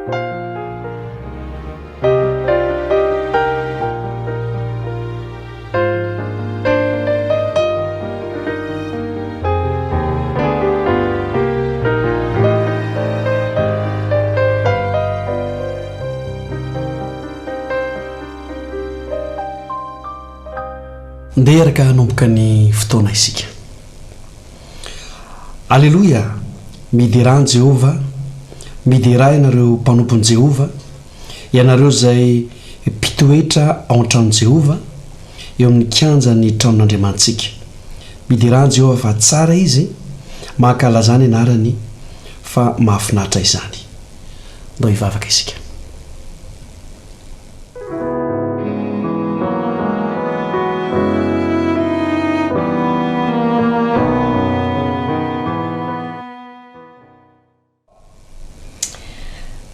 Ndeha hiaraka hanomboka ny fotoana isika. Aleloia! Miderà an'i Jehovah, miderà ianareo mpanompon'i Jehovah, ianareo izay mpitoetra ao an-tranon'i Jehovah, eo amin'ny kianjan'ny tranon'Andriamanitsika. Miderà an'i Jehovah fa tsara izy, mankalazà ny anarany fa mahafinaritra izany. Ndao hivavaka isika.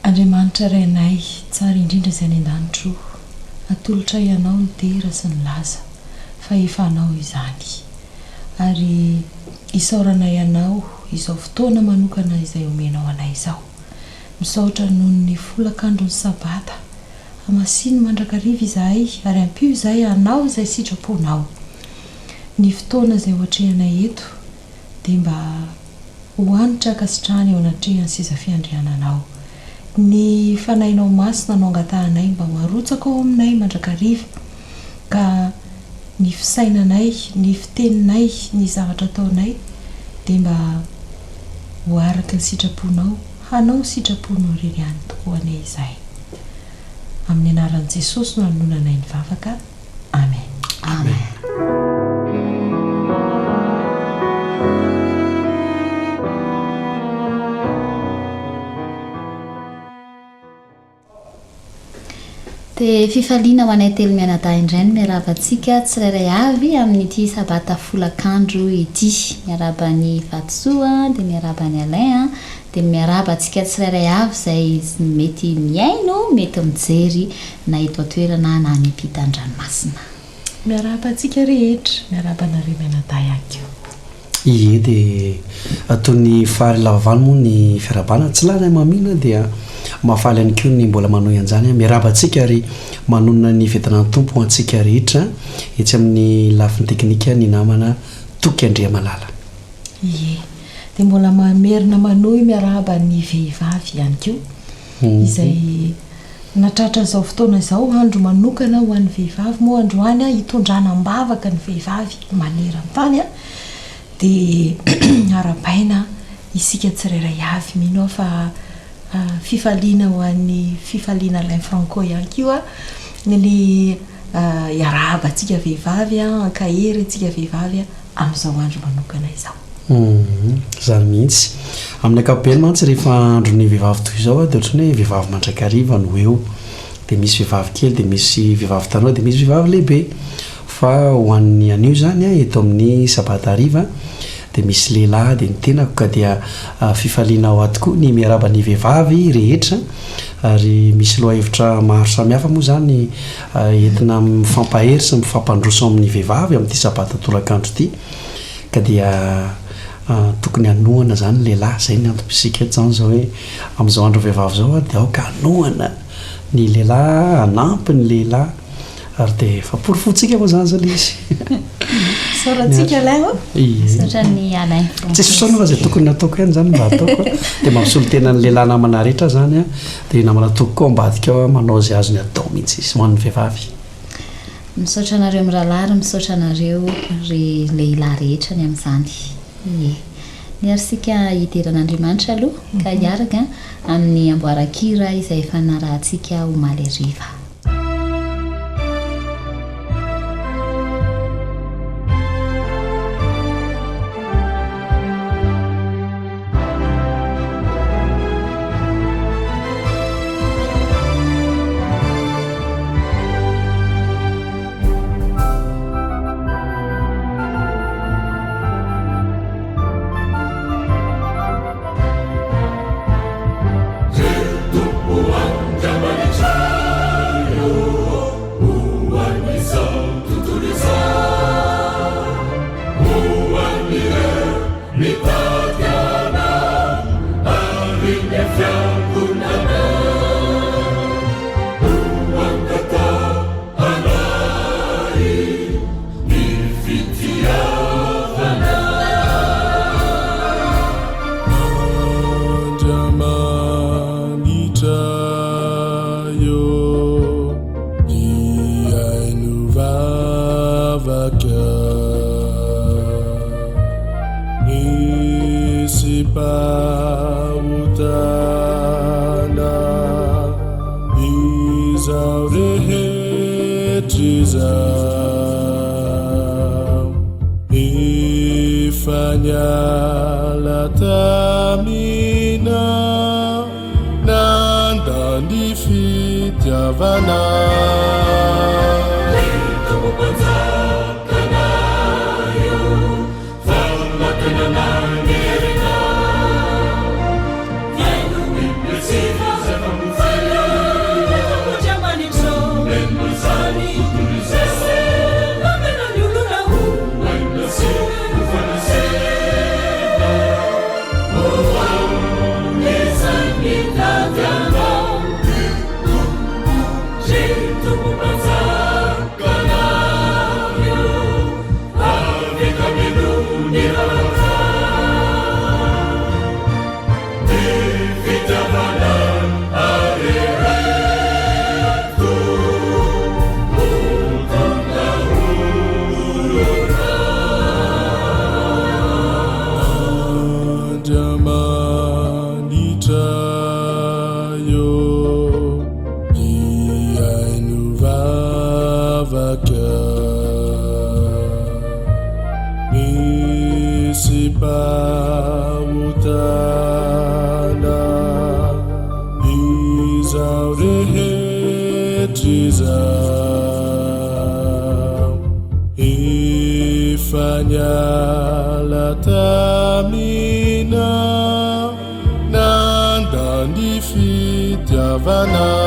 Andriamanitra Rainay tsara indrindra izay any an-danitra o, atolotray Anao ny dera sy ny laza, fa efa Anao izany. Ary isaoranay Anao izao fotoana manokana izay omenao anay izao. Misaotra noho ny folakandron'ny Sabata. Hamasino mandrakariva izahay ary ampio izahay hanao izay sitraponao. Ny fotoana izay ho atrehanay eto dia mba ho hanitra ankasitrahana eo anatrehan'ny seza fiandriananao. Ny Fanahinao Masina no angatahanay mba ho arotsaka ao aminay mandrakariva ka ny fisainanay, ny fiteninay, ny zavatra ataonay dia mba ho araka ny sitraponao, hanao ny sitraponao irery ihany tokoa anie izahay. Amin'ny anaran'i Jesosy no anononanay ny vavaka. Amen. Amen. Dia fifaliana ho anay telo mianadahy indray ny miarahaba antsika tsirairay avy amin'ity sabata folakandro ity. Miarahaba an'i Vatosoa, dia miarahaba an'i Alain, dia miarahaba antsika tsirairay avy izay mety mihaino, mety mijery na eto an-toerana na any ampitan-dranomasina. Miarahaba antsika rehetra, miarahaba anareo mianadahy ihany koa. Ie dia toy ny fary lava valo moa ny fiarahabana, tsy lany hamamiana dia mahafaly ihany koa ny mbola manohy an'izany. Miarahaba antsika ary manonona ny fiadanan'ny Tompo ho antsika rehetra etsy amin'ny lafiny teknika ny namana Toky Andriamalala. Ie. Dia mbola mamerina manohy miarahaba ny vehivavy ihany koa izay nahatratra izao fotoana izao, andro manokana ho an'ny vehivavy moa androany hitondrana am-bavaka ny vehivavy maneran-tany dia arahabaina isika tsirairay avy. Mino aho fa fifaliana ho an'ny fifaliana Alain Franco ihany koa ny hiarahaba antsika vehivavy, hankahery antsika vehivavy. amin'izao andro manokana izao. Humm, izany mihitsy. Amin'ny ankapobeny mantsy rehefa andron'ny vehivavy toy izao dia ohatran'ny hoe vehivavy mandrakariva no eo. Dia misy vehivavy kely, dia misy vehivavy tanora, dia misy vehivavy lehibe. Fa ho an'ny anio izany eto amin'ny sabata hariva dia misy lehilahy dia ny tenako ka dia fifaliana ho ahy tokoa ny miarahaba ny vehivavy rehetra ary misy lohahevitra maro samihafa moa izany Entina mifampahery sy mifampandroso amin'ny vehivavy amin'ity sabata tolakandro ity ka dia tokony hanohana izany ny lehilahy. Izay ny antom-pisiako eto izany izao hoe amin'izao andron'ny vehivavy izao dia aoka hanohana ny lehilahy, hanampy ny lehilahy ary dia efa porofointsika moa izany izao ilay izy. Misaotra antsika Alain ô! Misaotra an'i Alain. Tsisy fisaorana fa izay tokony nataoko ihany izany mba ataoko. Dia mba misolo tena ny lehilahy namana rehetra aho izany an. Dia namana Toky koa ambadika ao manao izay azony atao mihitsy izy ho an'ny vehivavy. Misaotra anareo mirahalahy ary misaotra anareo ry lehilahy rehetra ny amin'izany. Ie. Ny ary isika hidera an'Andriamanitra aloha ka hiaraka amin'ny amboaran-kira izay efa narahantsika omaly hariva. rehetra izao. Efa niala taminao, nanda ny fitiavanao. Andriamanitra ô, hihaino vavaka. Misy mpahotana izao rehetra izao. Efa niala taminao, nanda ny fitiavanao.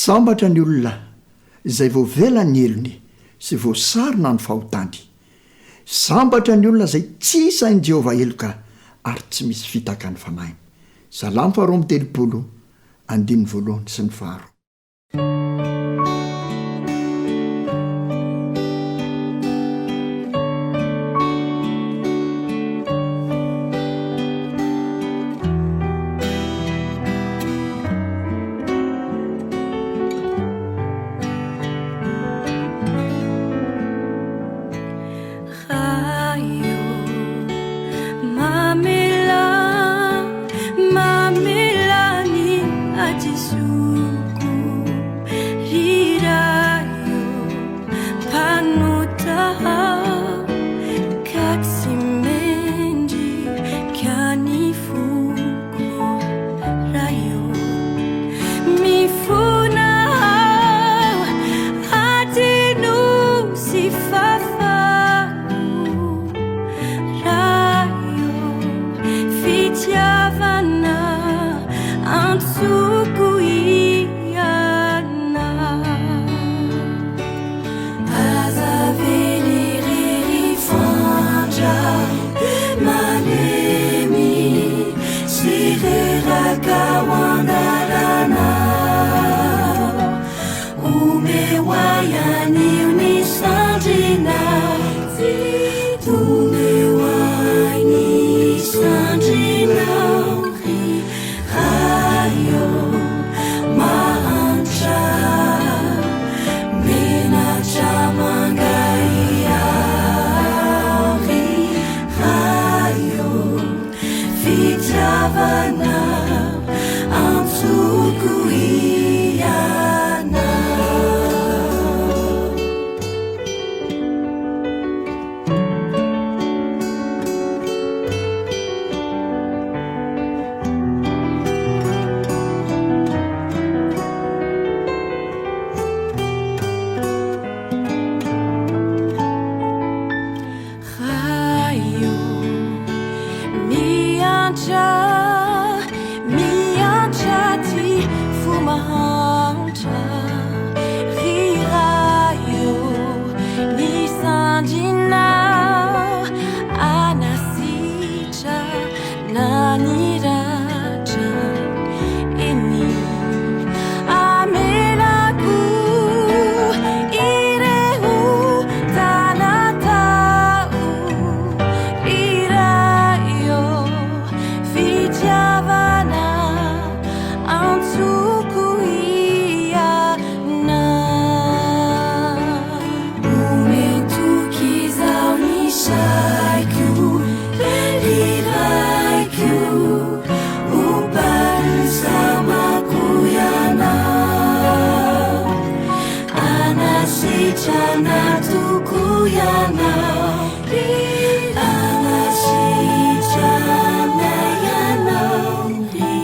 Sambatra ny olona izay voavela ny helony sy voasarona ny fahotany. Sambatra ny olona izay tsy isain'i Jehovah heloka ary tsy misy fitaka ny fanahiny. Salamo faharoa amby 30, andininy voalohany sy ny faharoa. Ray ô, mamela, mamela ny hadisoako. Anasitrana tokoa ianao ry Anasitrana ianao ry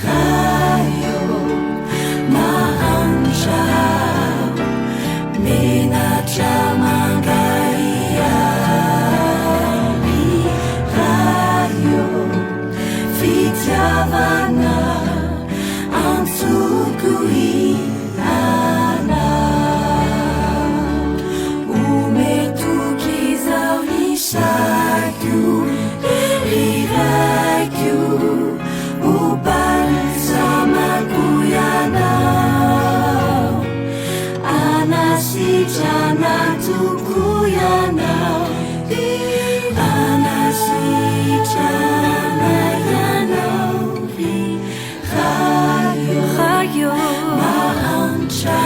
Ray ô Mahantra menatra mangahiahy Ray ô Fitiavana antsoko ianao Omeo toky izaho ry saiko ry raiko Ho balsamako ianao Anasitrana tokoa ianao Anasitrana ianao ry Ray ô Mahantra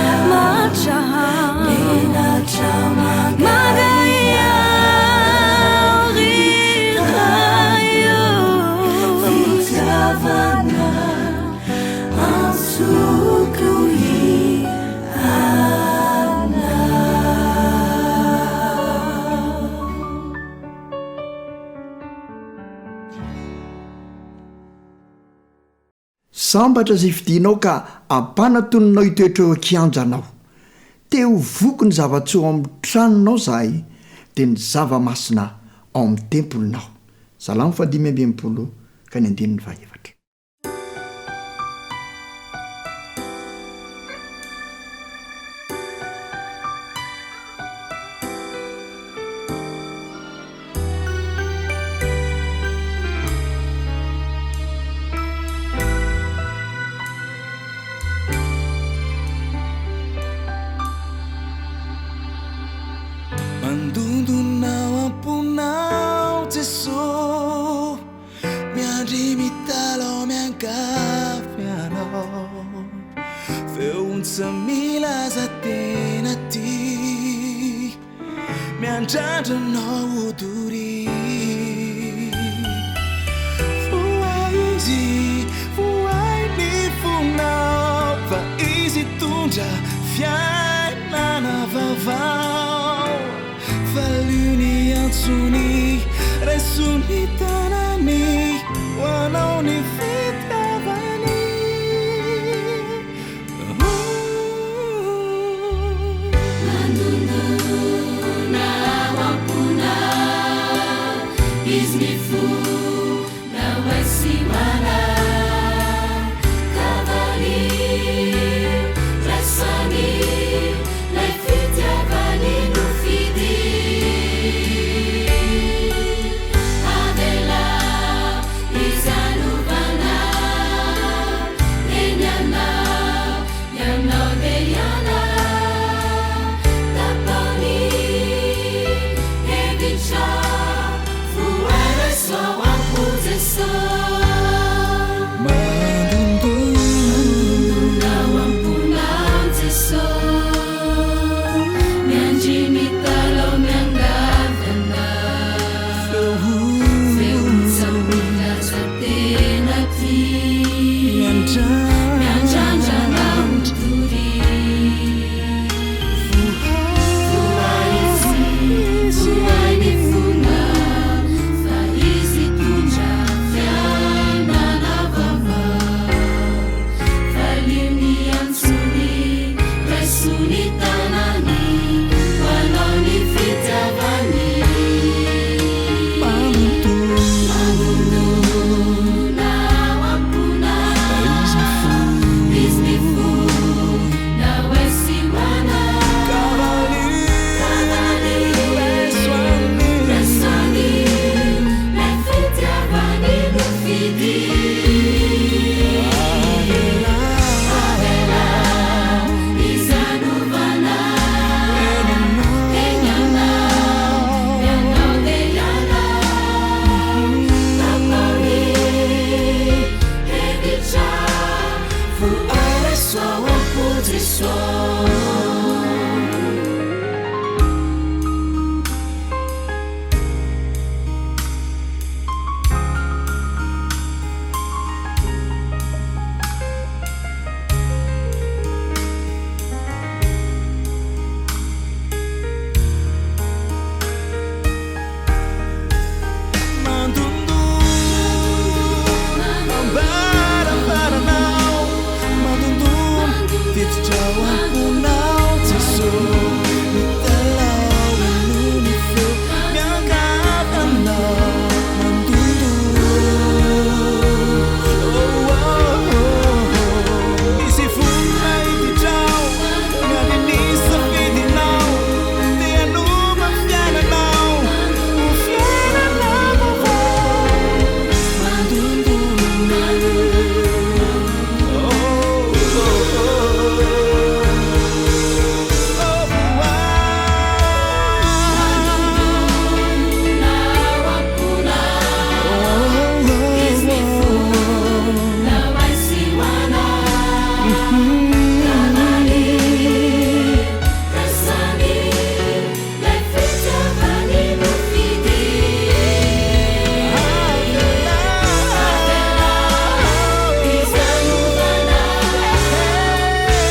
menatra mangahiahy ry Ray ô Fitiavana antsoko Sambatra izay fidinao ka ampanatoninao hitoetra eo an-kianjanao. Te ho voky ny zava-tsoa ao amin'ny tranonao izahay, dia ny zava-masina ao amin'ny tempolinao. Salamo fahadimy amby 60 ka ny andininy fahefatra. Mandondona ao am-ponao Jesoa Miandry mitalaho miangavy anao Feo ontsa milaza tena tia Miandrandra anao ho doria Vohay izy, vohay ny fonao Fa izy hitondra fiainana vaovao Valio ny antsony, raiso ny tanany Ho anao ny fitiavany. Mandondona ao am-ponao Izy mifona ho ahy sy ho anao Ka valio, raiso anio Lay fitiavany nofidio Avelao izy hanova anao Eny anao, ianao dia ianao Tapaho ny hevitrao Voaraiso ao am-po Jeso Mandondona ao am-ponao Jeso Miandry mitalaho miangavy anao Feo ontsa milaza tena tia Miandrandra anao ho doria Vohay izy, vohay ny fonao Fa izy hitondra fiainana vaovao Valio ny antsony, raiso ny tanany Ho anao ny fitiavany Mandondona ao am-ponao Izy mifona ho ahy sy ho anao Ka valio, raiso anio Lay fitiavany nofidio Avelao izy hanova anao Eny anao, ianao dia ianao Tapaho ny hevitra Voaraiso ao am-po Jesoa. Hiditra ao am-ponao Jeso Mitalaho heno ny feo Miangavy anao Mandondona Oh oh oh Izy vonona hiditra ao Miandry ny safidinao Te hanova ny fiainanao Ho fiainana vaovao Mandondona Oh oh oh Mandondona ao am-ponao Izy miforona ho ahy sy ho anao Namaly Rasany Ilay fitiavany nofidy Avelao Izy hanovana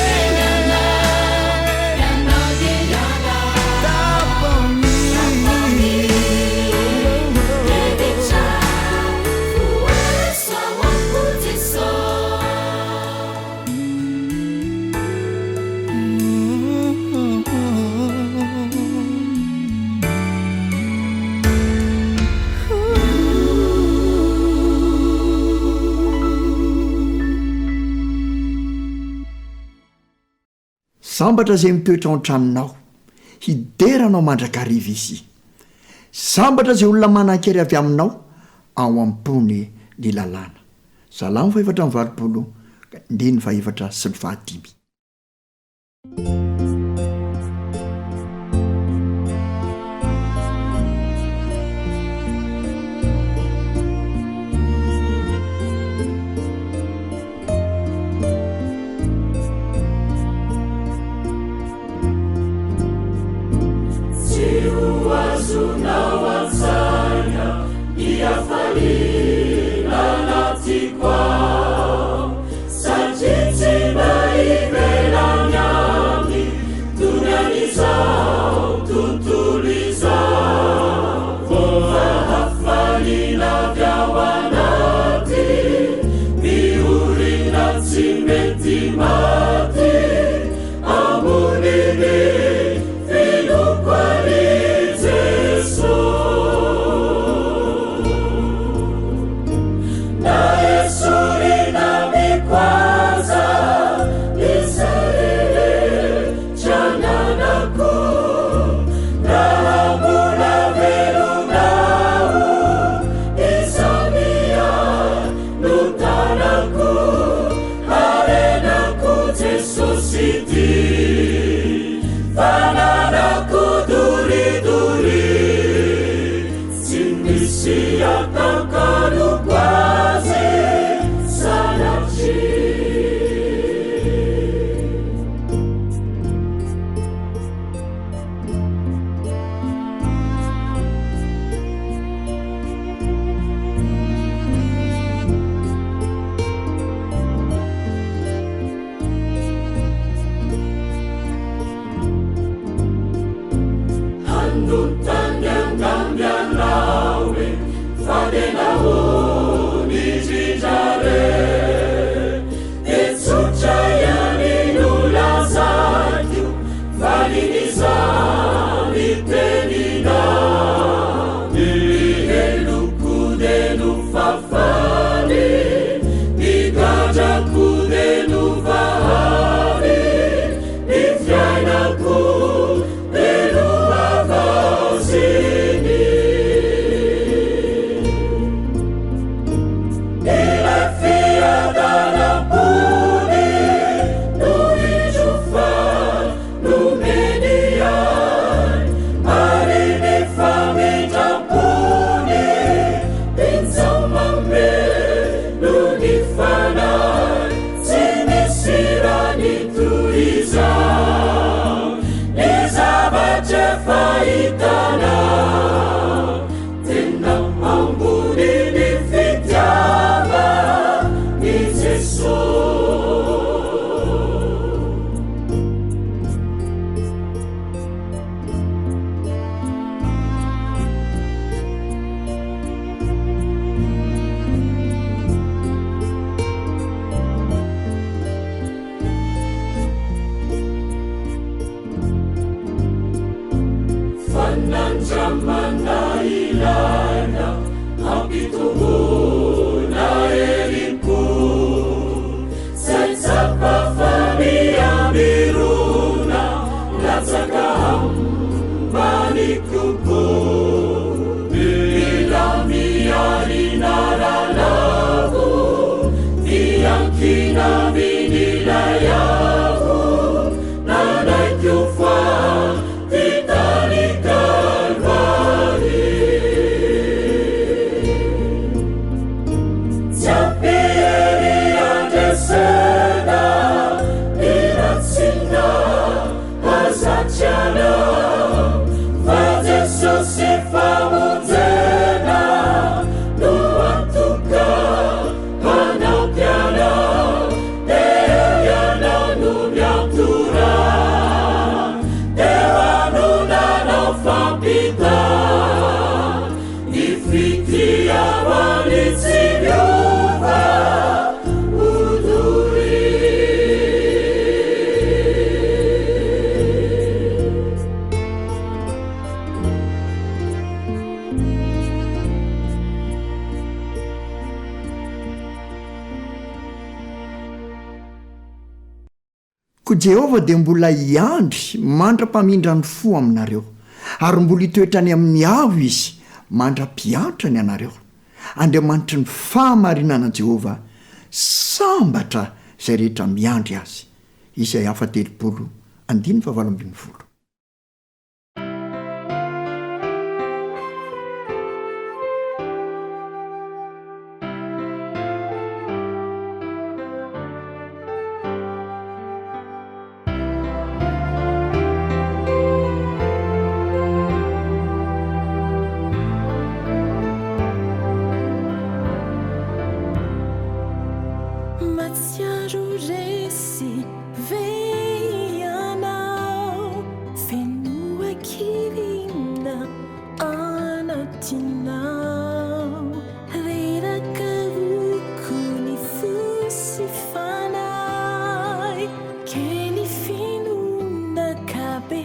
Teny anao Ianao dia ianao Hevitra Voaso ao am-po Jeso. Sambatra izay mitoetra ao an-tranonao, hidera anao mandrakariva izy. Sambatra izay olona manan-kery avy aminao ao am-pony ny lalàna. Salamo fahefatra amby 80, andininy fahefatra sy ny fahadimy. Tsy ho azonao an-tsaina ny hafaliana anatiko ao, satria tsy mba ivelany amiko. Jehovah dia mbola hiandry mandra-pamindrany fo aminareo, ary mbola hitoetra any amin'ny avo Izy mandra-piantrany anareo. Andriamanitry ny fahamarinana Jehovah, sambatra izay rehetra miandry Azy. Isaia faha-30, andininy faha-18. Mahatsiaro resy ve ianao? Feno hakivina anatinao. Reraka roko ny fo sy fanahy. Kely finoana ka be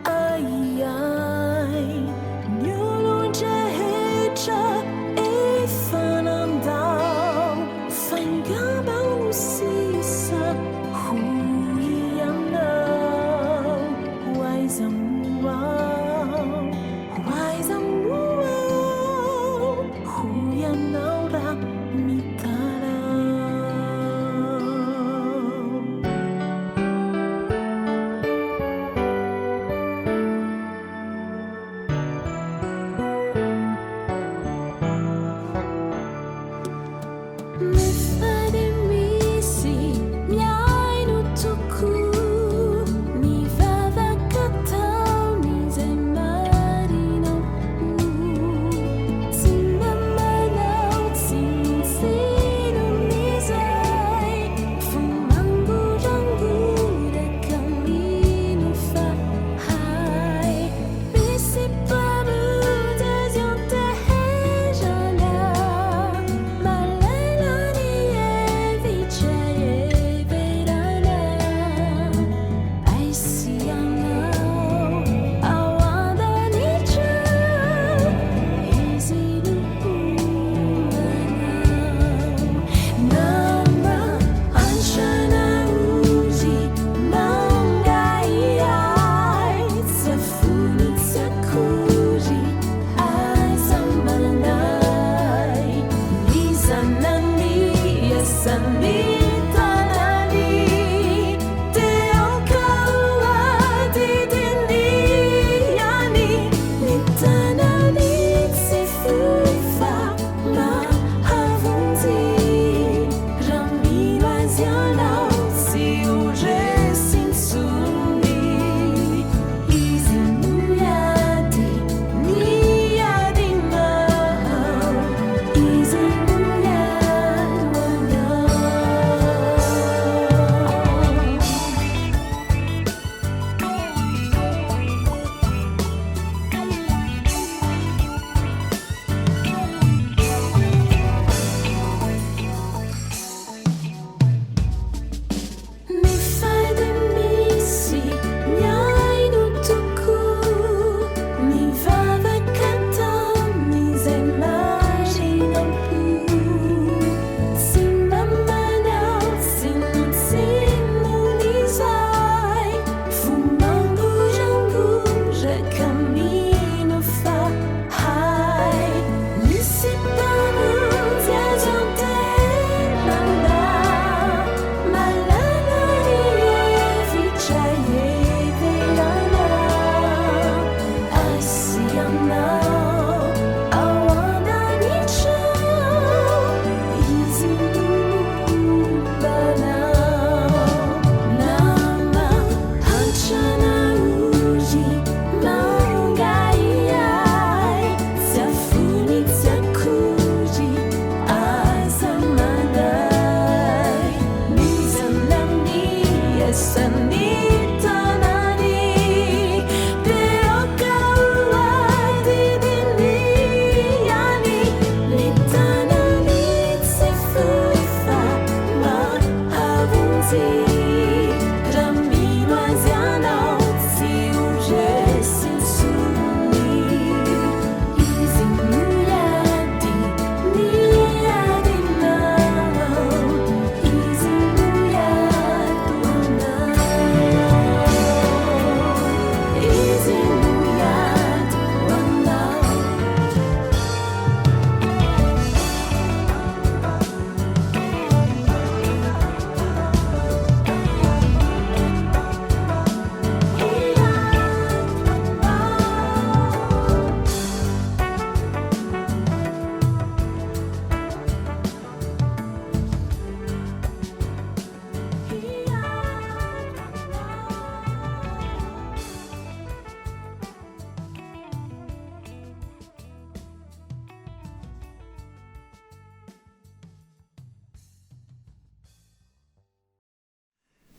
ahiahy. Ny olon-drehetra efa nandao. Fa angamba no sisa ho ianao. Ho aiza moa aho? Ho aiza moa aho? Hoy ianao raha mitaraho.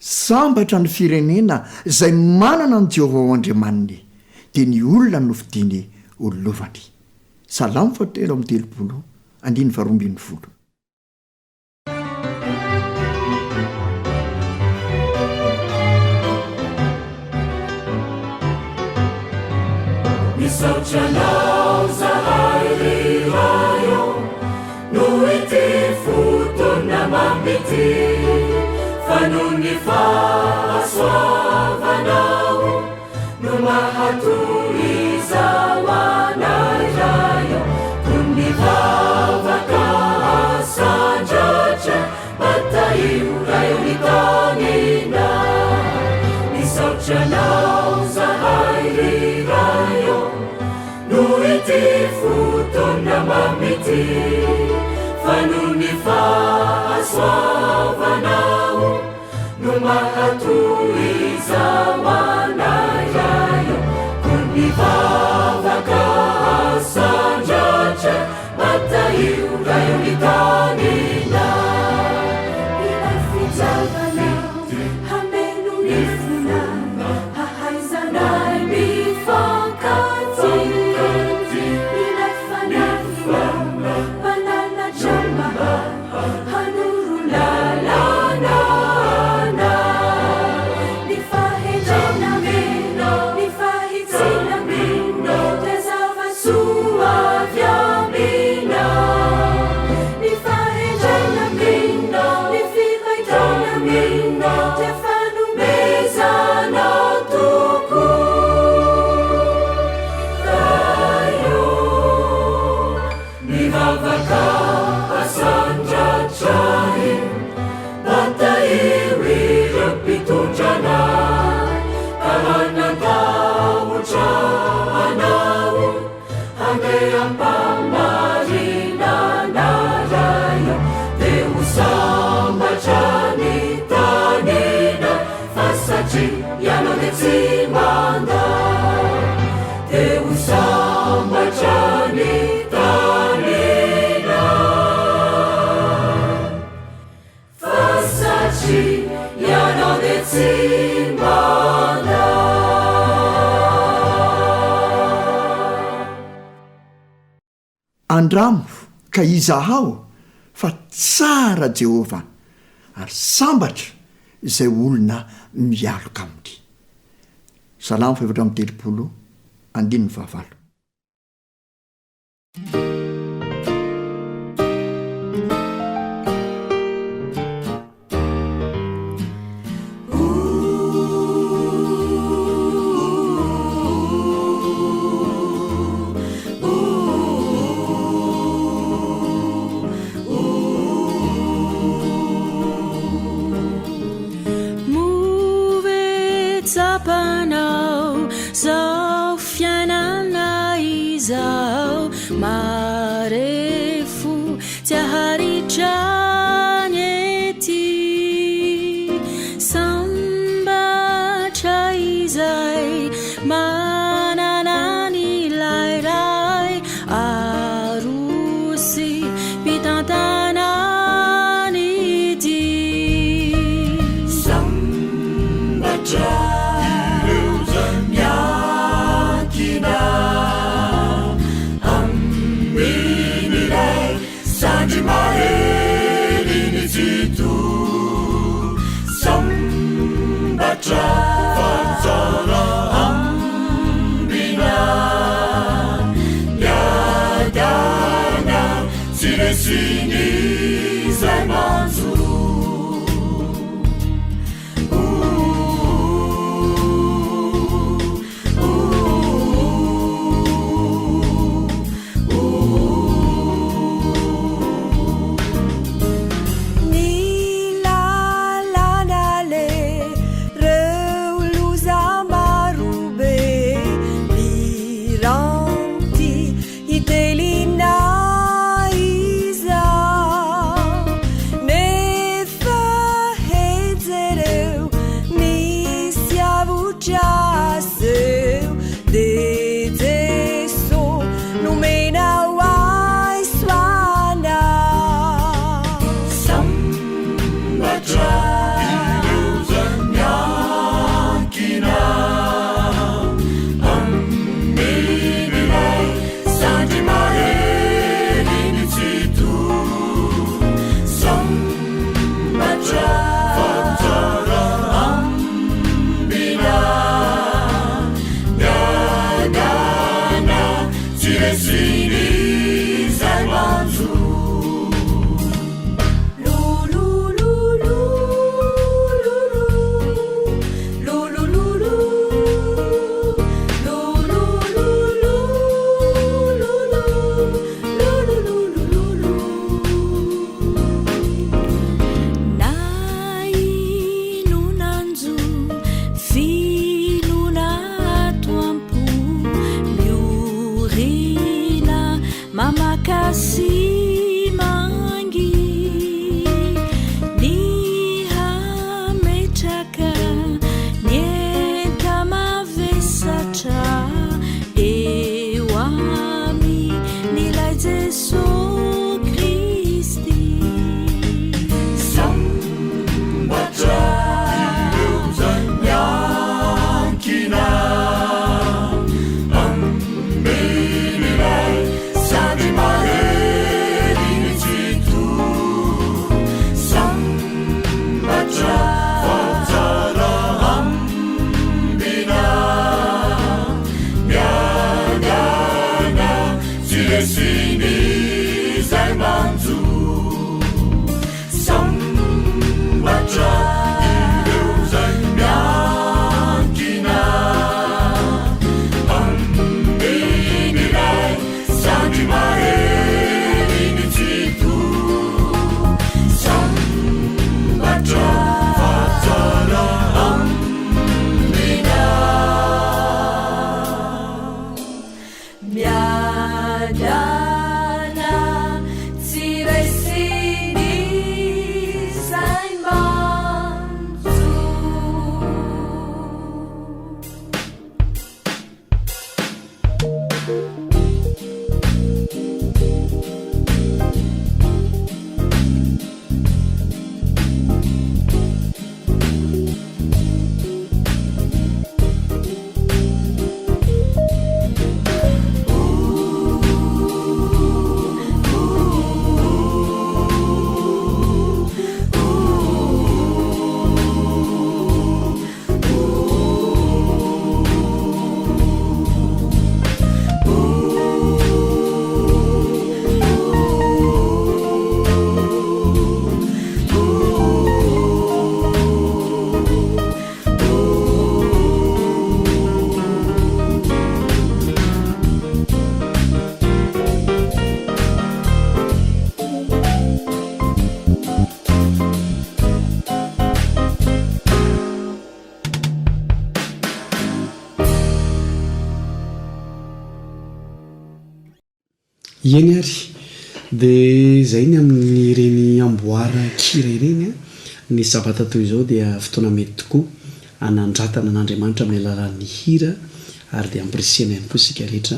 Sambatra ny firenena izay manana an'i Jehovah ho Andriamaniny, dia ny olona nofidiny ho lovany. Salamo fahatelo amby telopolo, andininy faharoa ambin'ny folo. Misaotra anao zahay ry Ray ô, noho ity fotoana mamy ity, fa noho ny fahasoavanao no mahatoy izao anay Ray ô, toy ny vavaka asandratra mba tahio Ray ô ny taninay. Misaotra anao zahay ry Ray ô, noho ity fotoana mamy ity, fa noho ny fahasoavanao no mahatoy izao anay Ray ô, koa ny vavaka asandratra mba tahio Ray ô ny taninay. Ilay fitiavanao hameno ny fonay, hahaizanay mifankatia. Ilay fanahinao mpananatra mahay, hanoro lalana anay. Ny fahendrena amenao, ny fahitsiana amenao, dia zava-tsoa avy aminao. Ny fahendrena amenao, ny fibaikoana amenao, dia fanomezana tokoa. Ray ô, ny vavaka asandratra mba tahio ireo mpitondra anay, ka hanan-tahotra anao, handeha am-pahamarinana Ray ô, dia ho sambatra ny taninay, fa satria ianao dia tsy mandà, dia ho sambatra ny taninay, fa satria ianao dia tsy mandà. Andramo ka izahao fa tsara Jehovah, ary sambatra izay olona mialoka aminy. Salamo fahefatra amby telopolo, andininy fahavalo. Moa ve tsapanao zao fiainana izao marefo tsy aharitra ny ety sambatra izay manana an'ilay Ray arosy mpitantana ny dia. Sambatra ireo izay miankina amin'ilay. sy mangy ny hametraka ny enta-mavesatra eo amin'ilay Jesoa Kristy. Sambatra ireo izay miankina amin'ilay sandry mahery ny Tsitoha. Sambatra fa tsara ambina, miadana tsy resin'izay manjo. Sambatra ireo izay miankina amin'ilay sandry mahery ny Tsitoha. Sambatra fa tsara ambina. Miadana tsy resin'izay manjo. Eny ary, dia izay ny amin'ireny amboaran-kira ireny an! Ny sabata toy izao dia fotoana mety tokoa hanandratana an'Andriamanitra amin'ny alalan'ny hira ary dia ampirisihana ihany koa isika rehetra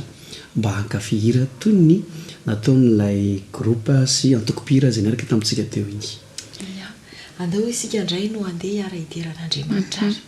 mba hankafy hira toy ny nataon'ilay groupe sy antokom-pihira izay niaraka tamintsika teo iny. Ia. Andao isika indray no handeha hiara-hidera an'Andriamanitra ary.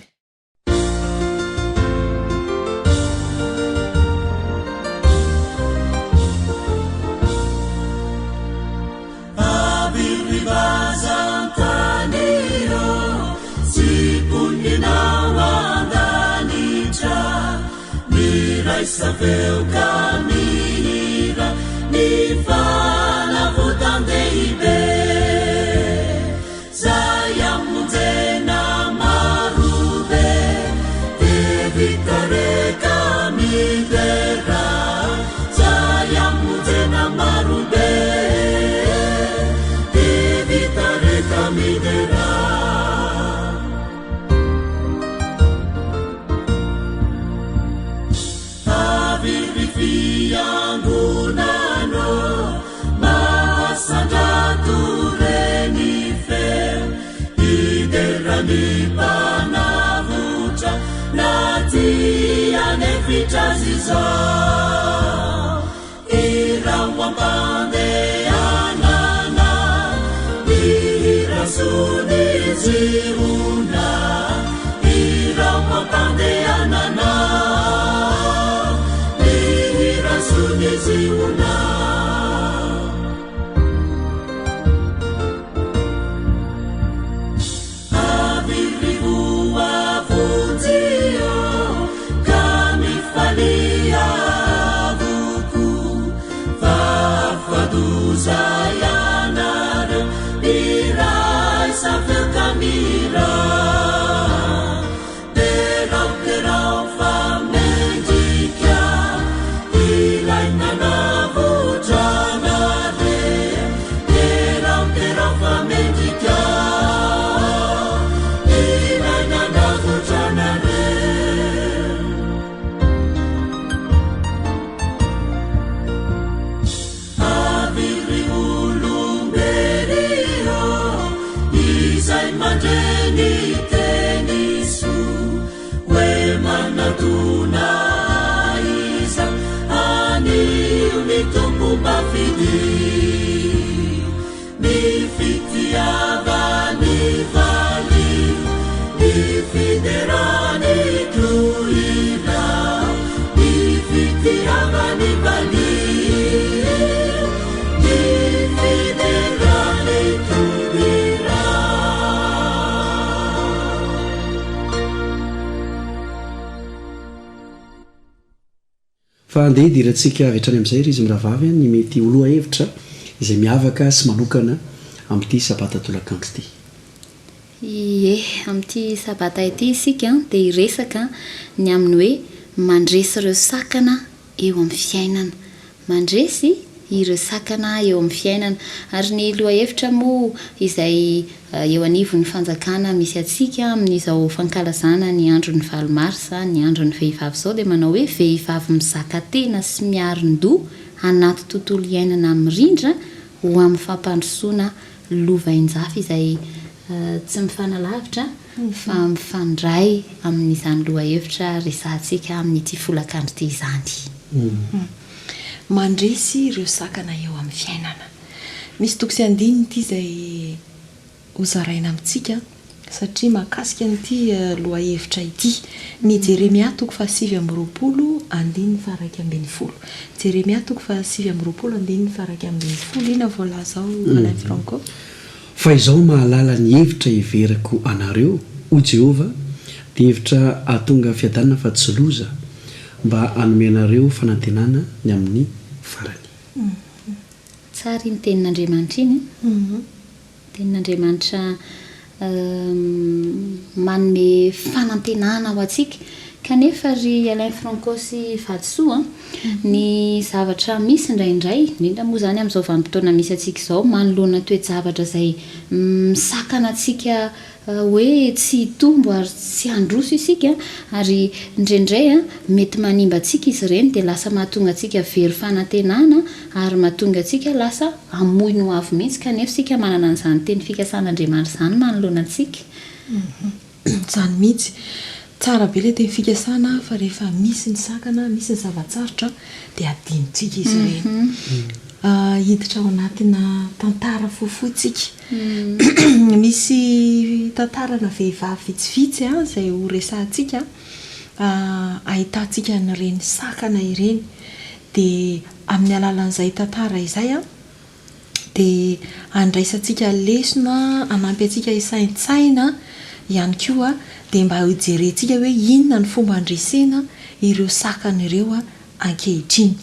Fa andeha hidirantsika avy hatrany amin'izay ry izy mirahavavy ny mety ho lohahevitra izay miavaka sy manokana amin'ity sabata tolakandro ity. Ie, amin'ity sabata ity isika dia hiresaka ny amin'ny hoe mandresy ireo sakana eo amin'ny fiainana. Mandresy ireo sakana eo amin'ny fiainana. Ary ny lohahevitra moa izay eo anivon'ny fanjakana misy antsika amin'izao fankalazana ny andron'ny valo marsa, ny andron'ny vehivavy izao dia manao hoe vehivavy mizaka tena sy miarin-doha anaty tontolo iainana mirindra ho amin'ny fampandrosoana lovainjafy izay tsy mifanalavitra fa mifandray amin'izany lohahevitra resahantsika amin'ity folakandro ity izany. Mandresy ireo sakana eo amin'ny fiainana. Misy toko sy andininy ity izay hozaraina amintsika satria mahakasika an'ity lohahevitra ity. Ny Jeremia toko fahasivy amby roapolo andininy faha-iraika ambin'ny folo. Jeremia toko fahasivy amby roapolo andininy faha-iraika ambin'ny folo. Inona voalaza ao Alain Franco? Fa izaho mahalala ny hevitra heveriko anareo, hoy Jehovah, dia hevitra hahatonga fiadanana fa tsy loza, mba hanome anareo fanantenana ny amin'ny farany. Tsara iny tenin'Andriamanitra iny an! Tenin'Andriamanitra manome fanantenana ho antsika. Kanefa ry Alain Franco sy Vatosoa an, ny zavatra misy indraindray, indrindra moa izany amin'izao vanim-potoana misy antsika izao, manoloana toe-javatra izay misakana antsika hoe tsy hitombo ary tsy handroso isika, ary indraindray mety manimba antsika izy ireny dia lasa mahatonga antsika very fanantenana ary mahatonga antsika lasa hamoy ny ho avy mihitsy kanefa isika manana an'izany teny fikasan'Andriamanitra izany manoloana antsika. Izany mihitsy. Tsara be ilay teny fikasana fa rehefa misy ny sakana, misy ny zava-tsarotra dia adinontsika izy ireny. Hiditra ao anatina tantara fohifohy tsika. Misy tantarana vehivavy vitsivitsy izay ho resahantsika ahitantsika an'ireny sakana ireny. Dia amin'ny alalan'izay tantara izay dia handraisantsika lesona hanampy antsika hisaintsaina ihany koa dia mba hojerentsika hoe inona ny fomba handresena ireo sakana ireo ankehitriny.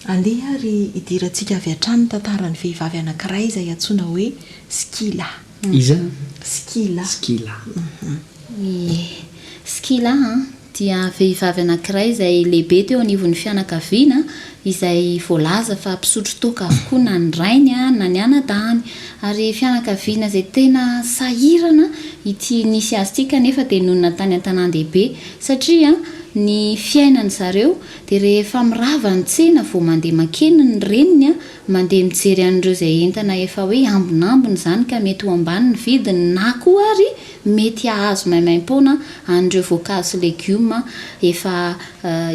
Andeha ary hidirantsika avy hatrany ny tantaran'ny vehivavy anankiray izay antsoina hoe Skila. Iza? Skila. Skila. Ie. Skila an! Dia vehivavy anankiray izay lehibe teo anivon'ny fianakaviana izay voalaza fa mpisotro toaka avokoa na ny rainy na ny anadahiny. Ary fianakaviana izay tena sahirana ity nisy azy ity kanefa dia nonina tany an-tanàn-dehibe satria ny fiainan-dry zareo dia rehefa mirava ny tsena vao mandeha mankeny ny reniny mandeha mijery an'ireo izay entana efa hoe ambinambiny izany ka mety ho ambany ny vidiny na koa ary mety hahazo maimaimpoana an'ireo voankazo sy legioma efa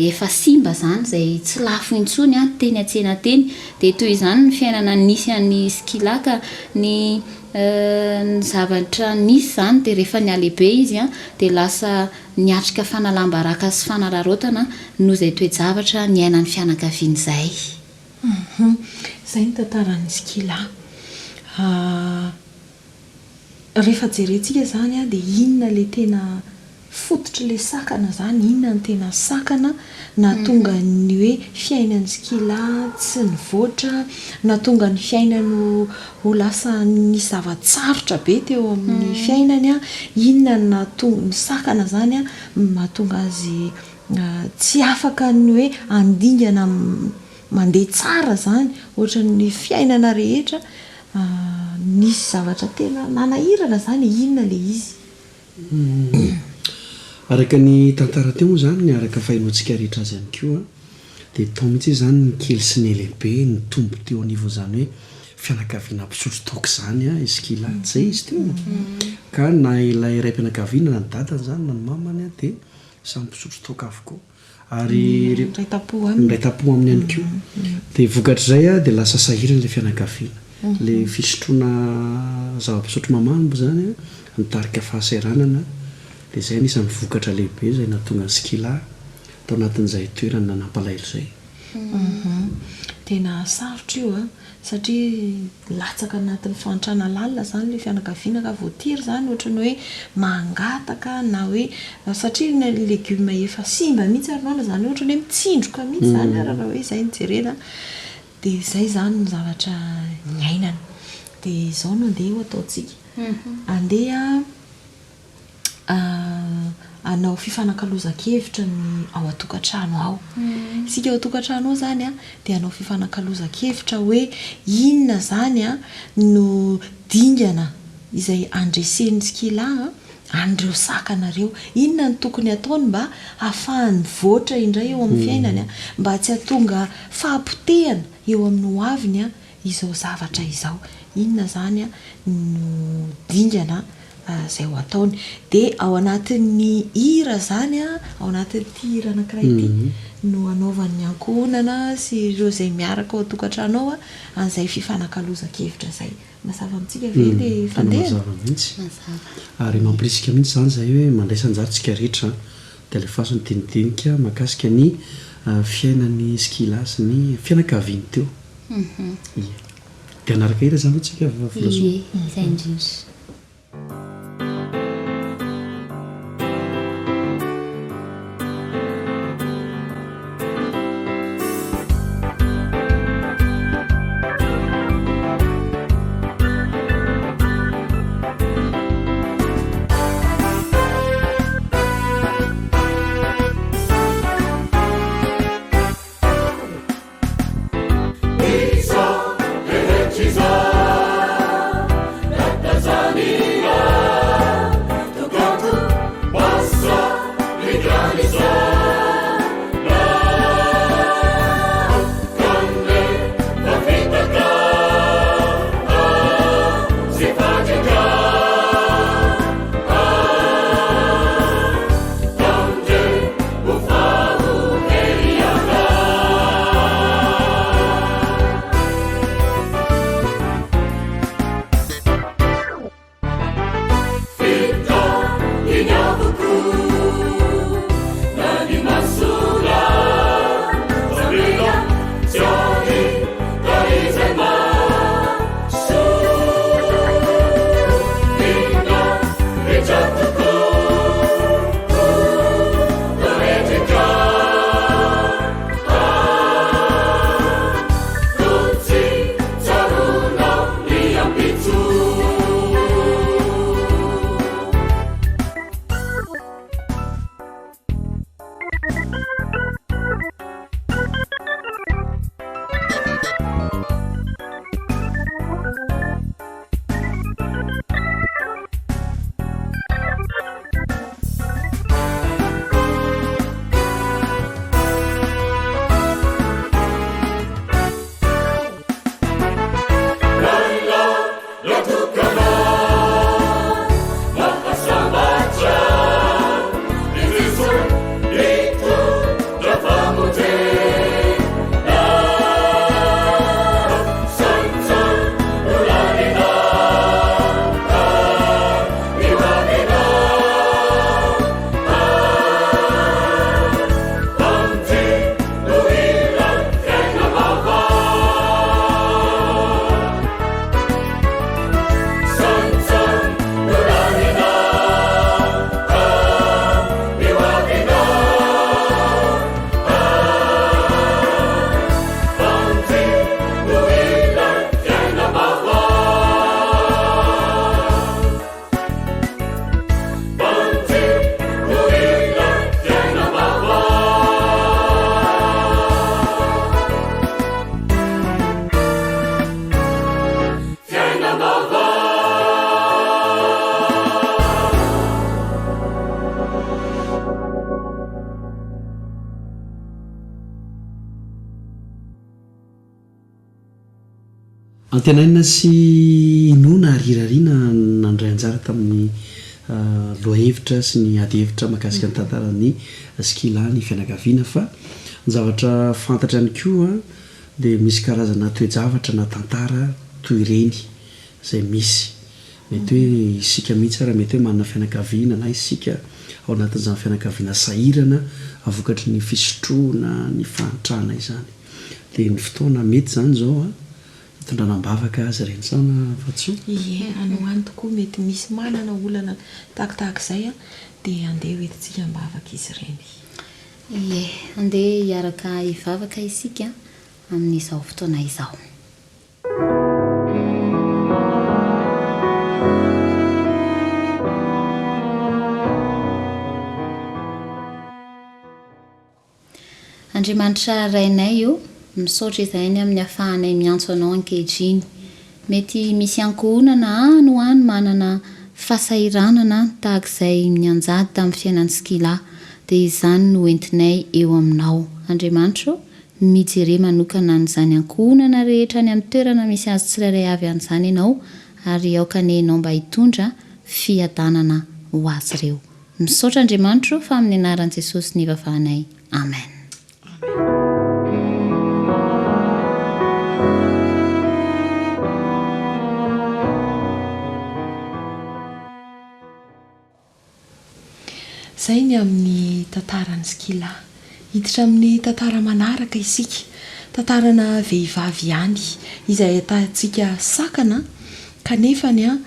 efa simba izany izay tsy lafo intsony teny an-tsena teny. Dia toy izany ny fiainana nisy an'i Skila ka ny ny zavatra nisy izany dia rehefa nihalehibe izy dia lasa niatrika fanalam-baraka sy fanararaotana noho izay toe-javatra niainan'ny fianakaviany izay. Izay ny tantaran'i Skila. Rehefa jerentsika izany dia inona ilay tena fototr'ilay sakana izany, inona no tena sakana nahatonga ny hoe fiainan'i Skila tsy nivoatra, nahatonga ny fiainany ho lasa nisy zava-tsarotra be teo amin'ny fiainany, inona no nahatonga ny sakana izany mahatonga azy tsy afaka ny hoe handingana mandeha tsara izany ohatran'ny fiainana rehetra Nisy zavatra tena nanahirana izany e, inona ilay izy? Araka ny tantara teo moa izany, araka fahenoantsika rehetra azy ihany koa, dia tao mihitsy izany ny kely sy ny lehibe nitombo teo anivon'izany hoe fianakaviana mpisotro toaka izany i Skila, tsy izay izy teo? Ka na ilay raim-pianakaviana na ny dadany izany na ny mamany dia samy mpisotro toaka avokoa. Ary Ny miray tampo aminy. Ny miray tampo aminy ihany koa. Dia vokatr'izay dia lasa sahirana ilay fianakaviana. Ilay fisotroana zava-pisotro mamany moa izany nitarika fahasahiranana. Dia izay anisan'ny vokatra lehibe izay nahatonga an'i Skila tao anatin'izay toerana nampalahelo izay. Tena sarotra io an! Satria latsaka anatin'ny fahantrana lalina izany ilay fianakaviana ka voatery izany ohatran'ny hoe mangataka na hoe satria ny legioma efa simba mihitsy ary noana izany hoe ohatran'ny hoe mitsindroka mihitsy izany ary raha hoe izay no jerena dia izay izany no zavatra niainana. Dia izao no andeha ho ataontsika. Andeha hanao fifanakalozan-kevitra ny ao an-tokantrano ao. Isika ao an-tokantrano ao izany dia hanao fifanakalozan-kevitra hoe inona izany no dingana izay handresen'ny Skila an'ireo sakana ireo. Inona no tokony hataony mba hahafahany mivoatra indray eo amin'ny fiainany, mba tsy hahatonga fahapotehana eo amin'ny hoaviny izao zavatra izao. Inona izany no dingana izay ho ataony. Dia ao anatin'ny hira izany, ao anatin'ity hira anankiray ity no hanaovan'ny ankohonana sy ireo izay miaraka ao an-tokantrano ao an'izay fifanakalozan-kevitra izay. Mazava amintsika ve ilay Tena fandehany? mazava mihitsy. Mazava. Ary mampirisika mihitsy izany izay hoe mandraisa anjara tsika rehetra dia alefaso ny dinidinika mahakasika ny fiainan'i Skila sy ny fianakaviany teo. Ie. Dia hanaraka hira izany ve tsika Volasoa? Ie, izay indrindra. Antenaina sy inoana ary irariana nandray anjara tamin'ny lohahevitra sy ny adihevitra mahakasika ny tantaran'ny Skila ny fianakaviana fa ny zavatra fantatra ihany koa dia misy karazana toe-javatra na tantara toy ireny izay misy. Mety hoe isika mihitsy ary mety hoe manana fianakaviana na isika ao anatin'izany fianakaviana sahirana vokatry ny fisotroana ny fahantrana izany. Dia ny fotoana mety izany izao an. hitondrana am-bavaka azy ireny izany Vatosoa? Ie, any ho any tokoa mety misy manana olana tahakitahaka izay dia andeha ho entintsika am-bavaka izy ireny. Ie, andeha hiaraka hivavaka isika amin'izao fotoana izao. Andriamanitra Rainay o, misaotra izahay ny amin'ny afahanay miantso Anao ankehitriny. Mety misy ankohonana any ho any manana fahasahiranana tahaka izay nianjady tamin'ny fiainan'i Skila, dia izany no entinay eo Aminao. Andriamanitra o, mijere manokana an'izany ankohonana rehetra any amin'ny toerana misy azy tsirairay avy any izany Ianao, ary aoka anie Ianao mba hitondra fiadanana ho azy ireo. Misaotra Andriamanitra o fa amin'ny anaran'i Jesosy nivavahanay. Amen. Izay ny amin'ny tantaran'i Skila. Hiditra amin'ny tantara manaraka isika. Tantarana vehivavy ihany, izay ahitantsika sakana kanefa ny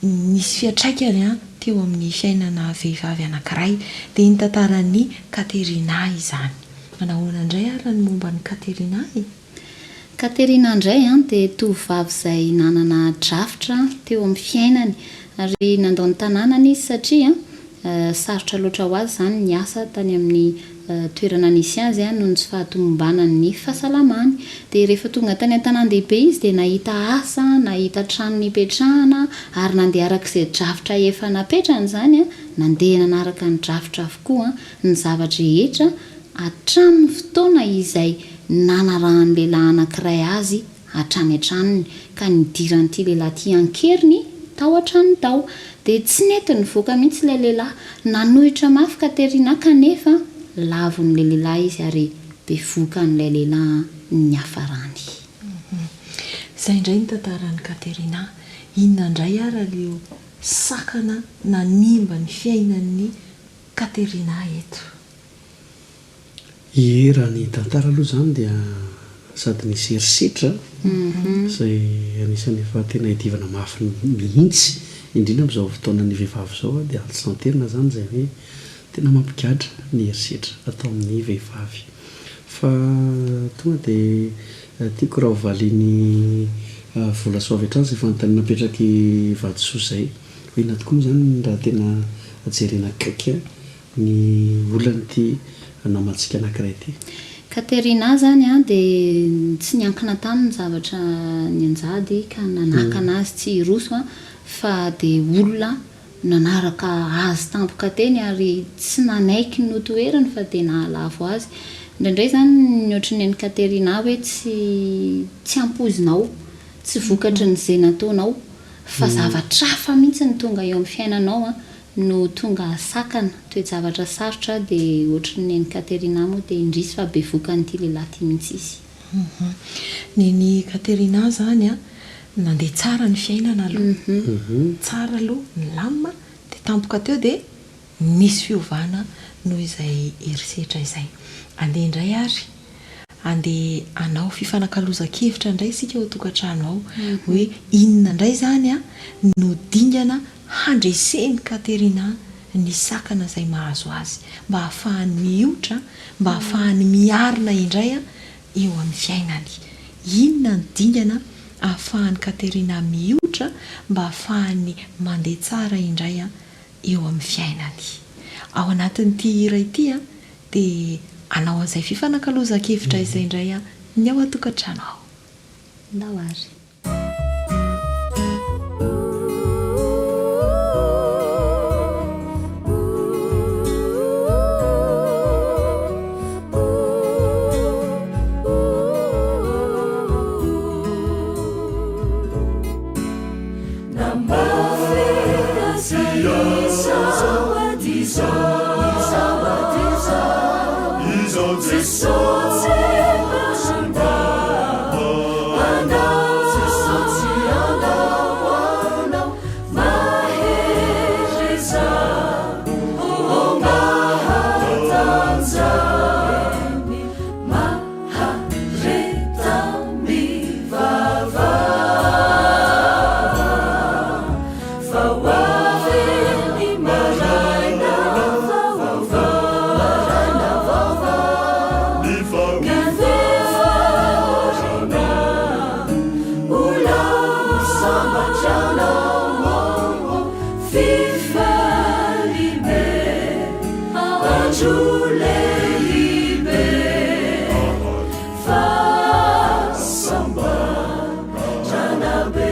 nisy fiantraikany teo amin'ny fiainana vehivavy anankiray. Dia ny tantaran'i Katerina izany. Manahoana indray ary ny momba an'i Katerina e? Katerina indray dia tovovavy izay nanana drafitra teo amin'ny fiainany. Ary nandao ny tanànany izy satria Sarotra loatra ho azy izany ny asa tany amin'ny toerana nisy azy noho ny tsy fahatomombanan'ny fahasalamany. Dia rehefa tonga tany an-tanàn-dehibe izy dia nahita asa, nahita trano nipetrahana ary nandeha araka izay drafitra efa napetrany izany, nandeha nanaraka ny drafitra avokoa ny zava-drehetra hatramin'ny fotoana izay nanarahan'ny lehilahy anankiray azy hatrany an-tranony, ka nidiran'ity lehilahy ity an-keriny tao an-tranony tao. Dia tsy nety nivoaka mihitsy ilay lehilahy. Nanohitra mafy Katerina kanefa lavon'ilay lehilahy izy ary bevohoka an'ilay lehilahy ny niafarany. Izay indray ny tantaran'i Katerina. Inona indray ary ireo sakana nanimba ny fiainan'i Katerina eto? Ie, raha ny tantara aloha izany dia sady nisy herisetra izay anisan'ny efa tena iadivana mafy mihitsy, indrindra amin'izao fotoanan'ny vehivavy izao dia altsanterina izany izay hoe tena mampigadra ny herisetra atao amin'ny vehivavy. Fa tonga dia tiako raha ho valian'i Volasoa avy hatrany izay fanontaniana napetrak'i Vatosoa izay hoe inona tokoa moa izany raha tena jerena akaiky ny olan'ity namantsika anankiray ity. Katerina zany an dia tsy niankina taminy ny zavatra nianjady ka nanakana azy tsy hiroso an, fa dia olona nanaraka azy tampoka teny ary tsy nanaiky ny notoheriny fa dia nahalavo azy. Indraindray izany ny ohatry ny an'i Katerina hoe tsy tsy ampoizinao, tsy vokatry ny izay nataonao fa zavatra hafa mihitsy no tonga eo amin'ny fiainanao an, no tonga sakana, toe-javatra sarotra dia ohatry ny nen'i Katerina moa dia indrisy fa bevoka an'ity lehilahy ity mihitsy izy. Hum. Nen'i Katerina zany an, nandeha tsara ny fiainana aloha, tsara aloha, nilamina, dia tampoka teo dia nisy fiovana noho izay herisetra izay. Andeha indray ary Andeha hanao fifanakalozan-kevitra indray isika ao an-tokantrano ao hoe inona indray izany no dingana handresen'i Katerina ny sakana izay mahazo azy mba hahafahany mihotra, mba hahafahany miarina indray eo amin'ny fiainany. Inona ny dingana ahafahan'i Katerina mihotra mba hahafahany mandeha tsara indray eo amin'ny fiainany? Ao anatin'ity hira ity Dia hanao an'izay fifanakalozan-kevitra izay indray ny ao an-tokantrano ao. Ndao ary. Andro lehibe fahasambarana be.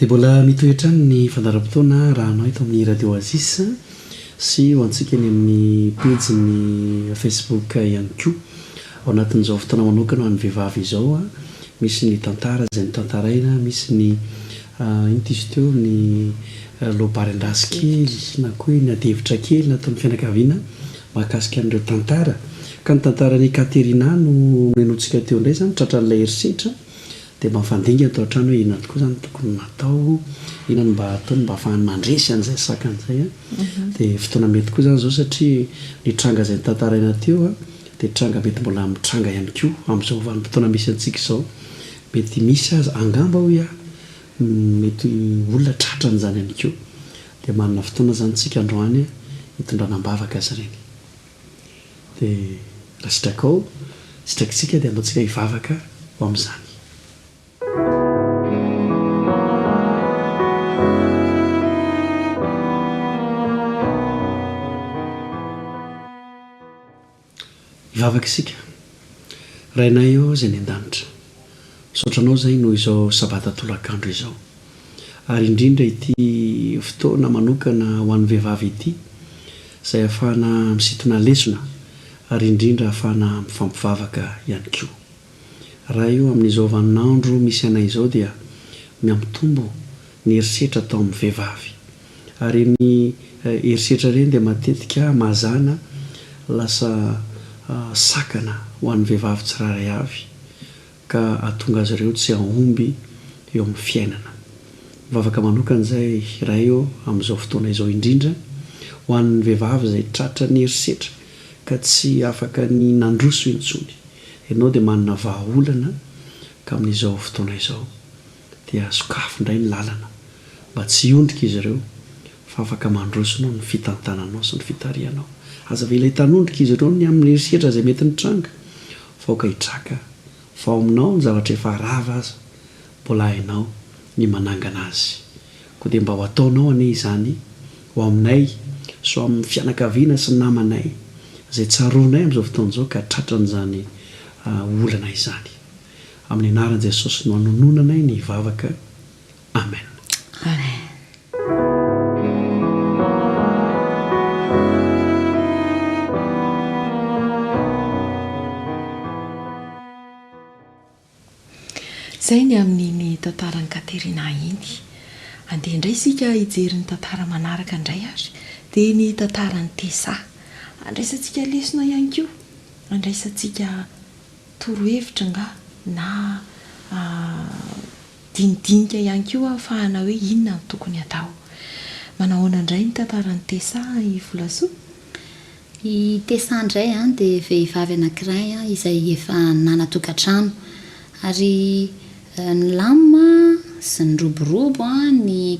Dia mbola mitohy hatrany ny fandaharam-potoana arahanao eto amin'ny Radio Oasis sy ho antsika eny amin'ny pejin'ny Facebook ihany koa. Ao anatin'izao fotoana manokana ho an'ny vehivavy izao, misy ny tantara izay notantaraina, misy ny inona ity izy teo, ny loabary an-dasy kely na koa hoe ny adihevitra kely nataon'ny fianakaviana mahakasika an'ireo tantara. Ka ny tantaran'i Katerina no nohenointsika teo indray izany, tratran'ilay herisetra. Dia mba mifandinga ato an-trano hoe inona tokoa izany no tokony natao, inona no mba ataony mba ahafahany mandresy an'izay sakana izay an. Dia fotoana mety koa izany izao satria ny tranga izay notantaraina teo an, dia tranga mety mbola mitranga ihany koa amin'izao vanim-potoana misy antsika izao. Mety misy aza, angamba hoy aho, mety olona tratran'izany ihany koa. Dia manana fotoana izany isika androany hitondrana am-bavaka azy ireny. Dia raha sitrakao, sitrakitsika dia andao tsika hivavaka ho amin'izany. Hivavaka isika. Rainay ô izay any an-danitra, misaotra Anao izahay noho izao Sabata tolakandro izao. Ary indrindra ity fotoana manokana ho an'ny vehivavy ity, izay ahafahana misintona lesona ary indrindra ahafahana mifampivavaka ihany koa. Ray ô, amin'izao vaninandro misy anay izao dia mihamitombo ny herisetra atao amin'ny vehivavy. Ary ireny herisetra ireny dia matetika mazàna lasa sakana ho an'ny vehivavy tsirairay avy ka hahatonga azy ireo tsy hahomby eo amin'ny fiainana. Mivavaka manokana izay Ray ô amin'izao fotoana izao indrindra ho an'ny vehivavy izay tratran'ny herisetra ka tsy afaka ny nandroso intsony. Ianao dia manana vahaolana ka amin'izao fotoana izao dia sokafy indray ny lalana mba tsy hiondrika izy ireo fa afaka mandroso noho ny fitantananao sy ny fitarihanao. Aza avela hitanondrika izy ireo ny amin'ny herisetra izay mety nitranga fa aoka hitraka fa ao aminao ny zavatra efa rava aza mbola hainao ny manangana azy. Koa dia mba ho ataonao anie izany ho aminay sy ho amin'ny fianakaviana sy namanay izay tsaroanay amin'izao fotoana izao ka tratran'izany olana izany. Amin'ny anaran'i Jesosy no anononanay ny vavaka. Amen. Amen. Izay ny amin'iny tantaran'i Katerina iny. Andeha indray isika hijery ny tantara manaraka indray ary, dia ny tantaran'i Tessa. Andraisantsika lesona ihany koa, andraisantsika torohevitra angaha na dinidinika ihany koa ahafahana hoe inona no tokony hatao. Manahoana indray ny tantaran'i Tessa i Volasoa? I Tessa indray dia vehivavy anankiray izay efa nanan-tokantrano ary nilamina sy niroborobo ny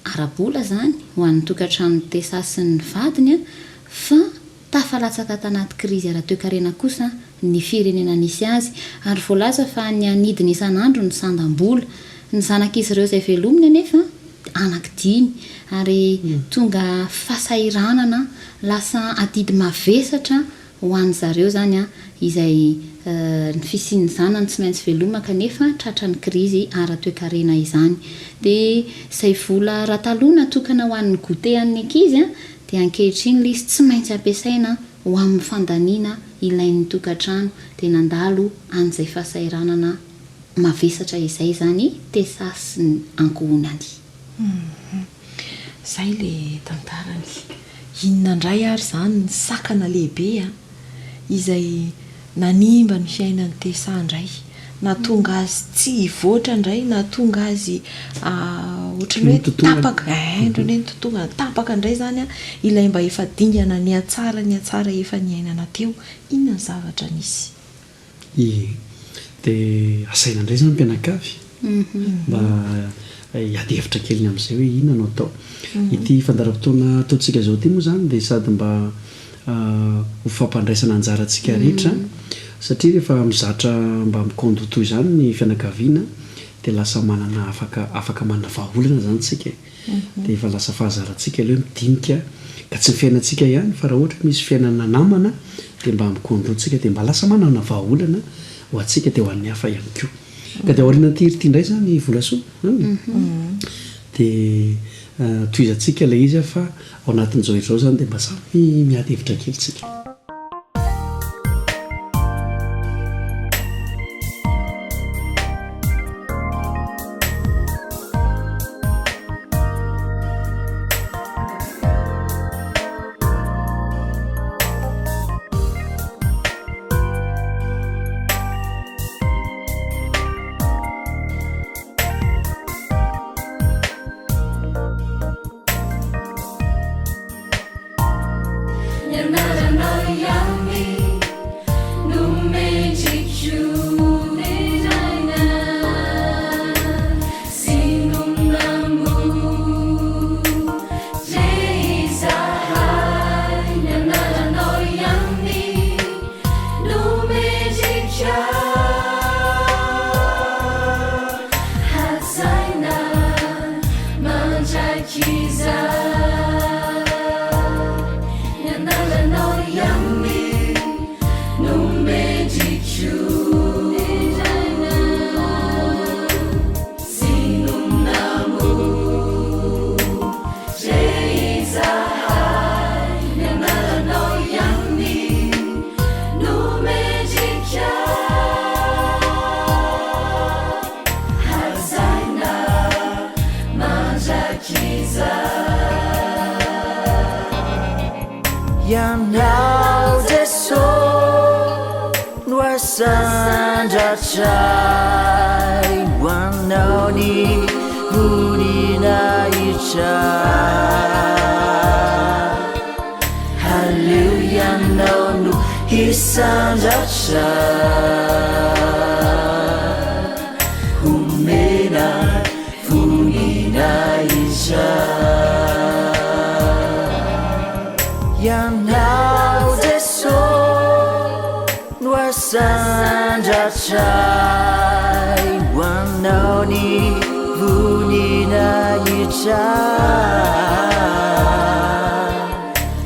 ara-bola izany ho an'ny tokantranon'i Tessa sy ny vadiny fa Tafalatsaka tanaty krizy ara-toekarena kosa ny firenena nisy azy ary voalaza fa nihanidina isan'andro ny sandam-bola. Ny zanak'izy ireo izay velominy anefa anankidimy ary tonga fahasahiranana lasa adidy mavesatra ho an zareo izany izay ny fisian'ny zanany tsy maintsy veloma kanefa tratran'ny krizy ara-toekarena izany. Dia izay vola raha taloha natokana ho an'ny goûter an'ny ankizy dia ankehitriny ilay izy tsy maintsy ampiasaina ho amin'ny fandaniana ilain'ny tokantrano, dia nandalo an'izay fahasahiranana mavesatra izay izany Tessa sy ny ankohonany. Hum. Izay ilay tantarany. Inona indray ary izany ny sakana lehibe an? Izay nanimba ny fiainan'i Tessa indray, nahatonga azy tsy hivoatra indray, nahatonga azy ohatran'ny hoe tapaka, eh, ohatran'ny hoe nitotongana, tapaka indray izany ilay mba efa dingana nihatsara nihatsara efa niainana teo. Inona ny zavatra nisy? Ie. Dia asaina indray izany ny mpianakavy mba hiady hevitra kely ny amin'izay hoe inona no atao. Ity fandaharam-potoana ataontsika izao ity moa izany dia sady mba ho fampandraisana anjara antsika rehetra satria rehefa mizatra mba mikaon-doha toy izany ny fianakaviana dia lasa manana afaka afaka manana vahaolana izany isika e. Dia efa lasa fahazarantsika ilay hoe midinika ka tsy ny fiainantsika ihany fa raha ohatra hoe misy fiainana namana dia mba mikaon-doha tsika dia mba lasa manana vahaolana ho antsika dia ho an'ny hafa ihany koa. Ka dia aorianan'ity hira ity indray izany Volasoa an! Dia tohizantsika ilay izy fa ao anatin'izao hira izao izany dia mba samy miady hevitra kely tsika. Ny anaranao. asandratray ho anao ny voninahitra. Aleo ianao no hisandratra Homena voninahitra Ianao Jeso no asandratray Ho anao ny voninahitra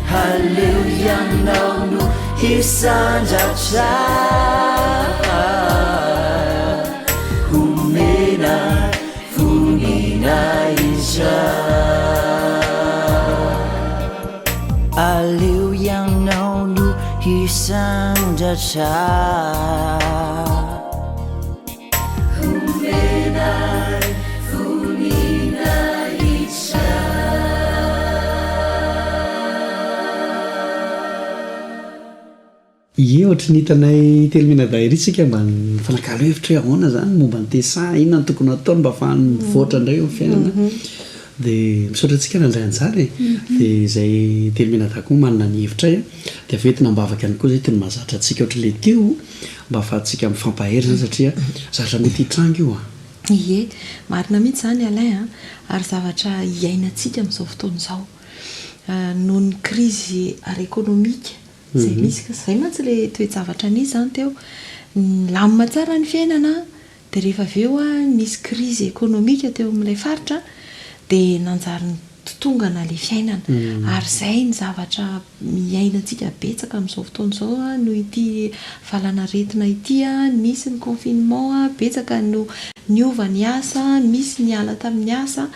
Aleo ianao no hisandratra Homena voninahitra Aleo ianao no hisandratra Homena voninahitra. Ie, ohatry ny hitanay Telomianadahy ery tsika mba nifanakalo hevitra hoe ahoana izany momba ny TSA, inona no tokony hataony mba ahafahany mivoatra indray eo amin'ny fiainana. Dia misaotra antsika nandray anjara e. Dia izay Telomianadahy koa manana ny hevitray an. Dia avy eo entina am-bavaka ihany koa izay toy ny mahazatra antsika ohatry ilay teo. Mba ahafahantsika mifampahery izany satria zavatra mety hitranga io an! Ie, marina mihitsy izany Alain a! Ary zavatra iainantsika amin'izao fotoana izao. Noho ny krizy ara-ekonomika izay misy, ka izay mantsy ilay toe-javatra nisy izany teo. Nilamina tsara ny fiainana dia rehefa avy eo nisy krizy ekonomika teo amin'ilay faritra dia nanjary nitotongana ilay fiainana. Ary izay ny zavatra iainantsika betsaka amin'izao fotoana izao noho ity valan'aretina ity, nisy ny confinement, betsaka no niova ny asa, misy niala tamin'ny asa,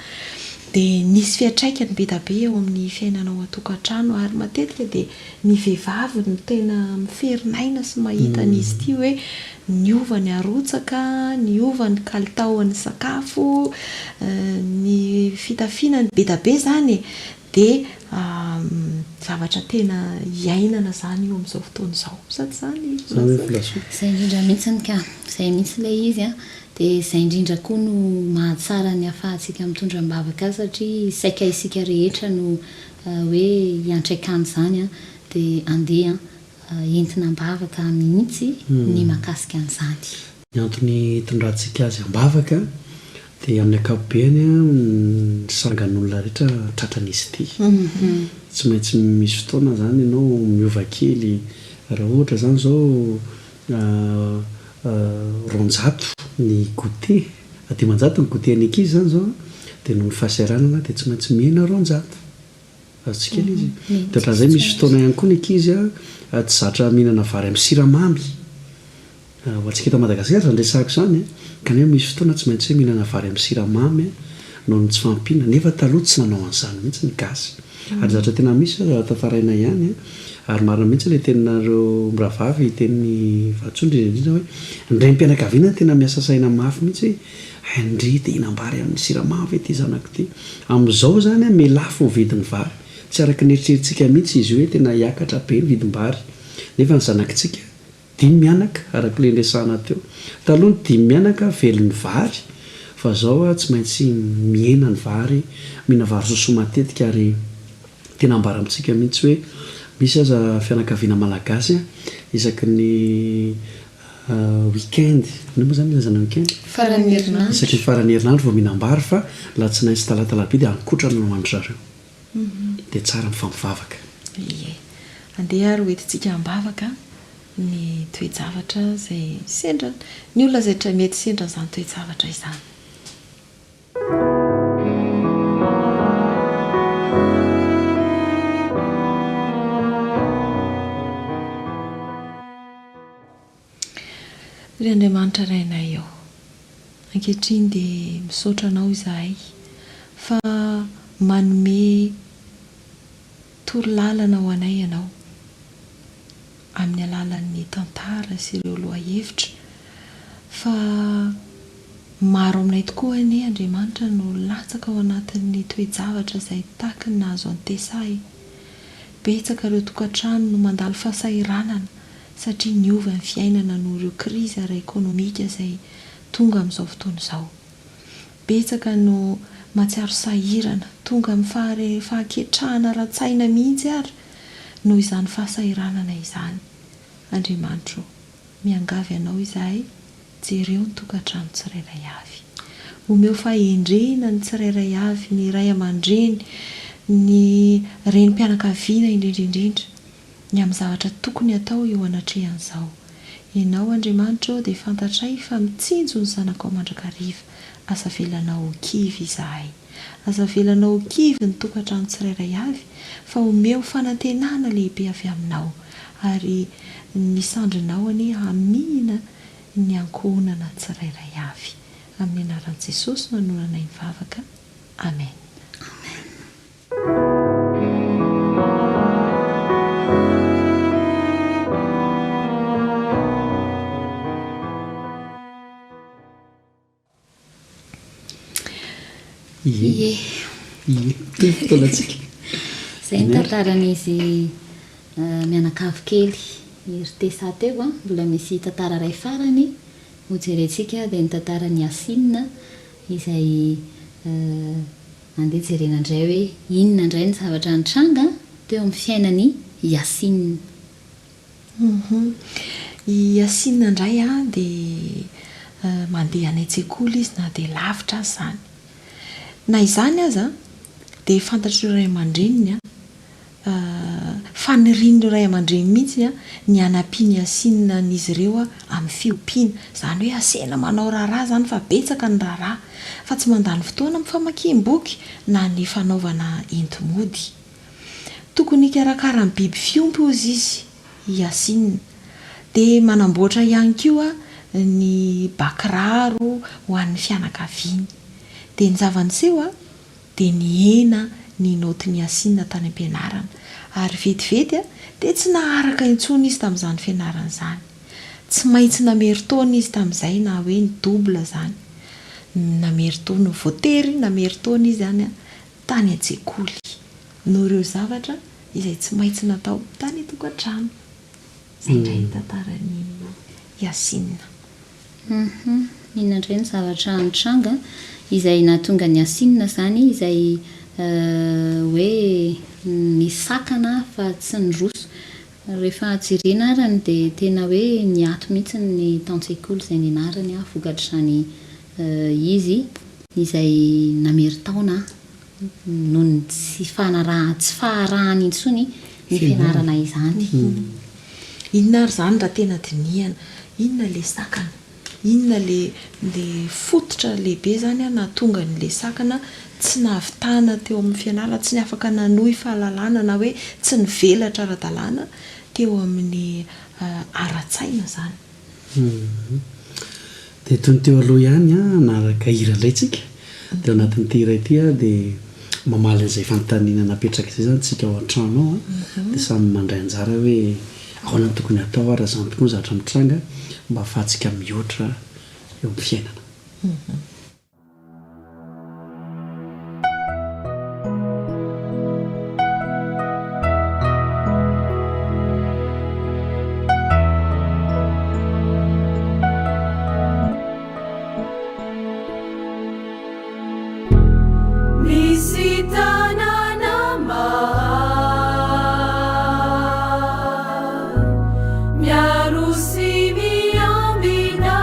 dia nisy fiantraikany be dia be eo amin'ny fiainana ao an-tokantrano ary matetika dia ny vehivavy no tena miferinaina sy mahita an'izy ity hoe niova ny arotsaka, niova ny kalitaon'ny sakafo, ny fitafiana, be dia be izany e! Dia zavatra tena iainana izany io amin'izao fotoana izao. Sa tsy izany Volasoa? Izay indrindra mihitsy ka. Izay mihitsy ilay izy an. Dia izay indrindra koa no mahatsara ny ahafahantsika mitondra am-bavaka azy satria saika isika rehetra no hoe hiantraikan'izany an. Dia andeha entina am-bavaka mihitsy ny mahakasika an'izany. Ny antony hitondrantsika azy am-bavaka dia amin'ny ankapobeny ny sangan'olona rehetra tratran'izy ity. Tsy maintsy misy fotoana izany ianao miova kely, raha ohatra izany izao 200 ny goûter, 500 ny goûter an'ny ankizy izany izao dia noho ny fahasahiranana dia tsy maintsy mihena 200. Azontsika ilay izy. Dia ohatran'izay misy fotoana ihany koa ny ankizy tsy zatra mihinana vary amin'ny siramamy. Ho antsika eto Madagasikara izany resahako izany an, kanefa misy fotoana tsy maintsy hoe mihinana vary amin'ny siramamy noho ny tsy fahampiana, nefa taloha tsy nanao an'izany mihitsy ny gasy. Ary zavatra tena misy aza tantaraina ihany an, ary marina mihitsy ilay teninareo mirahavavy teny Vatosoa indrindra indrindra hoe ny renim-pianakaviana no tena miasa saina mafy mihitsy hoe hay ndry te hihinam-bary amin'ny siramamy ve ity zanako ity. Amin'izao izany an, miha-lafo ny vidin'ny vary, tsy araka ny eritreritsika mihitsy izy io hoe tena hiakatra be ny vidim-bary, nefa ny zanakitsika Dimy mianaka, araka ilay niresahana teo. Taloha ny dimy mianaka velon'ny vary, fa zao tsy maintsy mihena ny vary, mihina vary sosoa matetika ary tena ambara amintsika mihitsy hoe misy aza fianakaviana malagasy isaky ny week-end, inona moa zany ilazana week-end? Faran'ny herinandro. Isaky ny faran'ny herinandro vao mihinam-bary fa alatsinainy sy talata alarobia dia haninkotrana no hohanin-dry zareo. Dia tsara mifampivavaka. Ie. Andeha ary hoentintsika am-bavaka ny toe-javatra izay sendra, ny olona izay mety sendra an'izany toe-javatra izany. Ry Andriamanitra Rainay ô, ankehitriny dia misaotra Anao izahay fa manome torolalana ho anay Ianao amin'ny alalan'ny tantara sy ireo lohahevitra fa maro aminay tokoa anie Andriamanitra no latsaka ao anatin'ny toe-javatra izay tahaky ny nahazo an'i Tesa e! Betsaka ireo tokantrano no mandalo fahasahiranana. satria niova ny fiainana noho ireo krizy ara-ekonomika izay tonga amin'izao fotoana izao. Betsaka no mahatsiaro sahirana, tonga amin'ny fahare fahaketrahana ara-tsaina mihitsy ary noho izany fahasahiranana izany. Andriamanitro ô, miangavy Anao izahay, jereo ny tokantrano tsirairay avy. Omeo fahendrena ny tsirairay avy, ny ray aman-dreny, ny renim-pianakaviana indrindra indrindra, ny amin'ny zavatra tokony hatao eo anatrehan'izao. Ianao Andriamanitra ô dia fantatray fa mitsinjo ny zanakao mandrakariva, aza avelanao ho kivy izahay. Aza avelanao ho kivy ny tokantrano tsirairay avy fa omeo fanantenana lehibe avy aminao ary ny sandrinao anie hamihina ny ankohonana tsirairay avy. Amin'ny anaran'i Jesosy no anonanay ny vavaka. Amen. Amen. Ie. Ie. Toy ny fotoanantsika. Izay ny tantaran'izy mianakavy kely ry Tessa teo an. Mbola misy tantara iray farany hojerentsika dia ny tantaran'i Yacine izay Andeha jerena indray hoe inona indray ny zavatra nitranga teo amin'ny fiainan'i Yacine. Hum. I Yacine indray an, dia mandeha any an-tsekoly izy na dia lavitra aza izany. Na izany aza dia fantatr'ireo ray aman-dreniny an, Fanirian'ireo ray aman-dreny mihitsy ny hanampian'i Yacine an'izy ireo amin'ny fiompiana. Izany hoe asena manao raharaha izany fa betsaka ny raharaha, fa tsy mandany fotoana amin'ny famakiam-boky na ny fanaovana enti-mody. Tokony hikarakara ny biby fiompy hozy izy, i Yacine. Dia manamboatra ihany koa ny bakiraro ho an'ny fianakaviany. Dia ny zava-niseho dia nihena ny naotin'i Yacine tany am-pianarana, ary vetivety dia tsy naharaka intsony izy tamin'izany fianarana izany. Tsy maintsy namerin-taona izy tamin'izay na hoe ni-double izany. Namerin-taona, voatery namerin-taona izy izany tany an-tsekoly, noho ireo zavatra izay tsy maintsy natao tany an-tokantrano. Izay indray ny tantaran'i Yacine. Hum inona indray ny zavatra nitranga izay nahatonga an'i Yacine izany izay hoe nisakana fa tsy niroso. Rehefa jerena arany dia tena hoe niato mihitsy ny taon-tsekoly izay nianarany vokatr'izany izy izay namerin-taona noho ny tsy fanaraha tsy faharahany intsony ny fianarana izany. Inona ary izany raha tena dinihana? Inona ilay sakana? Inona ilay ilay fototra lehibe izany nahatonga an'ilay sakana tsy nahavitana teo amin'ny fianarana, tsy afaka nanohy fahalalana na hoe tsy nivelatra ara-dalàna teo amin'ny ara-tsaina izany? Dia toy ny teo aloha ihany an, hanaraka hira indray tsika. Dia ao anatin'ity hira ity an, dia mamaly an'izay fanontaniana napetraka izay izany tsika ao an-trano ao an, dia samy mandray anjara hoe ahoana no tokony hatao ary raha izany tokoa ny zavatra mitranga mba ahafahantsika mihoatra eo amin'ny fiainana. Misy tanàna maro miaro sy miambina.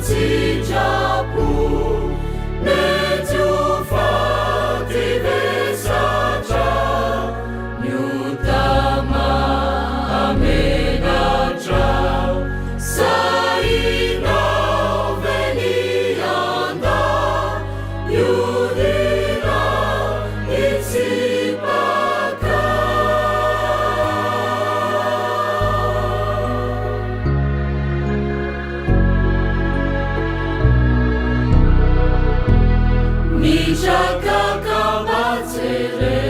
an-tsitrapo, mety ho faty vesatra, ny ota mahamenatra. Sahinao ve ny handà ny olona hitsipaka? Mitraka ka mba jereo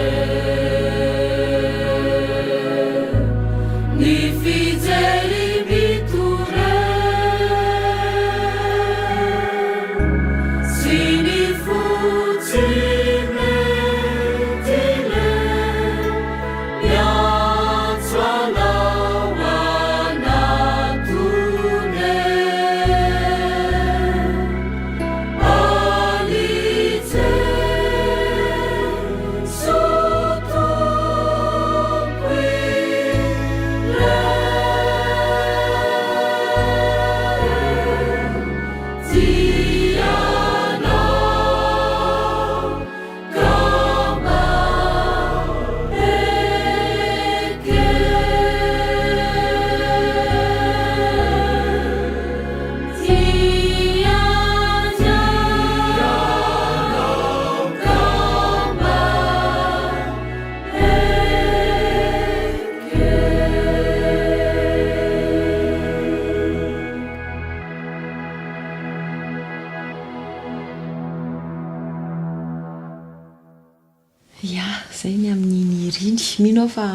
Ny fijery mitoreo Sy ny fo tsy mety leo Miantso anao hanatona e Any Jeso Tompo irery Tia anao ka mba ekeo. Tia anao ka mba ekeo. Ya, izay ny amin'iny hira iny. Mino aho fa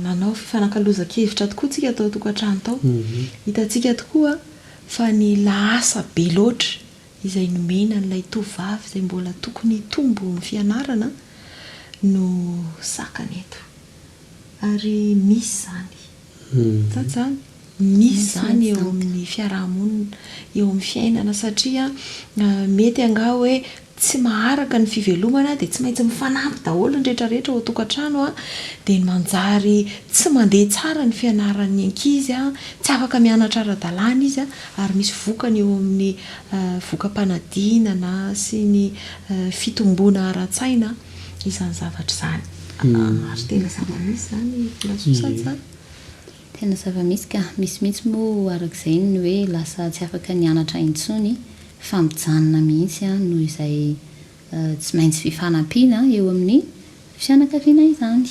nanao fifanakalozan-kevitra tokoa tsika tao an-tokantrano tao. Hitantsika tokoa fa ny lahasa be loatra izay nomena an'ilay tovovavy izay mbola tokony hitombo ny fianarana no sakana eto. Ary misy izany. Za zany? Misy izany eo amin'ny fiaraha-monina, eo amin'ny fiainana satria mety angaha hoe tsy maharaka ny fivelomana dia tsy maintsy mifanampy daholo ny rehetra rehetra ao an-tokantrano dia manjary tsy mandeha tsara ny fianaran'ny ankizy, tsy afaka mianatra ara-dalàna izy ary misy vokany eo amin'ny voka-panadinana sy ny fitomboana ara-tsaina izany zavatra izany. Ary tena zava-misy izany Volasoa sa tsy izany? Tena zava-misy ka. Misy mihitsy moa araka izay ny hoe lasa tsy afaka nianatra intsony fa mijanona mihitsy noho izay tsy maintsy fifanampiana eo amin'ny fianakaviana izany.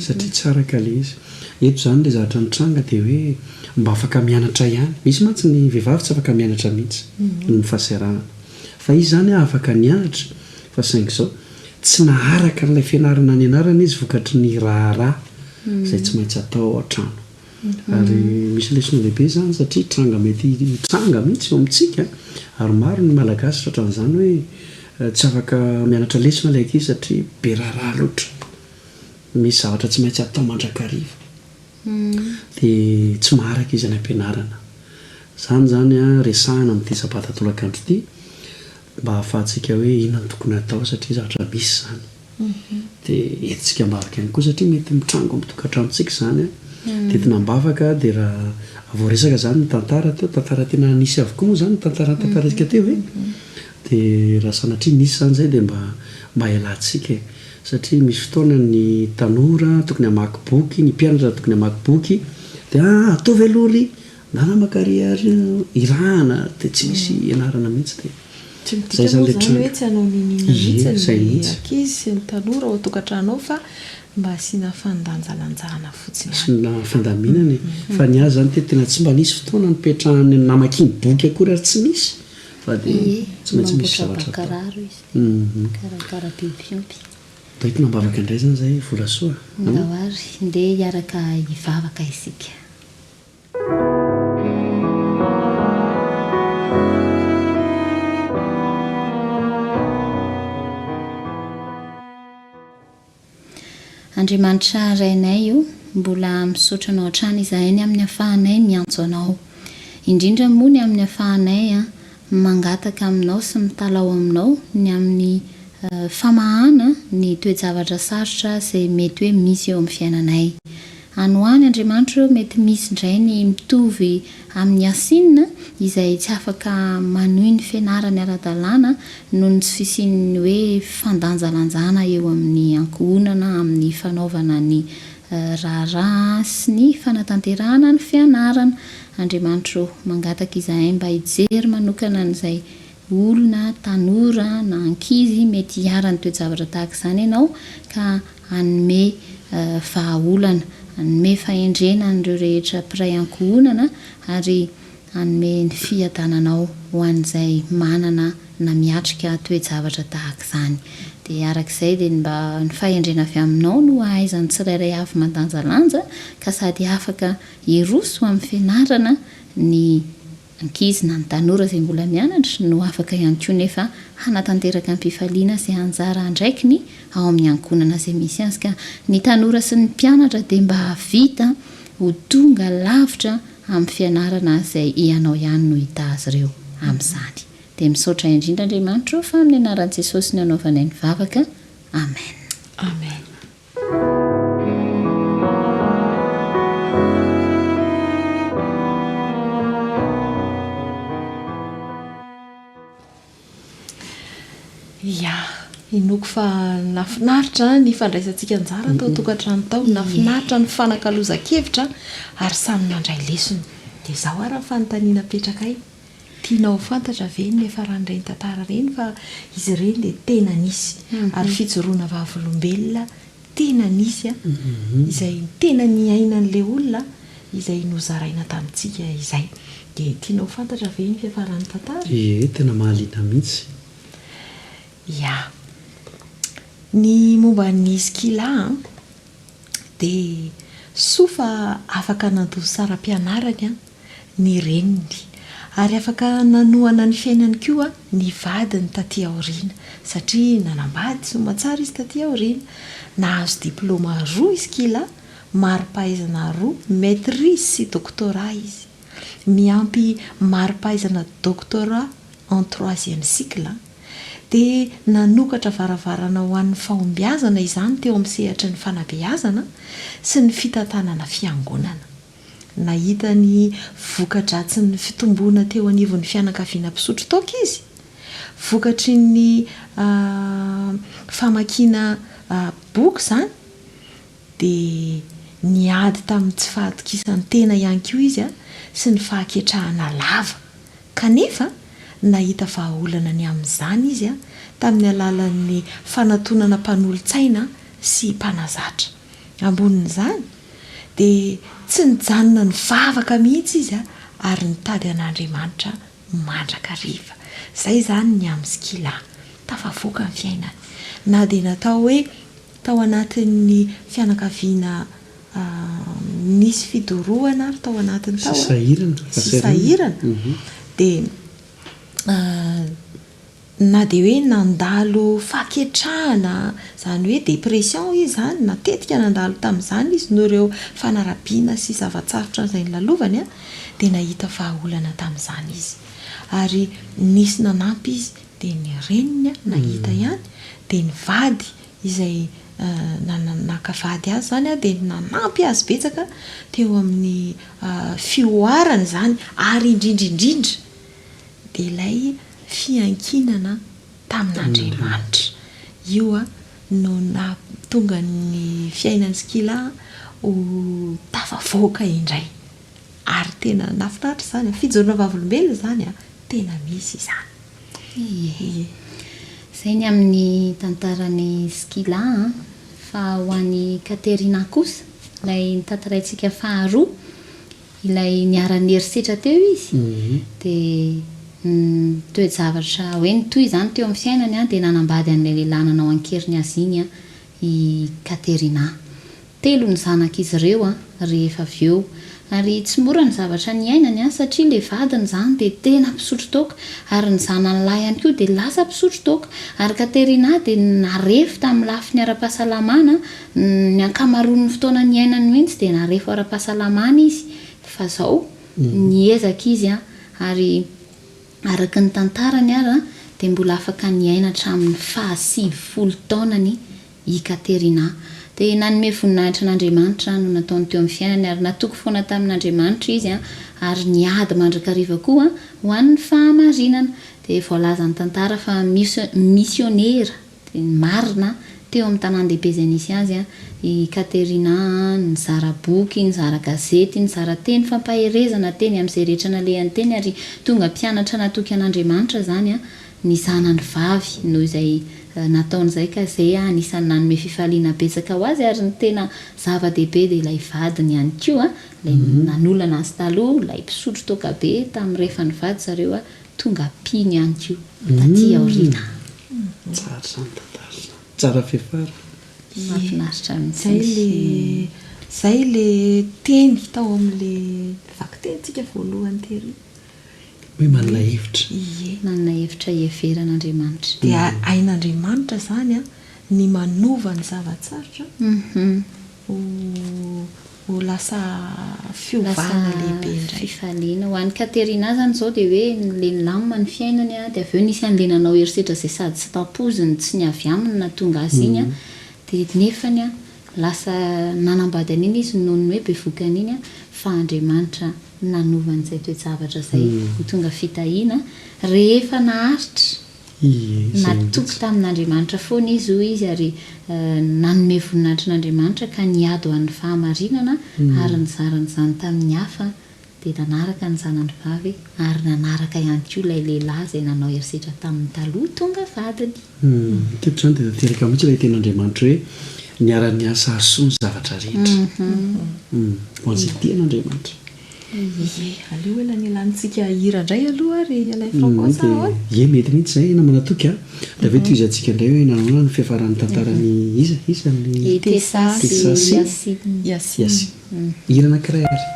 Satria tsy araka ilay izy. Eto izany ilay zavatra nitranga dia hoe mba afaka mianatra ihany. Misy mantsy ny vehivavy tsy afaka mianatra mihitsy noho ny fahasahiranana. Fa izy izany afaka nianatra fa saingy izao, tsy naharaka an'ilay fianarana nianarana izy vokatry ny raharaha izay tsy maintsy atao ao an-trano. Ary misy lesona lehibe izany satria tranga mety hitranga mihitsy eo amintsika ary maro ny Malagasy tratran'izany hoe tsy afaka mianatra lesona ilay ankizy satria be raharaha loatra. Misy zavatra tsy maintsy atao mandrakariva. Dia tsy maharaka izy any am-pianarana. Izany izany resahina amin'ity sabata tolakandro ity mba hahafahantsika hoe inona no tokony hatao satria zavatra misy izany. Dia entintsika am-bavaka ihany koa satria mety mitranga ao amin'ny tokantranontsika izany an. Dia entina am-bavaka dia raha voaresaka izany ny tantara teo, tantara tena nisy avokoa moa izany ny tantara notantaraintsika teo e. Dia raha sanatria nisy izany izay dia mba mba hialantsika e. Satria misy fotoana ny tanora tokony hamaky boky, ny mpianatra tokony hamaky boky, dia ah ataovy aloha ry ndana maka ry ary irahana dia tsy misy ianarana mihitsy dia Tsy midika zay moa zany le izany tranga. hoe tsy hanao n'inon'inona Ie, mihitsy zay ny mihitsy. ankizy sy ny tanora ao an-tokantrano ao fa mba asiana fandanjalanjana fotsiny ihany. Asiana fandaminana e. Fa ny ahy zany te tena tsy mba nisy fotoana nipetrahany namakiany boky akory ary tsy nisy fa dia Ie, tsy maintsy misy mamboatra zavatra atao. bakiraro izy dia mikarakara biby fiompy. Ndao entina am-bavaka indray izany izay Volasoa a! Ndao ary, ndeha hiaraka hivavaka isika. Andriamanitra Rainay o, mbola misaotra Anao hatrany izahay ny amin'ny afahanay miantso Anao. Indrindra moa ny amin'ny afahanay mangataka Aminao sy mitalaho Aminao ny amin'ny famahana ny toe-javatra sarotra izay mety hoe misy eo amin'ny fiainanay. Any ho any Andriamanitra o, mety misy indray ny mitovy. amin'i Yassine izay tsy afaka manohy ny fianarany ara-dalàna noho ny tsy fisian'ny hoe fandanjalanjana eo amin'ny ankohonana amin'ny fanaovana ny raharaha sy ny fanatanterahana ny fianarana. Andriamanitra ô, mangataka izahay mba hijery manokana an'izay olona, tanora na ankizy mety hiharan'ny toe-javatra tahaka izany Ianao ka hanome vahaolana, hanome fahendrena an'ireo rehetra mpiray ankohonana ary hanome ny fiadananao ho an'izay manana na miatrika toe-javatra tahaka izany. Dia araka izay dia ny mba ny fahendrena avy aminao no hahaizan'ny tsirairay avy mandanjalanja ka sady afaka hiroso amin'ny fianarana ny ankizy na ny tanora izay mbola mianatra no afaka ihany koa nefa hanatanteraka am-pifaliana izay anjara andraikiny ao amin'ny ankohonana izay misy azy ka ny tanora sy ny mpianatra dia mba hahavita ho tonga lavitra amin'ny fianarana izay ianao ihany no hitaha azy ireo amin'izany. Dia misaotra indrindra Andriamanitra ô fa amin'ny anaran'i Jesosy no anaovanay ny vavaka. Amen. Amen. Ya, inoako fa nahafinaritra ny fandraisantsika anjara tao an-tokantrano tao, nahafinaritra ny fanakalozan-kevitra ary samy nandray lesona. Dia izao ary ny fanontaniana apetrakay, tianao ho fantatra ve ny niafaran'ireny tantara ireny fa izy ireny dia tena nisy ary fijoroana vavolombelona tena nisy izay tena niainan'ilay olona izay nozaraina tamintsika izay. Dia tianao ho fantatra ve ny fiafaran'ny tantara? Ie, tena mahaliana mihitsy. Ya. Ny momba an'i Skila an, dia soa fa afaka nandoa saram-pianarany an, ny reniny. Ary afaka nanohana ny fiainany koa ny vadiny taty aoriana, satria nanambady soamantsara izy taty aoriana. Nahazo diplaoma roa i Skila, mari-pahaizana roa, maîtrise sy doctorat izy. Miampy mari-pahaizana doctorat en troisième cycle. Dia nanokatra varavarana ho an'ny fahombiazana izany teo amin'ny sehatry ny fanabeazana sy ny fitantanana fiangonana. Nahita ny voka-dratsin'ny fitomboana teo anivon'ny fianakaviana mpisotro toaka izy, vokatry ny famakiana boky izany, dia niady tamin'ny tsy fahatokisan-tena ihany koa izy sy ny fahaketrahana lava. Kanefa, nahita vahaolana ny amin'izany izy tamin'ny alalan'ny fanatonana mpanolotsaina sy mpanazatra. Ambonin'izany, dia tsy nijanona nivavaka mihitsy izy ary nitady an'Andriamanitra mandrakariva. Izay izany ny amin'i Skila. Tafavoaka ny fiainany. Na dia natao hoe tao anatin'ny fianakaviana nisy fidorohana ary tao anatiny tao. Sy sahirana. Sy sahirana. Dia Na dia hoe nandalo fahaketrahana, izany hoe dépression izy izany, matetika nandalo tamin'izany izy noho ireo fanarabiana sy zava-tsarotra izay nolalovany, dia nahita vahaolana tamin'izany izy. Ary nisy nanampy izy, dia ny reniny nahita ihany, dia ny vady izay naka vady azy izany dia nanampy azy betsaka teo amin'ny fihoarany izany, ary indrindra indrindra dia ilay fiankinana tamin'Andriamanitra. Io no nahatonga ny fiainan'i Skila ho tafavoaka indray. Ary tena nahafinaritra izany, fijoroana vavolombelona izany, tena misy izany. Ie. Izay ny amin'ny tantaran'i Skila an. Fa ho an'i Katerina kosa, ilay notantaraintsika faharoa, Ilay niharan'ny herisetra teo izy dia ny toe-javatra hoe nitohy izany teo amin'ny fiainany dia nanambady an'ilay lehilahy nanao an-keriny azy iny i Katerina. Telo ny zanak'izy ireo rehefa avy eo. Ary tsy mora ny zavatra niainany satria ilay vadiny izany dia tena mpisotro toaka ary ny zanany lahy ihany koa dia lasa mpisotro toaka. Ary Katerina dia narefo tamin'ny lafiny ara-pahasalamana Ny ankamaroan'ny fotoana niainany mihitsy dia narefo ara-pahasalamana izy fa zao niezaka izy ary araka ny tantarany ara dia mbola afaka niaina hatramin'ny faha 90 taonany i Katerina. Dia nanome voninahitra an'Andriamanitra no nataony teo amin'ny fiainany ary natoky foana tamin'Andriamanitra izy. ary niady mandrakariva koa ho an'ny fahamarinana. Dia voalazan'ny tantara fa misionera Dia ny marina, teo amin'ny tanàn-dehibe izay nisy azy, i Katerina nizara boky, nizara gazety, nizara teny fampaherezana teny amin'izay rehetra nalehany teny, ary tonga mpianatra natoky an'Andriamanitra izany ny zanany vavy noho izay nataony izay, ka izay anisan'ny nanome fifaliana betsaka ho azy, ary ny tena zava-dehibe dia ilay vadiny ihany koa, ilay nanolana azy taloha, ilay mpisotro toaka be tamin'ny rehefa nivady zareo, Tonga mpino ihany koa taty aoriana. Tsara izany tantara izany. Tsara fiafara. Mahafinaritra mihitsy. Zay le zay le teny tao amin'le vakitenintsika voalohany tery. Hoe manana hevitra. Ie. Manana hevitra hiheveran'Andriamanitra. Dia hain'Andriamanitra izany an ny manova ny zava-tsarotra ho Ho lasa fiovana lehibe Lasa indray. fifaliana. Ho an'i Katerina zany izao dia hoe le nilamina ny fiainany dia avy eo nisy an'le nanao herisetra izay sady tsy tampoiziny tsy ny avy aminy nahatonga azy iny dia nefany lasa nanambady an'iny izy noho ny hoe bevohoka an'iny fa Andriamanitra nanova an'izay toe-javatra izay ho tonga fitahiana rehefa naharitra Ie, izay Natoky mihitsy. tamin'Andriamanitra foana izy, hoy izy, ary nanome voninahitr' Andriamanitra ka niady ho an'ny fahamarinana ary nizara an'izany tamin'ny hafa, dia nanaraka ny zanany vavy ary nanaraka ihany koa ilay lehilahy izay nanao herisetra taminy taloha tonga vadiny. Teto izany dia tanteraka mihitsy ilay tenin'Andriamanitra hoe niara-niasa hahasoa ny zavatra rehetra. Ho an'izay tia an'Andriamanitra. Ie, aleo elanelantsika hira indray aloha ry Alain Franco sa ahoana? Ie, mety mihitsy izay namana Toky a! Dia avy eo tohizantsika indray hoe nahoana ny fiafaran'ny tantaran'i iza? Iza ny? I Tessa sy Tessa sy Yacine. Yacine. Hira anankiray ary.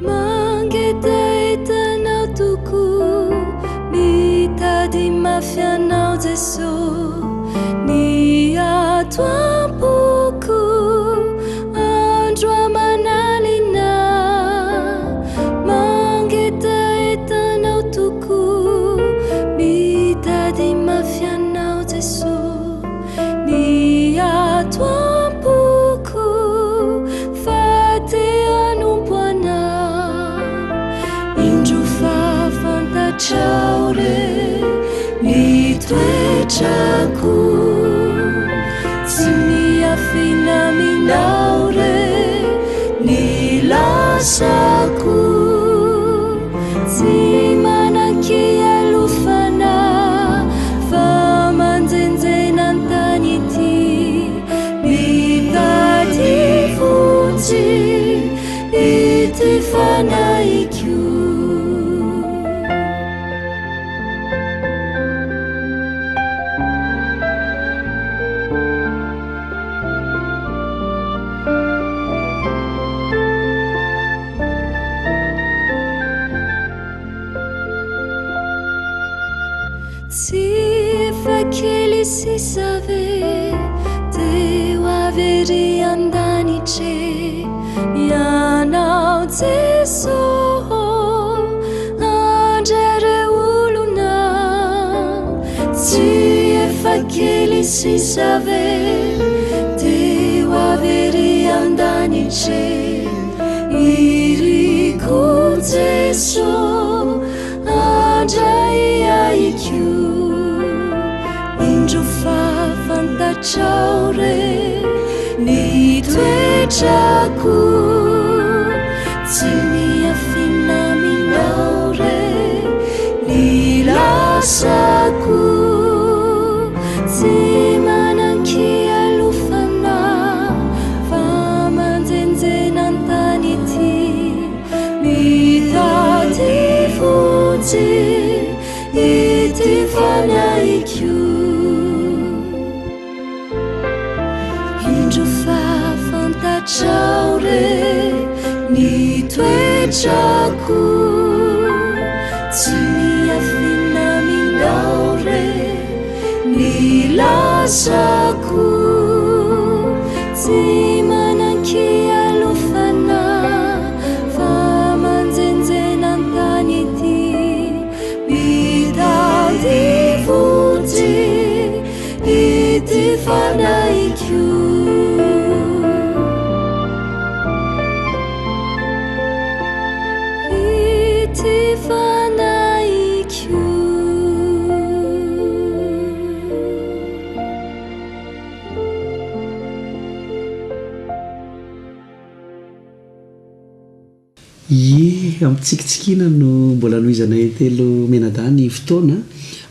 Mangetaheta anao tokoa, mitady mafy anao Jeso, ny ato am-poko andro aman'alina. Mangetaheta anao tokoa, mitady mafy anao Jeso. Ny ato am-poko fa te hanompo anao. Indro fa fantatrao re ny toetrako. Tsy miafina aminao re ny lasako. Tsy manan-kialofana fa manjenjena an-tany ity, mitady vonjy ity fanahiko. Tsy efa kely sisa ve dia ho avy ery an-danitra e Ianao Jeso ô handray ireo olona Tsy efa kely sisa ve dia ho avy ery an-danitra e Iriko Jeso handray ahy koa Indro fa fantatrao re ny toetrako Tsy miafina aminao re ny lasako Tsy manan-kialofana fa manjenjena an-tany ity Mitady vonjy ity fanahiko Indro fa fantatrao re ny toetrako Tsy miafina aminao re ny lasako Tsy manan-kialofana. Ampitsikitsikiana no mbola anohizanay telo mianadahy ny fotoana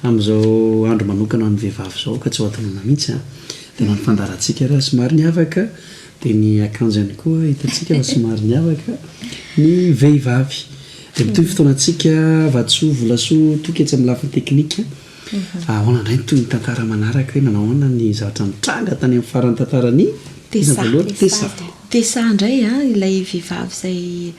amin'izao andro manokana ho an'ny vehivavy izao ka tsy ho adinoina mihitsy an! Dia na ny fandaharantsika ary somary niavaka dia ny akanjo ihany koa hitantsika fa somary niavaka ny vehivavy. Dia mitohy fotoanantsika Vatosoa Volasoa Toky etsy amin'ny lafiny teknika. Ahoana indray ny tohin'ny tantara manaraka hoe nanao ahoana ny zavatra nitranga tany amin'ny faran'ny tantaran'i iza Tessa. voalohany? Tessa. Tessa indray an, ilay vehivavy izay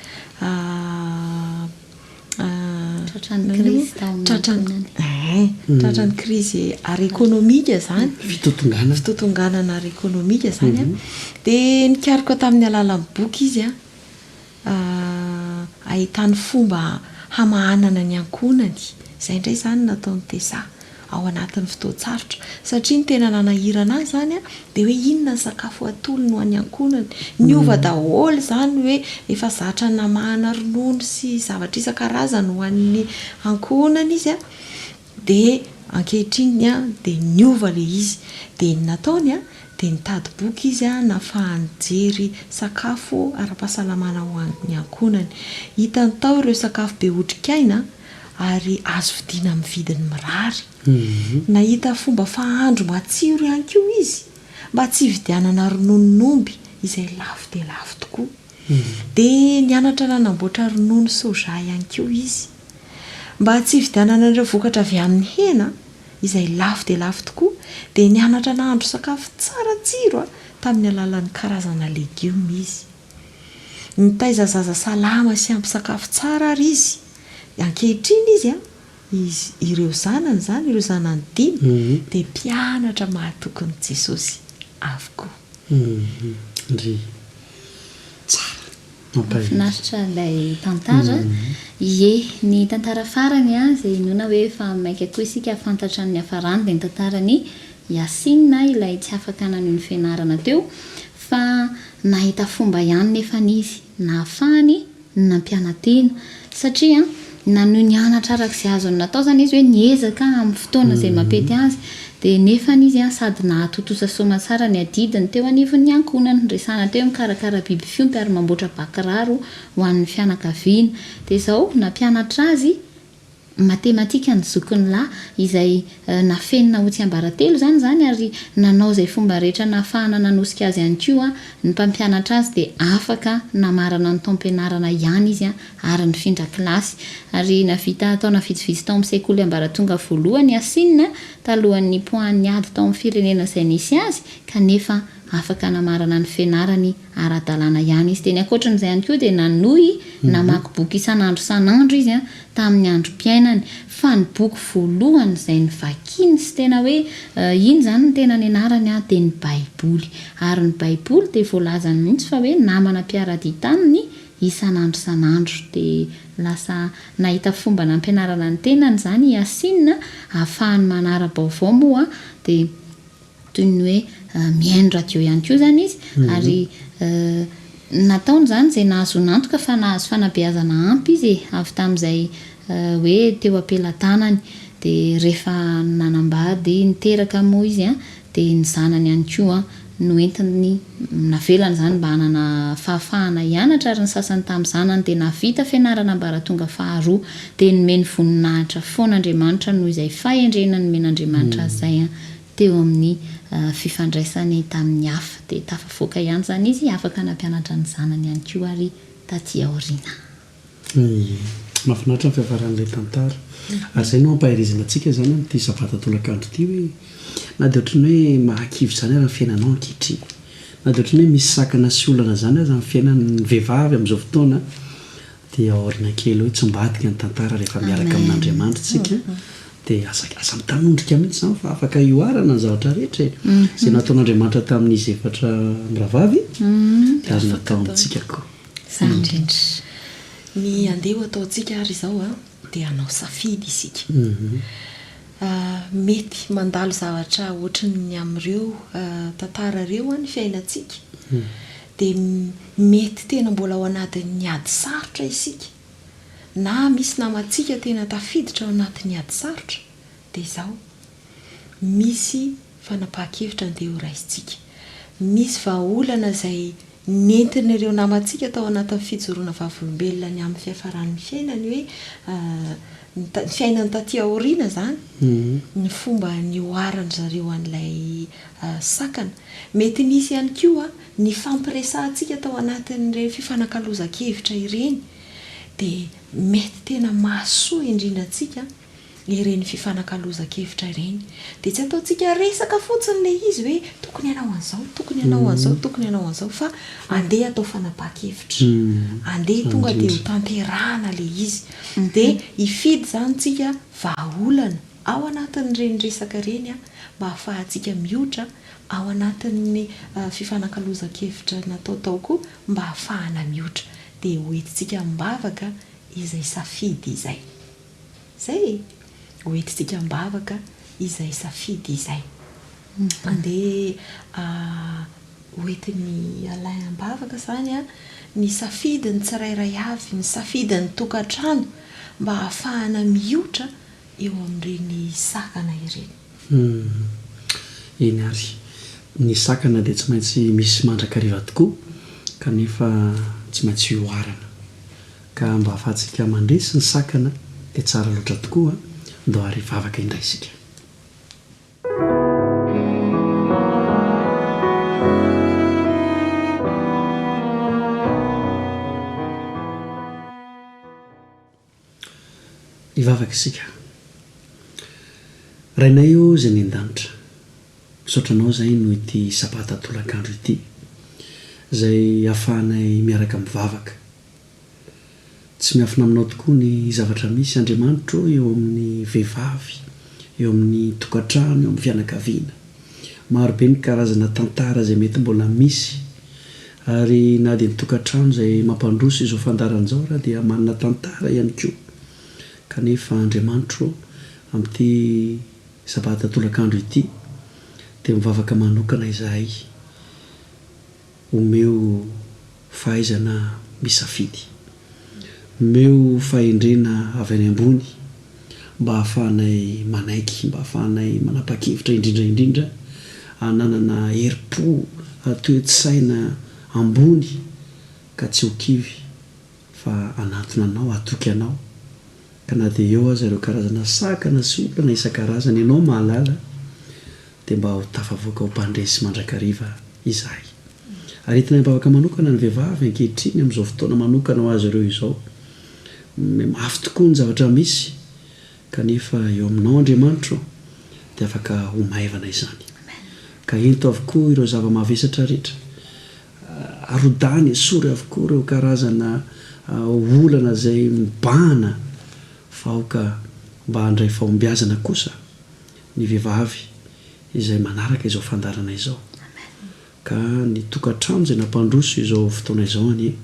Tratran'ny krizy tao amin'ny tratran'ny eh, tratran'ny krizy ara-ekonomika izany. Fitotonganana. Fitotonganana ara-ekonomika izany an. Dia nikaroka tamin'ny alalan'ny boky izy an. Ahitany fomba hamahanana ny ankohonany. Izay indray izany no nataon'i Tessa ao anatin'ny fotoan-tsarotra. Satria ny tena nanahirana azy izany dia hoe inona ny sakafo atolony ho an'ny ankohonany. Niova daholo izany hoe efa zatra namahana ronono sy zavatra isan-karazany ho an'ny ankohonany izy Dia ankehitriny dia niova ilay izy. Dia ny nataony dia nitady boky izy nahafahany nijery sakafo ara-pahasalamana ho an'ny ankohonany. Hitany tao ireo sakafo be otrikaina ary azo vidiana amin'ny vidiny mirary. Nahita fomba fahandro matsiro ihany koa izy mba tsy hividianana rononon'omby izay lafo dia lafo tokoa. Dia nianatra nanamboatra ronono soja ihany koa izy. Mba tsy hividianana ireo vokatra avy amin'ny hena, izay lafo dia lafo tokoa, dia nianatra nahandro sakafo tsara tsiro tamin'ny alalan'ny karazana legioma izy. Nitaiza zaza salama sy ampy sakafo tsara àry izy. Ankehitriny izy, izy, ireo zanany izany, ireo zanany dimy, dia mpianatra mahatokin'i Jesosy avokoa. Ndry. Tsara. Mampahery. Mahafinaritra ilay tantara. Ie, ny tantara farany izay inoana hoe efa maika koa isika hahafantatra ny niafarany dia ny tantaran'i Yacine ilay tsy afaka nanohy ny fianarana teo fa nahita fomba ihany nefany izy nahafahany ny nampiana-tena satria nanohy nianatra araka izay azony natao izany izy hoe niezaka amin'ny fotoana izay mampety azy dia nefany izy sady nahatontosa soamatsara ny adidiny teo anivon'ny ankohonany, resahana teo hoe mikarakara biby fiompy ary mamboatra bakiraro ho an'ny fianakaviana dia izao nampianatra azy matematika ny zokiny lahy izay nafenina ho tsiambaratelo izany izany ary nanao izay fomba rehetra nahafahana nanosika azy ihany koa ny mpampianatra azy dia afaka namarana ny taom-pianarana ihany izy ary nifindra kilasy ary nahavita taona vitsivitsy tao amin'ny sekoly ambaratonga voalohany Yassine talohan'ny nipoahan'ny ady tao amin'ny firenena izay nisy azy kanefa afaka namarana ny fianarany ara-dalàna ihany izy. Dia ny ankoatran'izay ihany koa dia nanohy namaky boky isan'andro isan'andro izy tamin'ny androm-piainany. Fa ny boky voalohany izay novakiany sy tena hoe iny izany no tena nianarany dia ny Baiboly. Ary ny Baiboly dia voalazany mihitsy fa hoe namana mpiara-dia taminy isan'andro isan'andro. Dia lasa nahita fomba nampianarana ny tenany izany i Hasina ahafahany manara-baovao moa dia toy ny hoe mihaino radio ihany koa izany izy ary nataony izany izay nahazoana antoka fa nahazo fanabeazana ampy izy e, avy tamin'izay hoe teo am-pelatanany. Dia rehefa nanambady niteraka moa izy dia ny zanany ihany koa noentiny navelany izany mba hanana fahafahana hianatra ary ny sasany tamin'ny zanany dia nahavita fianarana ambaratonga faharoa dia nomeny voninahitra foana Andriamanitra noho izay fahendrena nomen'Andriamanitra azy izay teo amin'ny fifandraisany tamin'ny hafa. Dia tafavoaka ihany izany izy, afaka nampianatra ny zanany ihany koa ary taty aoriana. Ie. Mahafinaritra ny fiafaran'ilay tantara. Ary izay no ampaherezana antsika izany amin'ity sabata tolakandro ity hoe na dia ohatran'ny hoe mahakivy izany ary ny fiainanao ankehitriny, na dia ohatran'ny hoe misy sakana sy olana izany aza ny fiainan'ny vehivavy amin'izao fotoana, dia ao aoriana kely hoe tsy mbadika ny tantara rehefa miaraka amin'Andriamanitra isika dia aza aza mitanondrika mihitsy izany fa afaka hihoarana ny zavatra rehetra e! Izay nataon'Andriamanitra tamin'izy efatra mirahavavy dia azo natao amintsika koa. Izany indrindra. Ny andeha ho ataontsika ary izao an, dia hanao safidy isika. Mety mandalo zavatra ohatran'ny amin'ireo tantara ireo ny fiainantsika. Dia mety tena mbola ao anatin'ny ady sarotra isika, na misy namantsika tena tafiditra ao anatin'ny ady sarotra, dia izao, misy fanapahan-kevitra andeha ho raisintsika. Misy vahaolana izay. nentin'ireo namantsika tao anatin'ny fijoroana vavolombelona ny amin'ny fiafaran'ny fiainany hoe ny fiainany taty aoriana izany, ny fomba nihoaran-dry zareo an'ilay sakana. Mety nisy ihany koa ny fampiresahantsika tao anatin'ireny fifanakalozan-kevitra ireny dia mety tena mahasoa indrindra antsika ireny fifanakalozan-kevitra ireny. Dia tsy ataontsika resaka fotsiny ilay izy hoe tokony hanao an'izao, tokony hanao an'izao, tokony hanao an'izao fa andeha atao fanapahan-kevitra. Andeha tonga dia ho tanterahana ilay izy. Dia hifidy izany tsika vahaolana ao anatin'ireny resaka ireny mba hahafahantsika miotra ao anatin'ny fifanakalozan-kevitra natao tao koa mba hahafahana miotra. Dia hoentintsika am-bavaka izay safidy izay. Izay e! Hoentintsika am-bavaka izay safidy izay. Andeha hoentin'i Alain am-bavaka izany an, ny safidin'ny tsirairay avy, ny safidin'ny tokantrano mba hahafahana miotra eo amin'ireny sakana ireny. Humm. Eny ary. Ny sakana dia tsy maintsy misy mandrakariva tokoa kanefa tsy maintsy oharana. Ka mba ahafahantsika mandresy ny sakana dia tsara loatra tokoa, ndao ary hivavaka indray isika. Hivavaka isika. Rainay ô izay any an-danitra, misaotra Anao izahay noho ity Sabata tolakandro ity, izay ahafahanay miaraka mivavaka. Tsy miafina aminao tokoa ny zavatra misy, Andriamanitra ô, eo amin'ny vehivavy, eo amin'ny tokantrano, eo amin'ny fianakaviana. Maro be ny karazana tantara izay mety mbola misy, ary na dia ny tokantrano izay mampandroso izao fandaharana izao ara dia manana tantara ihany koa. Kanefa Andriamanitro ô, amin'ity sabata tolakandro ity dia mivavaka manokana izahay, omeo fahaizana misafidy. Omeo fahendrena avy any ambony mba hahafahanay manaiky, mba hahafahanay manapa-kevitra indrindra indrindra hananana herim-po, toe-tsaina ambony ka tsy ho kivy fa hanantona Anao, hatoky Anao. Ka na dia eo aza ireo karazana sakana sy olana isan-karazany, Ianao mahalala, dia mba ho tafavoaka ho mpandresy mandrakariva izahay. Ary entinay am-bavaka manokana ny vehivavy ankehitriny amin'izao fotoana manokana ho azy ireo izao. Mafy tokoa ny zavatra misy, kanefa eo aminao Andriamanitro dia afaka ho maivana izany. Ka ento avokoa ireo zava-mavesatra rehetra, arodany, esory avokoa ireo karazana olana izay mibahana fa aoka mba handray fahombiazana kosa ny vehivavy izay manaraka izao fandaharana izao. Ka ny tokantrano izay nampandroso izao fotoana izao anie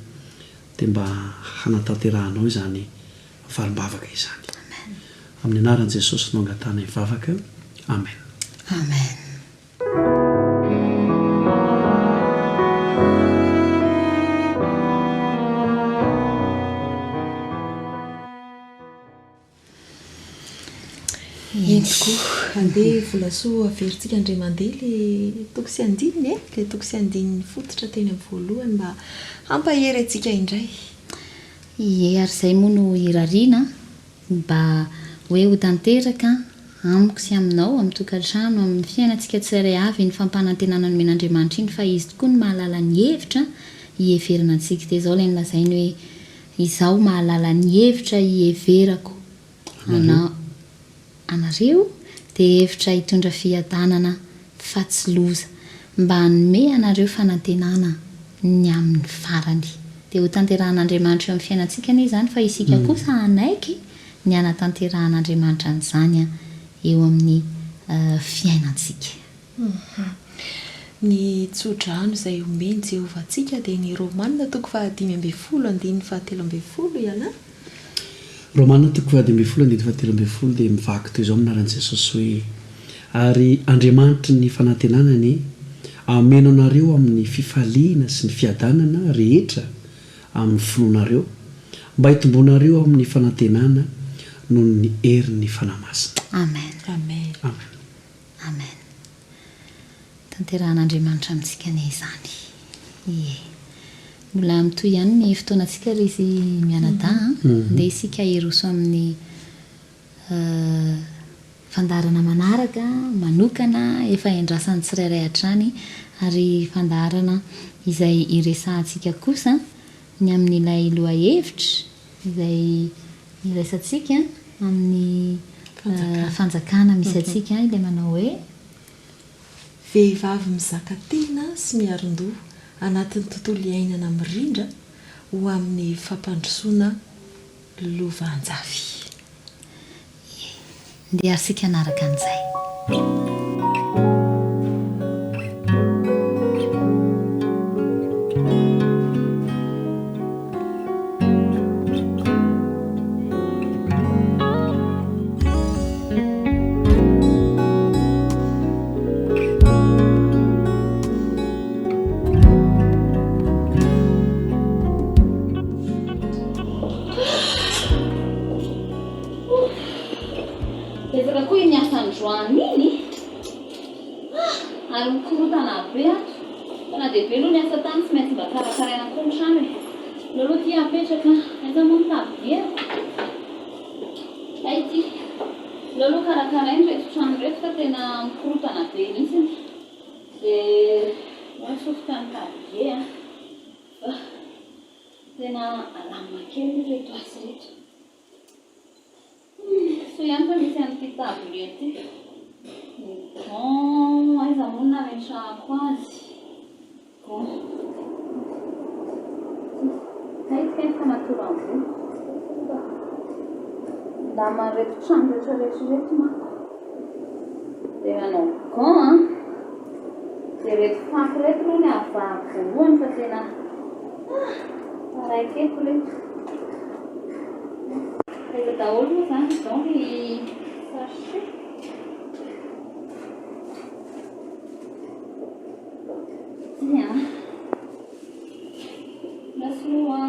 dia mba hanatanterahanao izany valim-bavaka izany. Amin'ny anaran'i Jesosy no angatahanay vavaka. Amen. Amen. Eny tokoa. Andeha Volasoa averintsika indray mandeha ilay toko sy andininy e, ilay toko sy andininy fototra teny amin'ny voalohany mba hampahery antsika indray. Ie, ary izay moa no irariana mba hoe ho tanteraka amiko sy aminao, amin'ny tokantrano, amin'ny fiainantsika tsirairay avy iny fampanantenana nomen'Andriamanitra iny fa Izy tokoa no mahalala ny hevitra hiheverana antsika. Dia izao ilay nolazainy hoe Izaho mahalala ny hevitra hiheverako ana anareo dia hevitra hitondra fiadanana fa tsy loza, mba hanome anareo fanantenana ny amin'ny farany. Dia hotanterahan'Andriamanitra eo amin'ny fiainantsika anie izany fa isika kosa hanaiky ny hanatanterahan'Andriamanitra an'izany eo amin'ny fiainantsika. Ny tsodrano izay omen'i Jehovah antsika dia ny Romana toko fahadimy ambin'ny folo andininy fahatelo ambin'ny folo ialahy. Romana toko fahadimy ambin'ny folo andininy fahatelo ambin'ny folo dia mivaky toy izao amin'ny anaran'i Jesosy hoe, Ary Andriamanitry ny fanantenana anie hameno anareo amin'ny fifaliana sy ny fiadanana rehetra amin'ny finoanareo, mba hitomboanareo amin'ny fanantenana noho ny herin'ny Fanahy Masina. Amen. Amen. Amen. Amen. Tanterahan'Andriamanitra amintsika anie izany. Ie. Mbola mitohy ihany ny fotoanantsika ry izy mianadahy a. Ndeha isika hiroso amin'ny fandaharana manaraka, manokana, efa iandrasan'ny tsirairay hatrany ary fandaharana izay hiresahantsika kosa ny amin'ilay lohahevitra izay iraisantsika amin'ny fanjakana misy antsika ilay manao hoe. Vehivavy mizaka tena sy miarin-doha anatin'ny tontolo iainana mirindra ho amin'ny fampandrosoana lovanjafy. Ie, ndeha ary isika hanaraka an'izay. Betsaka koa iny asa androany iny ah! Ary mikorontana be ato. Fa na dia be aloha ny asa tany tsy maintsy mba karakaraina koa ny trano e. Aleo aloha ity apetraka an. Aiza moa ny tablier-ko? Hay ity. Aleo aloha karakaraina ireto trano ireto fa tena mikorontana be mihitsy. Dia aleo atsofoka ny tablier an. Fa tena alamina kely aloha ireto asa ireto. Soa ihany fa misy an'ity tablier ity. Ny gant, aiza moa no nametrahako azy? Gant. Hay ity kay ny famatoram-boloko. Ndaman'ireto trano rehetra rehetra ireto manko. Dia manao gant an. Dia ireto fako ireto aloha ny avahako voalohany fa tena ah, taraiky eto ireto. Aiza daholo moa izany izao ny sachet? Ity an. Lasa aloha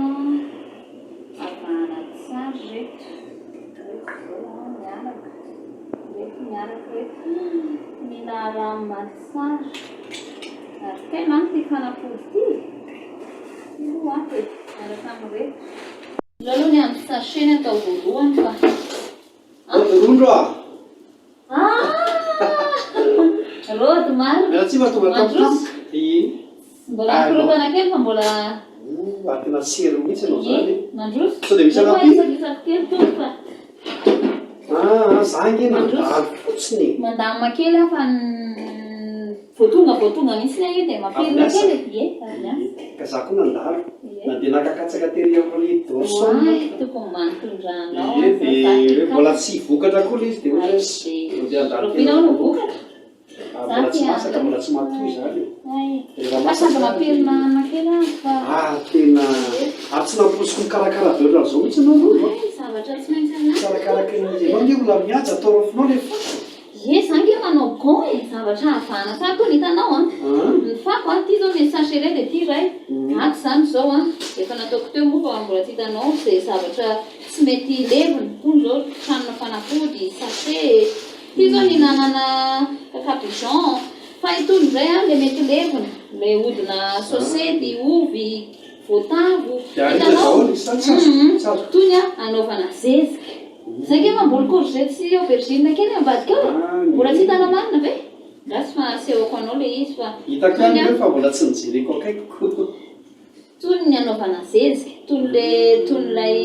avahana tsara ireto. Ireto izao an, miaraka. Ireto miaraka ireto. Mila alamina tsara. Ary kay manko ity fanafody ity e. Ity aloha ato e, miaraka amin'ireto. Aleo aloha ny amin'ny sachet ny atao voalohany fa. Rôdy rondro a! Ah! Rôdy marina. Miala tsiny fa tonga tampotampoka. Ie. Mbola mikorontana kely fa mbola. Oh, ary tena sery mihitsy ianao izany e. Mandroso. Sao dia misy anampy? Isakisaky kely tonga fa. Ah, za ange nandalo fotsiny e. Mandamina kely aho fa vao tonga vao tonga mihitsy aho io dia mampirina kely e. Ie, avy niasa. Ka za koa nandalo. Nandeha naka katsaka tery amin'ny Dawson. Oay, tokony mba nitondranao Ie, dia mbola tsy vokatra koa ilay izy dia ohatra hoe andeha handalo kely. Rahoviana hono vokatra? Ah, mbola tsy masaka, mbola tsy matoy izany e. Rehefa masaka Sady mampirina hanina kely aho fa. Ah, tena ary tsy nampoiziko mikarakara be ohatran'izao mihitsy ianao aloha. Hay, zavatra tsy maintsy ananako. Mikarakara kely, ianao anie olona mihaja, atao raofinao ilay fako. Ie, za nge manao gant e, zavatra havahana tsara koa ny hitanao an. Ny fako an, ity zao misy sachet iray dia ity iray. Ato izany izao an, efa nataoko teo moa fa mbola tsy hitanao izay zavatra tsy mety levona, itony izao tranona fanafody, sachet. Ity zao nihinanana cacapigeon, fa itony indray an le mety levona, le hodina sosety, ovy, voatavo, hitanao? Humm itony an anaovana zezika. Zay nge mamboly courgette sy aubergine kely ambadika ao e! Mbola tsy hitanao marina ve? Andraso fa asehoko anao le izy fa Hitako ihany ireo fa mbola tsy nojereko akaiky ko. Tony ny anaovana zezika, tony le tony ilay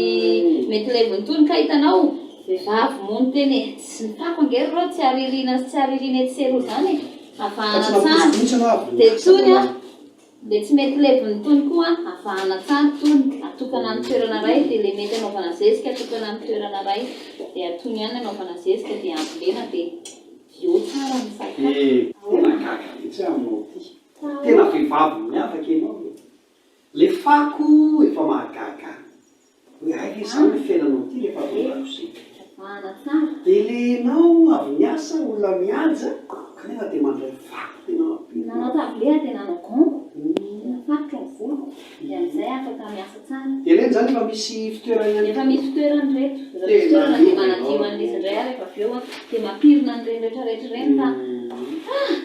mety levony tony ka hitanao vehivavy moa no tena e, tsy ny fako ange ry reo tsy aririna sy tsy aririna etsy sy eroa zany e, avahana tsara, de tony an le tsy mety levony tony koa avahana tsara tony, atokana amin'ny toerana iray de le mety anaovana zezika atokana amin'ny toerana iray de atony ihany anaovana zezika de ambolena de bio tsara ny sakafo. Tena gaga mihitsy aho aminao ity. Tena vehivavy miavaka ianao e! Le fako efa mahagaga ahy. Hoe hay ve izany ny fiainanao ity rehefa avy ao an-dakozia? Dia le enao avy niasa, olona mihaja, kanefa dia mandray fako tena be. Nanao tablier dia nanao gong, dia nafaritra ny voloko, dia amin'izay afaka miasa tsara. Dia ireny izany efa misy fitoerany ihany koa? Efa misy fitoerany ireto. Efa misy fitoerana dia manadio an'izy indray aho rehefa avy eo an. Dia mampirina an'ireny rehetra rehetra ireny fa ah!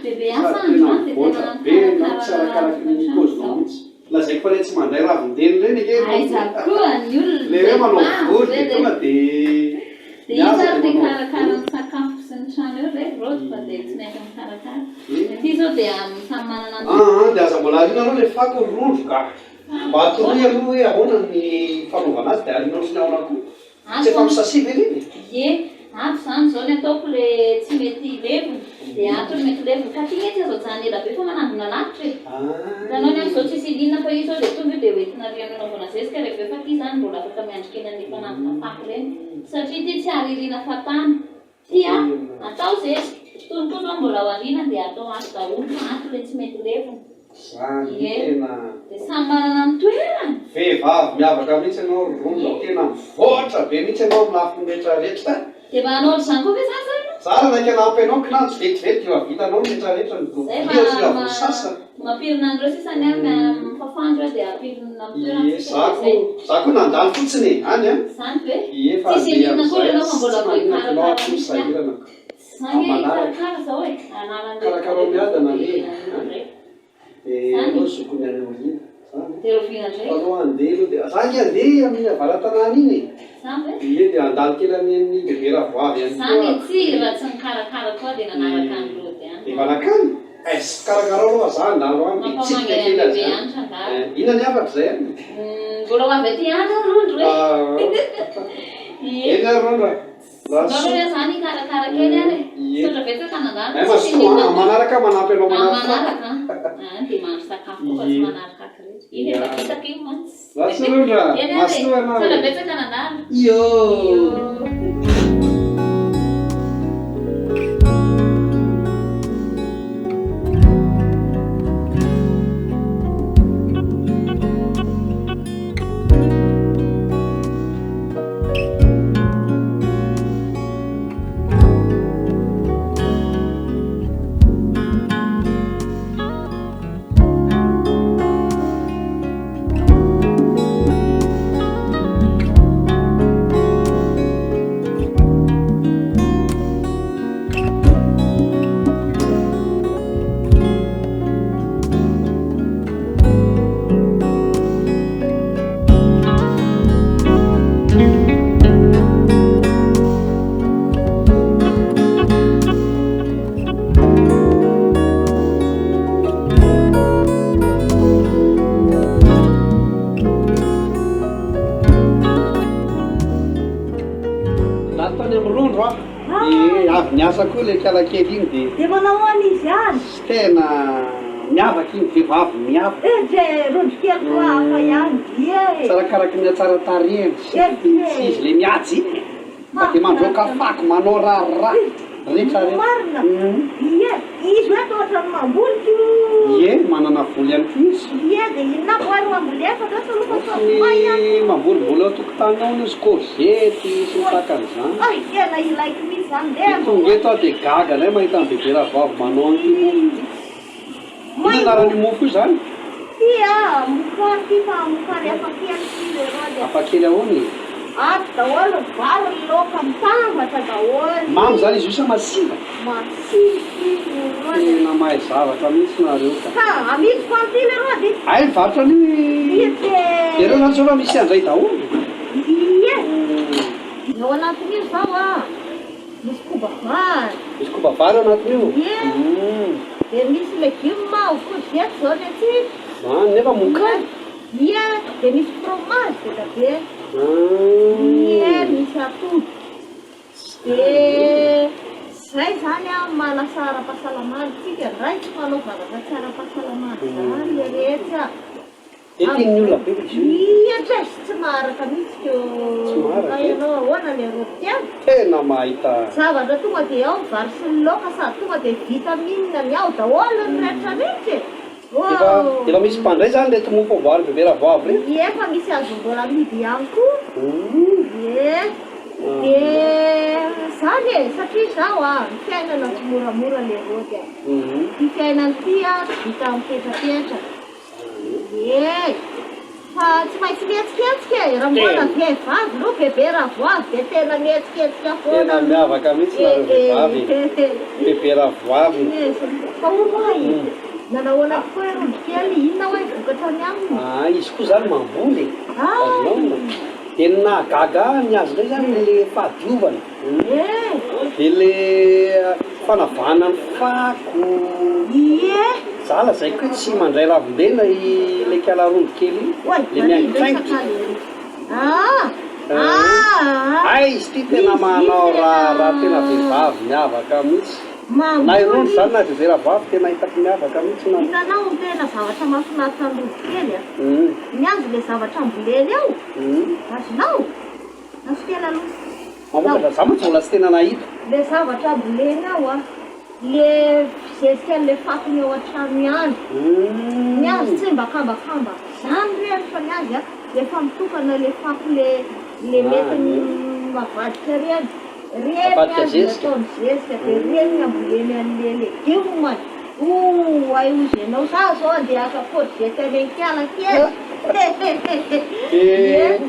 Bebe asa Sady tena androany dia mivoatra tena be ianao, tsy mikarakara arakaraky ny tokantrano paozinao izao. mihitsy. Lazaiko fa ilay tsy mandray ravin-deny ireny ange no. Aiza koa ny olona Ilay hoe manao voly dia izay tonga dia Dia iza mihaza ary dia ny manao hikarakara voly. ny sakafo sy ny trano eo re Rose fa dia tsy maintsy mikarakara. Inona? Ity izao dia samy manana ny. Aa dia aza mbola ariana aloha ilay fako ry Rondro ka. Mba atoroy aloha hoe ahoana ny fanaovana azy dia ariana ohatran'ny ahoana koa. Tsy efa Ato an. mi-sachet ve ireny e? Ie, ato izany izao ny ataoko le tsy mety levona dia ato ny mety levona. Ka aty nge tsy azo ajanona ela be fa manangona lavitra e. Hitanao ny ato izao tsisy iliana fa io izao dia tonga io dia hoentina ary any anaovana zezika rehefa eo fa aty izany mbola afaka miandry kely an'le mpanangona fako ireny satria ity tsy aririna fatana. Ty a! Atao zezika. Tony koa zao mbola ao aoriana dia atao ato daholo fa ato le tsy mety levona. Zany Ie. tena. Dia samy manana ny toerany. Vehivavy miavaka mihitsy ianao ry Rondro a, tena mivoatra be mihitsy ianao amin'ny lafiny rehetra rehetra. Dia mba hanao ohatr'izany koa ve za zao ianao? Za raha naika hanampy anao kinanjo vetivety dia efa vitanao ny rehetra rehetra, ny Zay lovia tsy fa mila voasasa. mampirina an'ireo sisa ny ahy mifafandro aho dia ampirina amin'ny toerany Ie, sisa za dia koa zay. za koa nandalo fotsiny e, any an. Zany ve? Ie fa Tsisy andeha inona akory amin'izay ianao fa tsy mbola vao maninona ianao hikarakara akory mihitsy an. sahirana ka. Zany Amin'ny hoe manaraka. hikarakara zao e, anarany Karakarao miadana anie e. Dia Zany ireo zokiny any aoriana. Zany Dia rahoviana indray? Fa aloha handeha aloha dia, za ange handeha amin'iny avara-tanàna iny e. Zany ve? Ie dia handalo kely any amin'ny bebe Ravoavy any koa Zany aho. tsy raha tsy nikarakara koa dia nanaraka an'i Lody any. Dia mba nankany? Aiz, karakarao aloha fa za handalo any dia Mampamangy hitsidika an'i kely azy bebe any. any rangahy. Eh, inona ny hafatra izay any? Mbola ho avy aty ihany hono Rondro e. Ie. Eny ary Rondro a. Ndao aloha re zany hikarakara kely ary e. Ie. Misaotra betsaka nandalo. Eh, Tsisy mazotoa inona an, koa. manaraka manampy anao Amin'ny manary fako. manaraka an. Ah, dia mahandro sakafo koa fa tsy Ie. manary fako irery. Iny efa vitako iny mantsy. Lasa Rondra, Eny ary e. mazotoa ianao Misaotra e. betsaka nandalo. Io. Io. Lany tany amin'ny rondro aho dia avy niasa koa ilay kalakely iny dia. Dia manao ahoana izy any? Tena miavaka iny vehivavy miavaka. Edry e, rondro kely koa hafa ihany dia e. Tsy arakaraky ny hatsaran-tarehiny sy ny tsy izy le mihaja iny e. Fa dia mandroaka fako, manao raharaha rehetra rehetra. Marina, ie, izy hoe toa ohatran'ny mamboly ko. Ie, manana voly ihany koa izy. Ie, dia inona aby hoy no mamboly efa ve sa aloha fa toa may ihany Ohatry ko. ny mambolimboly ao an-tokotany ao hono izy, courgette sy ny takan'izany. Ay, tena ilaiko mihitsy izany, ndeha Dia mba tonga eto aho dia gaga indray mahita an'i Bebe Ravavy manao an'ity mofo ity. Inona anaran'io mofo io izany? Ty a, mokary ty fa mokary hafa kely ty leroa dia. Hafa kely ahoana e? Ato daholo ny vary ny laoka mitambatra daholo. Mamy izany izy io sa masira? Masira ty leroa dia. Tena mahay zavatra mihitsy nareo ka. Ka amidiko an'ity leroa dia. Hay mivarotra an'io i. Ity e. Dia ireo izany sao raha misy handray daholo? Ie. Ny ao anatin'io izao a. Misy koba vary. Misy koba vary ao anatin'io? Ie. Dia misy legioma ao, courgette izao ny aty. Zany, nefa mokary? Ie, dia misy fromage be dia be. Ie, misy atody. Dia izay izany an, mahalasa ara-pahasalamana. Isika indray tsy manao zavatra tsy ara-pahasalamana izany ry reto a. Dia tian'ny olona be izy io. Mihatra izy tsy maharaka mihitsy ko Tsy maharaka fa e. ianao ahoana le robe ty an? Tena mahita. Zavatra tonga dia ao ny vary sy ny laoka sady tonga dia vitamine ny ao daholo ny rehetra rehetra e! Efa Oh! efa misy mpandray zany reto mofo amboarin'i Bebe Ravoavy reto? Ie efa misy azo mbola amidy ihany koa. Ie dia zany e satria zao a ny fiainana tsy moramora le robe a! Ity fiainana ity a tsy vita mipetrapetraka. Ie, fa tsy maintsy mihetsiketsika e, raha mbola vehivavy aloha bebe Ravoavy dia tena mihetsiketsika foana Tena aloha. miavaka mihitsy nareo vehivavy e, bebe Ravoavy. Fa hono hoa e, Nanao ahoana tokoa i Rondro kely? Inona hoe vokatra ny aminy? Ah, izy koa zany mamboly e. Azonao? Dia ny nahagaga ahy ny azy indray zany le fahadiovana. Dia le fanavahana ny fako. Ie. Za lazaiko hoe tsy mandray ravim-bela i le kala Rondro kely iny. Oay, Le miaingitraingitra. Ah! Ah! Hay izy ity tena manao raharaha tena vehivavy miavaka mihitsy. Na i Rondro zany na bebe rahavavy tena hitako miavaka mihitsy na. Hitanao ny tena zavatra mahafinaritra an'i Rondro kely a! Ny azy le zavatra amboleny ao, azonao? Azo kely aloha. Mamokatra, za mantsy mbola tsy tena nahita. Le zavatra amboleny ao a, le zezika an'le fakony ao an-trano ihany. Ny azy tsy mba kambakamba zany reny fa ny azy a efa mitokana le fako le le mety mavadika reny. Reny ny azy no ataony zezika dia reny ny amboleny an'le legioma. Ooh ay ozy enao za zao andeha haka courgette any an-kiala kely Dia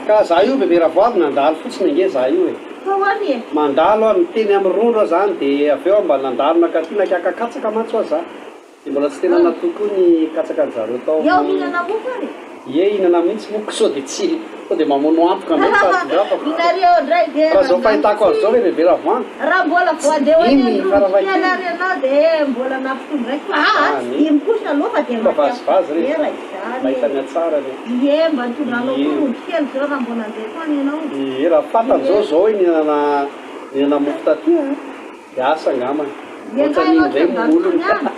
ka za io bebe ravoavy nandalo fotsiny ange za io e. Fa hoany e. Mandalo aho niteny amin'ny rondro aho zany dia avy eo aho mba nandalo nankaty naka katsaka mantsy hoa za. Dia mbola tsy tena natoky koa ny katsaka an zareo tao. Iao mihinana mofo ary e? Ie hihinana mihitsy moa ko sao dia tsy sao dia mamono antoka indray ny fahatongavako. Nareo indray dia Raha zao fahitako azy zao ve bebe Ravoahangy? Raha mbola vao handeha ho any Dimy an-drondro farafahakeliny. kely ary ianao dia mbola nampitondraiko fa aa tsy Zany. dimy kosa aloha fa dia Fa maty vazivazy re. afo vera izany Mahita e. ny hatsarany e. Ie mba nitondranao Ie. koa rondro kely zao raha mbola nandeha tany ianao. Ie raha fantany Ie. zao zao hoe nihinana nihinana mofo taty a. Dia asa angambany. Ie nga Ohatran'iny ianao tsy indray handalo molony. intsony any?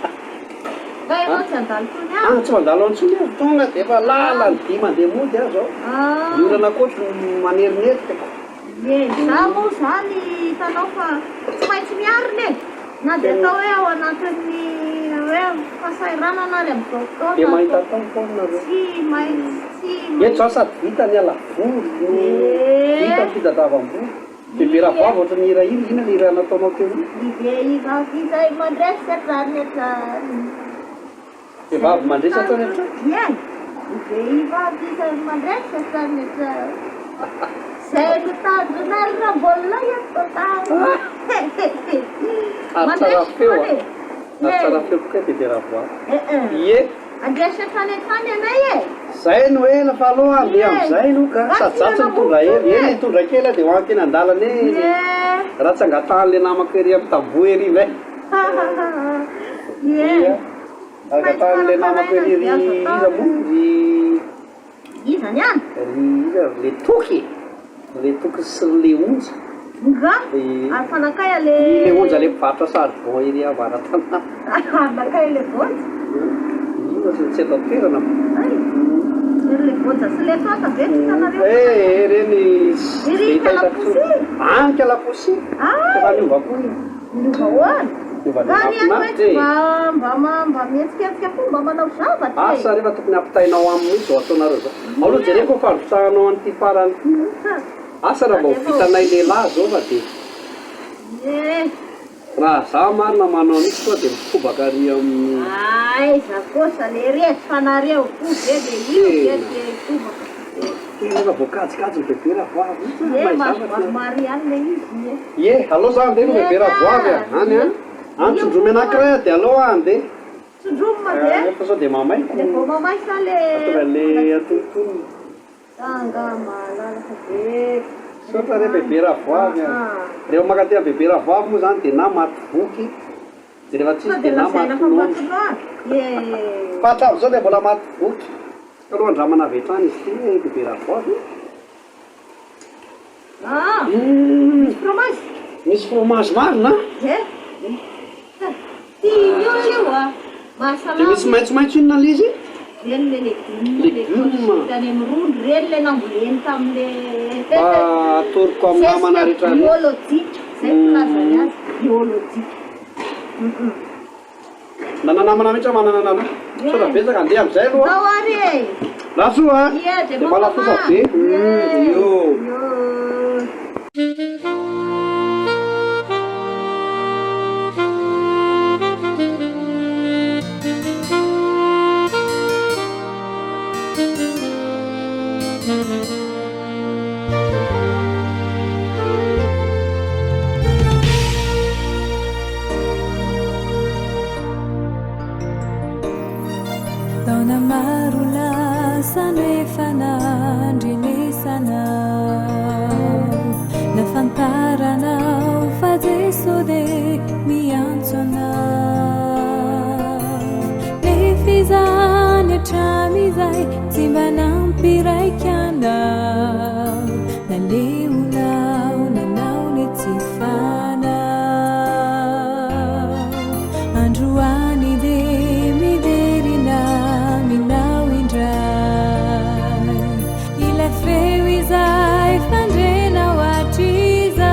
Nga ianao tsy handalo intsony any? Ah, tsy mandalo any intsony aho. Tonga dia efa lalan'ny dia mandeha mody aho izao. Ny orana koa ohatry ny manerinerika. Ie, izaho moa izany hitanao fa tsy maintsy miarina e! Na dia atao hoe ao anatin'ny hoe fahasahiranana ary amin'izao fotoana. Dia mahita atao foana nareo. Tsy maintsy, tsy maintsy. Eto izao sady vita ny ala-voly no vita ny fitadiavam-bola. Bebe Rahavavy ohatran'ny hira iny, inona le hira nataonao teo iny? Ny vehivavy izay mandresy hatrany hatrany. Vehivavy mandresy hatrany hatrany? Ie, ny vehivavy izay mandresy hatrany hatrany. Izay no tanjona ary raha mbola eto an-tany. Ary tsara Mandresy feo foana a! e. Ary tsara feo koa kay Bebe Ravoavy. Ie. Andresy hatrany hatrany anay e! Zay no ela fa aleo handeha amizay aloha ka, sady za tsy mitondra ela, eny hitondra kely aho dia ho any teny andalana eny, raha tsy angatahan'le namako ery amin'ny tamboho ery indray. Ia, angatahan'le namako ery ry iza moa ry. Iza ny any? Ry iza ry le Toky e! Ry le Toky sy ry le Onja. Nga? Ary fa nankaiza le. Ry le Onja le mpivarotra charbon ery avaratanàna. Ary nankaiza le Vonja? Io ohatran'ny tsy eto an-toerana fa. Hay! Ry le Vonja sy le Tata ve tsy hitanareo? Eh eh reny tsy Ery dia hitahitako Ikalaposy? intsony. Any Ikalaposy. Hay! Efa niova koa iny. Niova ahoana? Niova Nga ny any hoe mahafinaritra tsy e! mba mba mba mihetsiketsika koa mba manao zavatra e! Asa rehefa tokony ampitainao aminy mihitsy izao ataonareo izao. Ao aloha jereko ny fandrotsahanao an'ity farany ity a! Asa raha mba ho vitanay lehilahy izao fa dia. Ie. Raha za marina manao an'io tonga dia mitobaka ary amin'ny. Aiza kosa lery fa nareo koa ve dia io ve dia hitobaka. Tena efa voakajikajy ny bebe ravoavy mihitsy Ie mahay mahazo zavatra. Marianne izy ie. Ie, aleo za andeha aloha bebe ravoavy a! Any an! Any tsindromy anankiray aho dia aleo aho andeha. Tsindromina ve? Fa sao dia mamay ko. Dia vao mamay sa le. Ataovy an'le antonontonony. Za angaha mahalala fa be. Misaotra re bebe ravoavy a! Rehefa mankaty amin'i bebe ravoavy moa zany dia na maty voky dia rehefa tsisy dia na maty noana. Fa hatramin'izao dia mbola maty voky. Ka aloha andramana avy hatrany izy ity hoe bebe ravoavy. Ah! Misy fromage? Misy fromage marina? Eh! Tian'ny olona io a! Mahasalama. Dia misy maitsomaitso inona ilay izy? Ireny ilay legioma, ilay Legioma. tany amin'ny rondro, ireny ilay namboleny tamin'ilay Mba atoroko amin'ny namana zezika rehetra rehetra. biolojika, izay no filazany azy, biolojika. Nana namana mihitsy aho manana anareo. Misaotra betsaka, andeha amin'izay aloha. Ndao ary e! Lafo a! Ie, dia Dia mba lafosa mampamaha. be. Ie. Io. Io. Tsy mba nampiraika anao, naleonao nanao ny tsy fanao. Androany dia miverina aminao indray, ilay feo izay fandrenao hatrizay.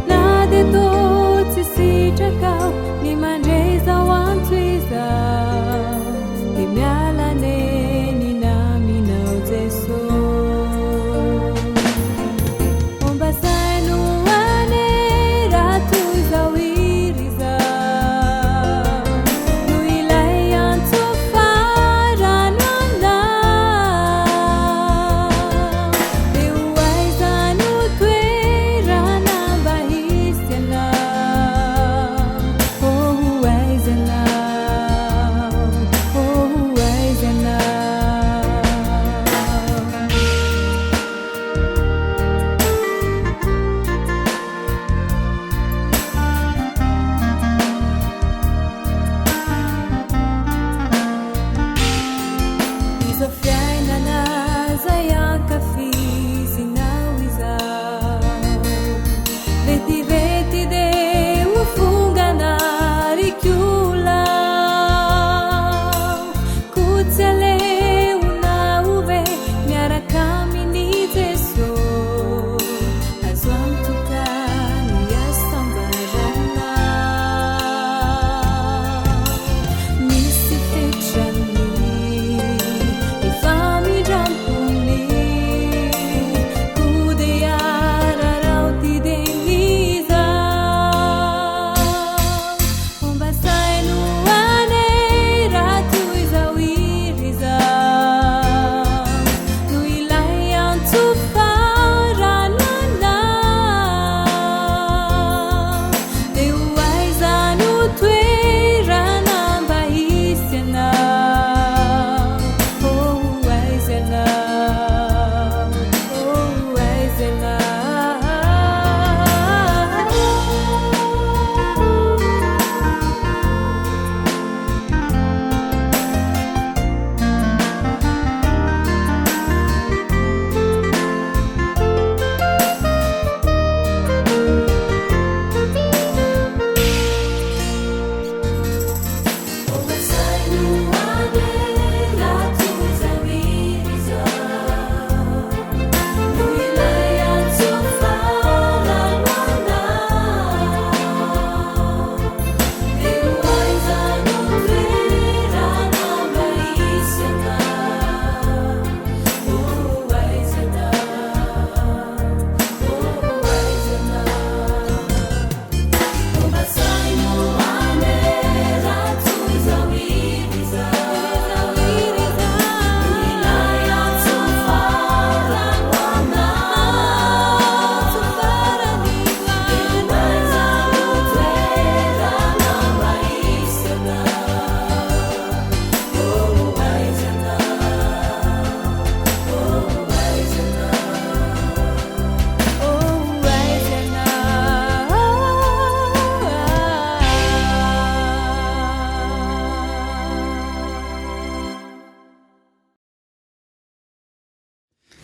Na dia toa tsy sitrakao ny mandre izao antso izao, dia miala nenina aminao Jeso. Homba saino anie raha toy izao hira izao no ilay antso farany ho anao. Dia ho aiza no toerana mba hisy anao? Oh, ho aiza ianao? Oh, ho aiza ianao? Izao fiainana izay ankafizinao izao, vetivety dia ho fongana ry kola. Koa tsy aleonao ve miaraka amin'i Jeso? Azo antoka ny hasambarana. Misy fetrany ny famindram-pony, koa dia araraoty dia izao. Homba saino anie raha toy izao hira izao no ilay antso farany ho anao. Dia ho aiza no toerana mba hisy anao? Oh, ho aiza ianao? Oh, ho aiza ianao?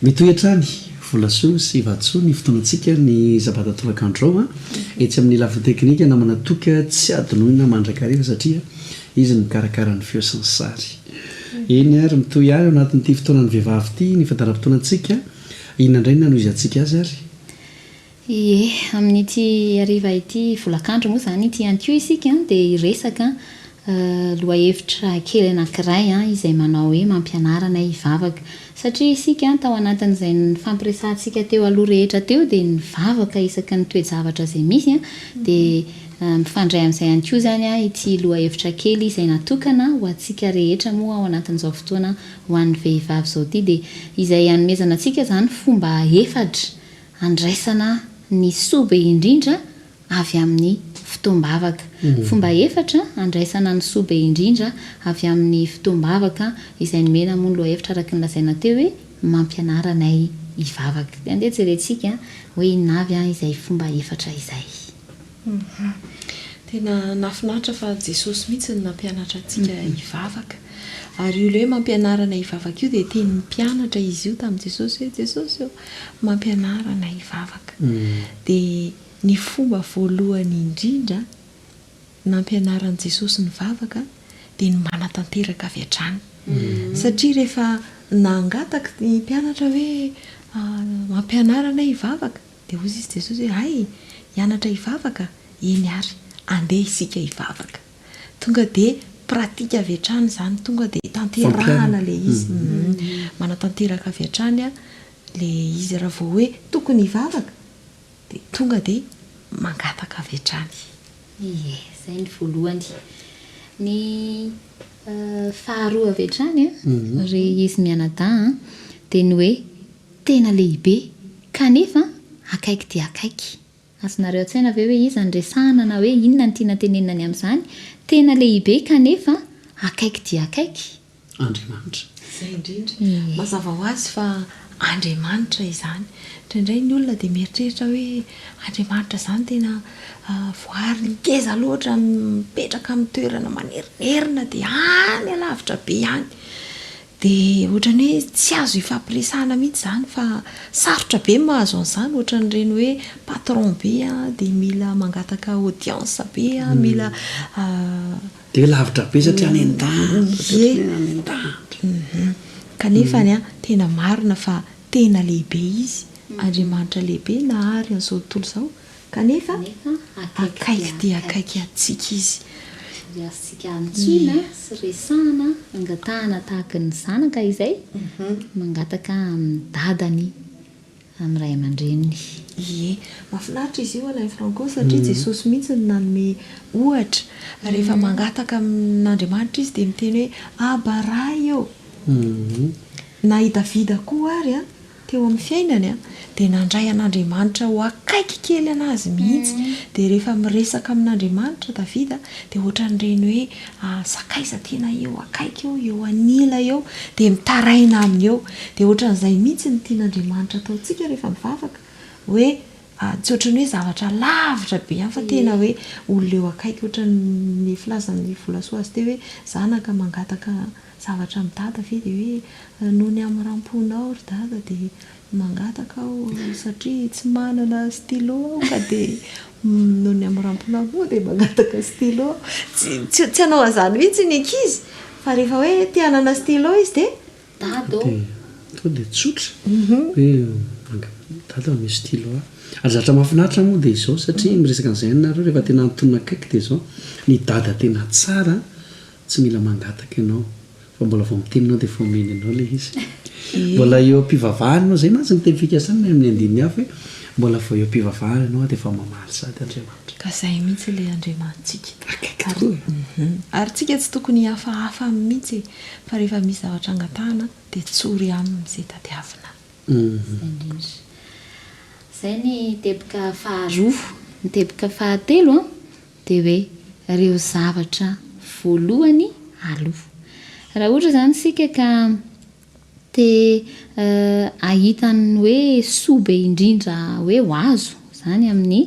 Mitohy hatrany, Volasoa sy Vatosoa ny fotoanantsika ny sabata tolakandro izao etsy amin'ny lafiny teknika namana Toky tsy adinoina mandrakariva satria izy no mikarakara ny feo sy ny sary. Eny ary mitohy ihany ao anatin'ity fotoanan'ny vehivavy ity ny fandaharam-potoanantsika, inona indray no hanohizantsika azy ary? Ie, amin'ity hariva ity volakandro moa izany ity ihany koa isika dia hiresaka lohahevitra kely anankiray izay manao hoe mampianara anay hivavaka. Satria isika tao anatin'izay nifampiresahantsika teo aloha rehetra teo dia nivavaka isaky ny toe-javatra izay misy dia mifandray amin'izay ihany koa izany ity lohahevitra kely izay natokana ho antsika rehetra moa ao anatin'izao fotoana ho an'ny vehivavy izao ity dia izay hanomezana antsika izany fomba efatra Andraisana ny soa be indrindra avy amin'ny fotoam-bavaka. Fomba efatra andraisana ny soa be indrindra avy amin'ny fotoam-bavaka izay nomena moa ny lohahevitra araka ny lazaina teo hoe Mampianara anay hivavaka. Dia andeha jerentsika hoe inona avy izay fomba efatra izay. Tena nahafinaritra fa Jesosy mihitsy no nampianatra antsika hivavaka. Ary io ilay hoe mampianara anay hivavaka io dia tenin'ny mpianatra izy io tamin'i Jesosy hoe Jesosy ô, mampianara anay hivavaka. Dia ny fomba voalohany indrindra nampianaran'i Jesosy nivavaka dia ny manatanteraka avy hatrany. Satria rehefa nangataka ny mpianatra hoe mampianara anay hivavaka dia hoy izy Jesosy hoe hay, hianatra hivavaka? Eny ary, andeha isika hivavaka. Tonga dia pratique avy hatrany izany, tonga dia tanterahana ilay izy. Manatanteraka avy hatrany ilay izy. Raha vao hoe tokony hivavaka dia tonga dia mangataka avy hatrany. Ie, izay ny voalohany. Ny faharoa avy hatrany ry izy mianadahy an, dia ny hoe tena lehibe kanefa akaiky dia akaiky. Azonareo an-tsaina ve hoe iza no resahana na hoe inona no tiana tenenina ny amin'izany? Tena lehibe kanefa akaiky dia akaiky. Andriamanitra. Izay indrindra. Mazava ho azy fa Andriamanitra izany. Indraindray ny olona dia mieritreritra hoe Andriamanitra izany tena voary ngeza loatra, mipetraka amin'ny toerana manerinerina dia any alavitra be any. Dia ohatran'ny hoe tsy azo ifampiresahana mihitsy izany fa sarotra be ny mahazo an'izany, ohatran'ireny hoe patron be dia mila mangataka audience be, mila. Dia hoe lavitra be satria any an-danitra, satria hoe any an-danitra. Kanefa ny tena marina fa tena lehibe Izy, Andriamanitra lehibe nahary an'izao tontolo izao. Kanefa akaiky dia akaiky antsika Izy. Ary azontsika antsoina sy resahana, angatahana tahaka ny zanaka izay mangataka amin'ny dadany, amin'ny ray aman-dreniny. Ie. Mahafinaritra izy io Alain Franco satria Jesosy mihitsy no nanome ohatra. Rehefa mangataka amin'Andriamanitra izy dia miteny hoe Aba Ray ô! Na i Davida koa ary an! Teo amin'ny fiainany dia nandray an'Andriamanitra ho akaiky kely an'azy mihitsy. Dia rehefa miresaka amin'Andriamanitra Davida dia ohatran'ireny hoe sakaiza tena eo akaiky eo, eo anila eo, dia mitaraina aminy eo. Dia ohatran'izay mihitsy no tian'Andriamanitra ataontsika rehefa mivavaka, hoe tsy ohatran'ny hoe zavatra lavitra be ihany fa tena hoe olona eo akaiky, ohatran'ny filazan'i Volasoa azy teo hoe zanaka mangataka zavatra amin'i dada ve dia hoe noho ny hamoram-ponao ry dada dia mangataka aho satria tsy manana stylo aho ka dia noho ny hamoram-ponao moa dia mangataka stylo aho. Tsy tsy hanao an'izany mihitsy ny ankizy fa rehefa hoe te hanana stylo izy dia Dada ô! Tonga dia tsotra hoe dada omeo stylo aho. Ary zavatra mahafinaritra moa dia izao satria miresaka an'izay ihany nareo rehefa tena antonona akaiky dia izao, ny dada tena tsara Tsy mila mangataka ianao fa mbola vao miteny ianao dia efa omeny anao ilay izy. Mbola eo am-pivavahana ianao, izay mantsy ny teny fikasana amin'ny andininy hafa hoe mbola vao eo am-pivavahana ianao dia efa mamaly sahady Andriamanitra. Ka izay mihitsy ilay Andriamanitsika. Akaiky tokoa e. Ary tsika tsy tokony hihafahafa aminy mihitsy e, fa rehefa misy zavatra angatahana dia tsory aminy izay tadiavina. Izay indrindra. Izay ny teboka faharoa. Ny teboka fahatelo an, Dia hoe ireo zavatra voalohany aloha. Raha ohatra izany isika ka te hahita ny hoe soa be indrindra hoe ho azo izany amin'ny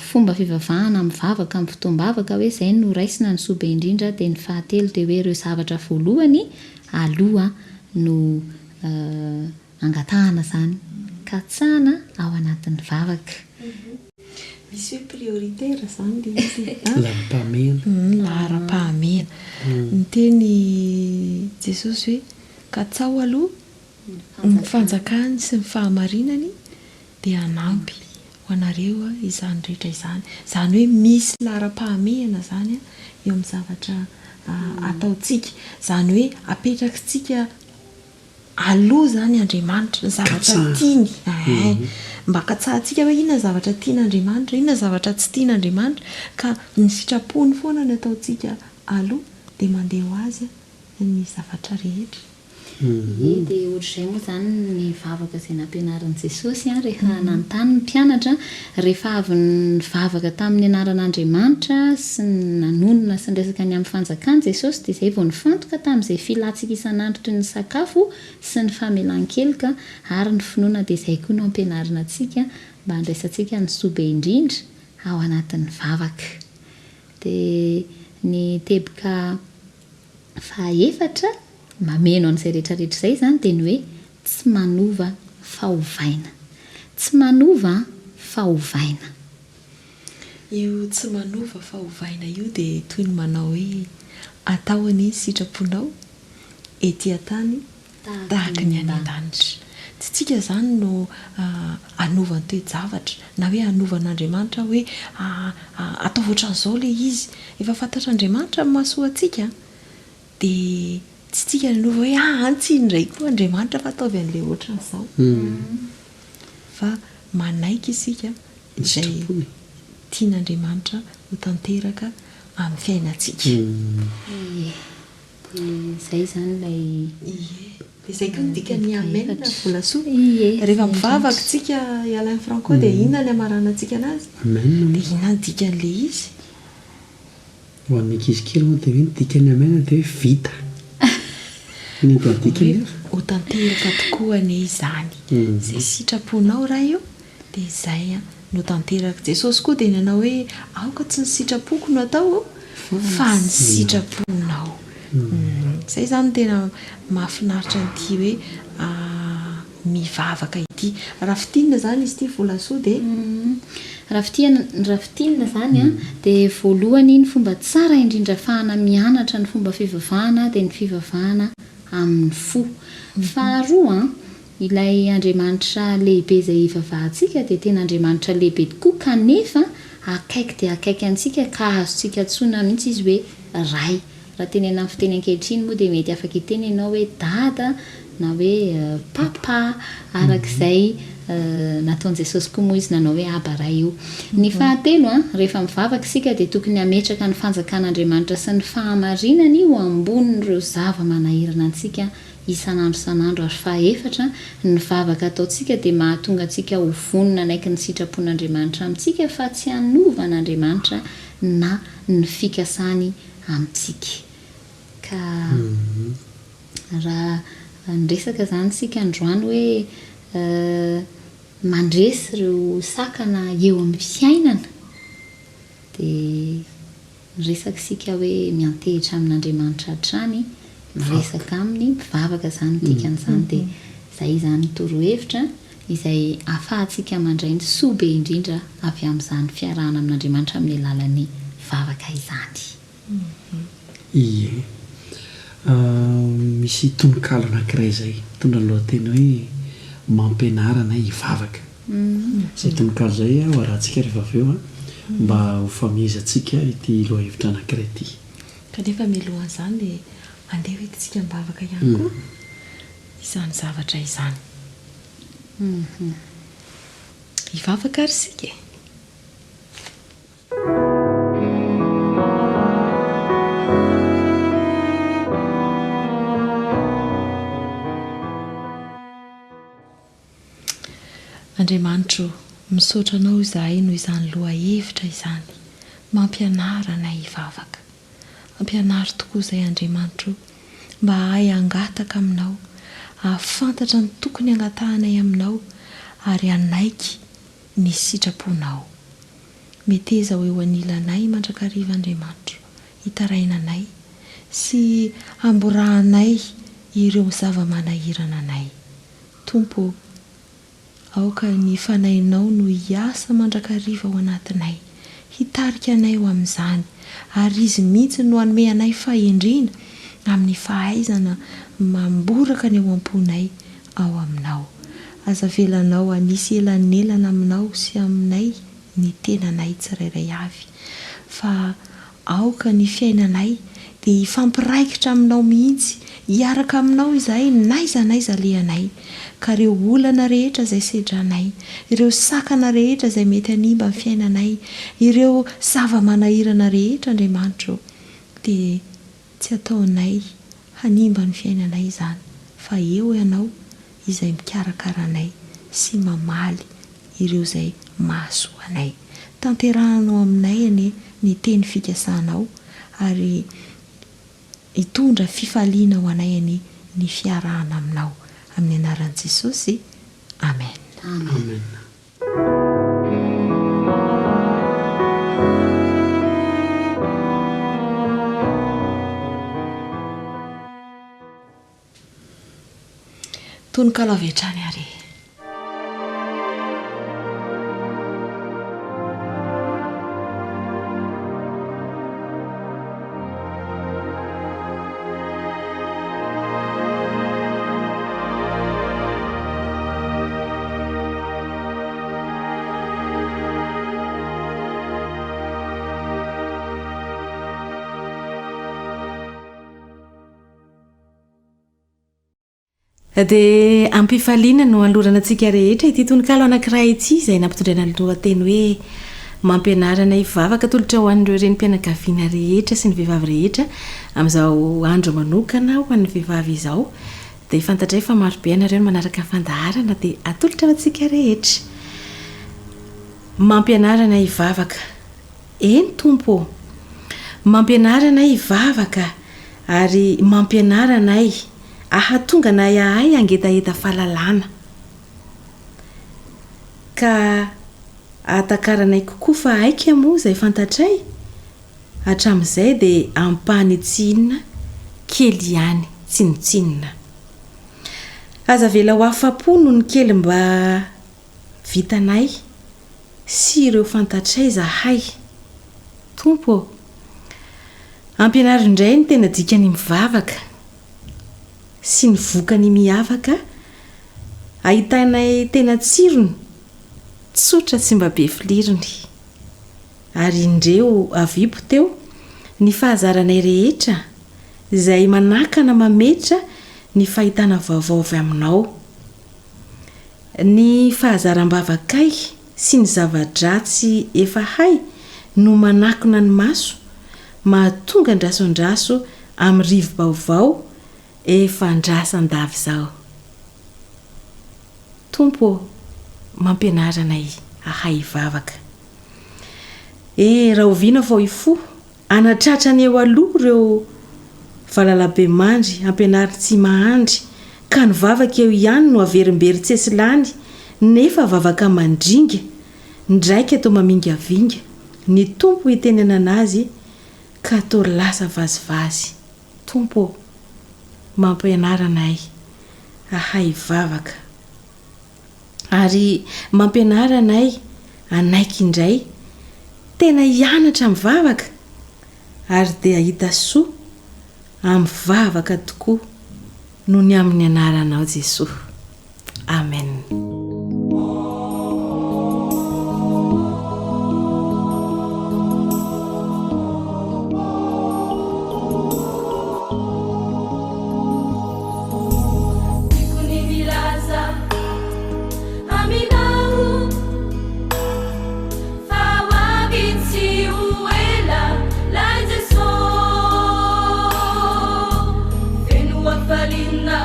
fomba fivavahana amin'ny vavaka amin'ny fotoam-bavaka hoe izay no raisina ny soa be indrindra dia ny fahatelo dia hoe ireo zavatra voalohany aloha no angatahana izany, katsahana ao anatin'ny vavaka. Misy hoe prioritaire izany ilay izy e. Laharam-pahamehana. Laharam-pahamehana. Niteny Jesosy hoe katsaho aloha ny fanjakany sy ny fahamarinany dia hanampy ho anareo izany rehetra izany. Izany hoe misy laharam-pahamehana izany eo amin'ny zavatra ataontsika. Izany hoe apetrakitsika Aloha izany Andriamanitra, ny zavatra tiany. Eeh. Mba katsahantsika hoe inona ny zavatra tian'Andriamanitra, inona ny zavatra tsy tian'Andriamanitra, ka ny sitrapony foana no ataontsika aloha dia mandeha ho azy ny zavatra rehetra. Ie, dia ohatr'izay moa izany ny vavaka izay nampianarin'i Jesosy an, rehefa nanontany ny mpianatra, rehefa avy nivavaka tamin'ny anaran'Andriamanitra sy nanonona sy niresaka ny amin'ny fanjakany Jesosy dia izay vao nifantoka tamin'izay filantsika isan'andro toy ny sakafo sy ny famelan-keloka ary ny finoana dia izay koa no ampianarina antsika mba handraisantsika ny soa be indrindra ao anatin'ny vavaka. Dia ny teboka fahaefatra mameno an'izay rehetra rehetra izay izany dia ny hoe tsy manova fa ovaina. Tsy manova fa ovaina. Io tsy manova fa ovaina io dia toy ny manao hoe atao anie ny sitraponao ety an-tany tahaka ny any an-danitra. Tsy tsika izany no hanova ny toe-javatra na hoe hanova an'Andriamanitra hoe ataovy ohatran'izao ilay izy. Efa fantatr'Andriamanitra ny mahasoa antsika dia tsy tsika no hanova hoe aa tsy iny indray koa Andriamanitra fa ataovy an'ilay ohatran'izao. Fa manaiky isika izay tian'Andriamanitra ho tanteraka amin'ny fiainantsika. Ie. Dia izay izany ilay. Ie. Dia izay koa ny dikan'ny amen Volasoa. Ie. Rehefa mivavaka isika i Alain Franco dia inona ny hamaranantsika anazy? Amen. Dia inona ny dikan'ilay izy? Ho an'ny ankizy kely moa dia hoe ny dikan'ny amen dia hoe vita. Inona no dikany Hoe nefa? ho tanteraka tokoa anie izany. Izay sitraponao Ray o, dia izay no tanteraka. Jesosy koa dia nanao hoe aoka tsy ny sitrapoko no atao fa ny sitraponao. Izay izany no tena mahafinaritra an'ity hoe mivavaka ity. Raha fintinina izany izy ity Volasoa dia. Raha fintinina, raha fintinina izany an, dia voalohany ny fomba tsara indrindra ahafahana mianatra ny fomba fivavahana dia ny fivavahana amin'ny fo. Faharoa an, Ilay Andriamanitra lehibe izay ivavahantsika dia tena Andriamanitra lehibe tokoa kanefa akaiky dia akaiky antsika ka azontsika antsoina mihitsy Izy hoe Ray. Raha tenenina amin'ny fiteny ankehitriny moa dia mety afaka hiteny ianao hoe Dada na hoe Papa araka izay nataon'i Jesosy koa moa Izy nanao hoe Aba Ray io. Ny fahatelo, rehefa mivavaka isika dia tokony hametraka ny fanjakan'Andriamanitra sy ny fahamarinany ho ambonin'ireo zava-manahirana antsika isan'andro isan'andro ary fahaefatra, ny vavaka ataontsika dia mahatonga antsika ho vonona hanaiky ny sitrapon'Andriamanitra amintsika fa tsy hanova an'Andriamanitra na ny fikasany amintsika. Ka raha niresaka izany isika androany hoe mandresy ireo sakana eo amin'ny fiainana dia Miresaka isika hoe miantehitra amin'Andriamanitra hatrany, miresaka aminy, mivavaka izany ny dikan'izany dia izay izany ny torohevitra izay ahafahantsika mandray ny soa be indrindra avy amin'izany fiarahana amin'Andriamanitra amin'ny alalan'ny vavaka izany. Ie. Misy tononkalo anankiray izay mitondra ny lohateny hoe Mampianara anay hivavaka. Izay tononkalo izay ho arahantsika rehefa avy eo mba ho famehezantsika ity lohahevitra anankiray ity. Kanefa mialohan'izany dia andeha ho entintsika am-bavaka ihany koa izany zavatra izany. Hivavaka ary isika e! Andriamanitro o, misaotra Anao izahay noho izany lohahevitra izany. Mampianara anay hivavaka. Ampianaro tokoa izahay Andriamanitro o, mba hahay hangataka Aminao, hahafantatra ny tokony hangatahanay Aminao ary hanaiky ny sitraponao. Meteza ho eo anilanay mandrakariva Andriamanitro, hitarainanay sy hamborahanay ireo zava-manahirana anay. Tompo ô, aoka ny Fanahinao no hiasa mandrakariva ao anatinay, hitarika anay ho amin'izany, ary Izy mihitsy no hanome anay fahendrena amin'ny fahaizana mamboraka ny ao am-ponay ao Aminao. Aza avelanao hanisy elanelana aminao sy aminay ny tenanay tsirairay avy, fa aoka ny fiainanay dia hifampiraikitra aminao mihitsy, hiaraka aminao izahay n'aiza n'aiza alehanay, ka ireo olana rehetra izay sedranay, ireo sakana rehetra izay mety hanimba ny fiainanay, ireo zava-manahirana rehetra Andriamanitra ô, dia tsy ataonay hanimba ny fiainanay izany, fa eo Ianao izay mikarakara anay sy mamaly ireo izay mahasoa anay. Tanterahanao aminay anie ny teny fikasanao ary hitondra fifaliana ho anay anie ny fiarahana aminao. Amin'ny anaran'i Jesosy, Amen. Amen. Tononkalo avy hatrany ary e. Dia am-pifaliana no anolorana antsika rehetra ity tononkalo anankiray ity izay nampitondraina ny lohateny hoe Mampianarana hivavaka atolotra ho an'ireo renim-pianakaviana rehetra sy ny vehivavy rehetra amin'izao andro manokana ho an'ny vehivavy izao. Dia fantatray fa marobe ianareo no manaraka ny fandaharana dia atolotra ho antsika rehetra. Mampianara anay hivavaka. Eny Tompo ô! Mampianara anay hivavaka ary mampianara anay ahatonga anay ahay hangetaheta fahalalana. Ka ahatakaranay kokoa fa aika moa izay fantatray Hatramin'izay dia ampahany tsy inona, kely ihany, tsinontsinona. Aza avela ho afa-po noho ny kely mba vitanay sy ireo fantatray zahay. Tompo ô! Ampianaro indray ny tena dikany mivavaka sy ny vokany miavaka ahitanay tena tsirony tsotra tsy mba be filirony. Ary indreo avipo teo ny fahazaranay rehetra izay manakana mametra ny fahitana vaovao avy aminao. Ny fahazaram-bavakay sy ny zava-dratsy efa hay no manakona ny maso, mahatonga andraso andraso amin'ny rivo-baovao efa andrasan-dava izao. Tompo ô, mampianara anay hahay hivavaka. Eh, rahoviana vao hifoha hanatratra ny eo aloha ireo valalabemandry ampianariny tsy mahandry ka ny vavaka eo ihany no averimberin-tsesilany nefa vavaka mandringa ndraika toa mamingavinga ny Tompo hitenenana azy ka toa lasa vazivazy. Tompo ô, mampianara anay hahay hivavaka. Ary mampianara anay hanaiky indray, tena hianatra mivavaka, ary dia hahita soa amin'ny vavaka tokoa noho ny amin'ny anaranao Jesoa. Amen. Tiako ny milaza aminao fa ho avy tsy ho ela lay Jeso. Feno hafaliana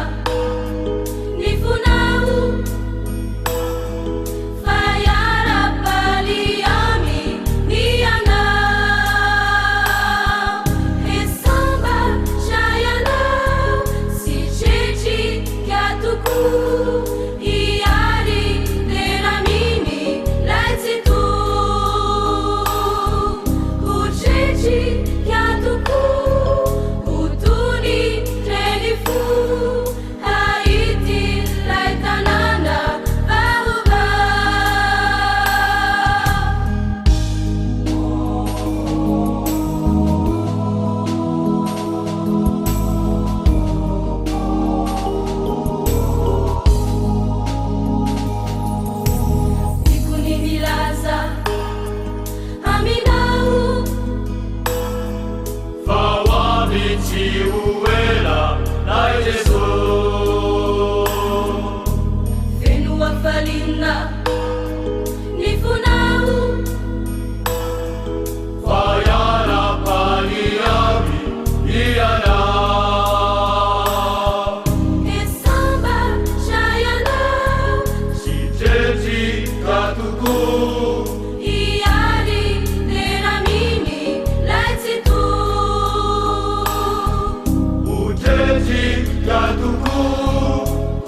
ny fonao fa hiara-paly aminy ianao. He sambatra ianao sy tretrika tokoa hiary tena aminy lay Tsitoha. Ho tretrika tokoa ho tony reny fo hahity lay tanàna vaovao. Tiako ny milaza aminao. Fa ho avy tsy ho ela lay Jeso. Feno hafaliana ny fonao. Fa hiara-paly aby ianao. He sambatra ianao. Sy tretrika tokoa. Hiary tena aminy lay Tsitoha. Ho tretrika tokoa.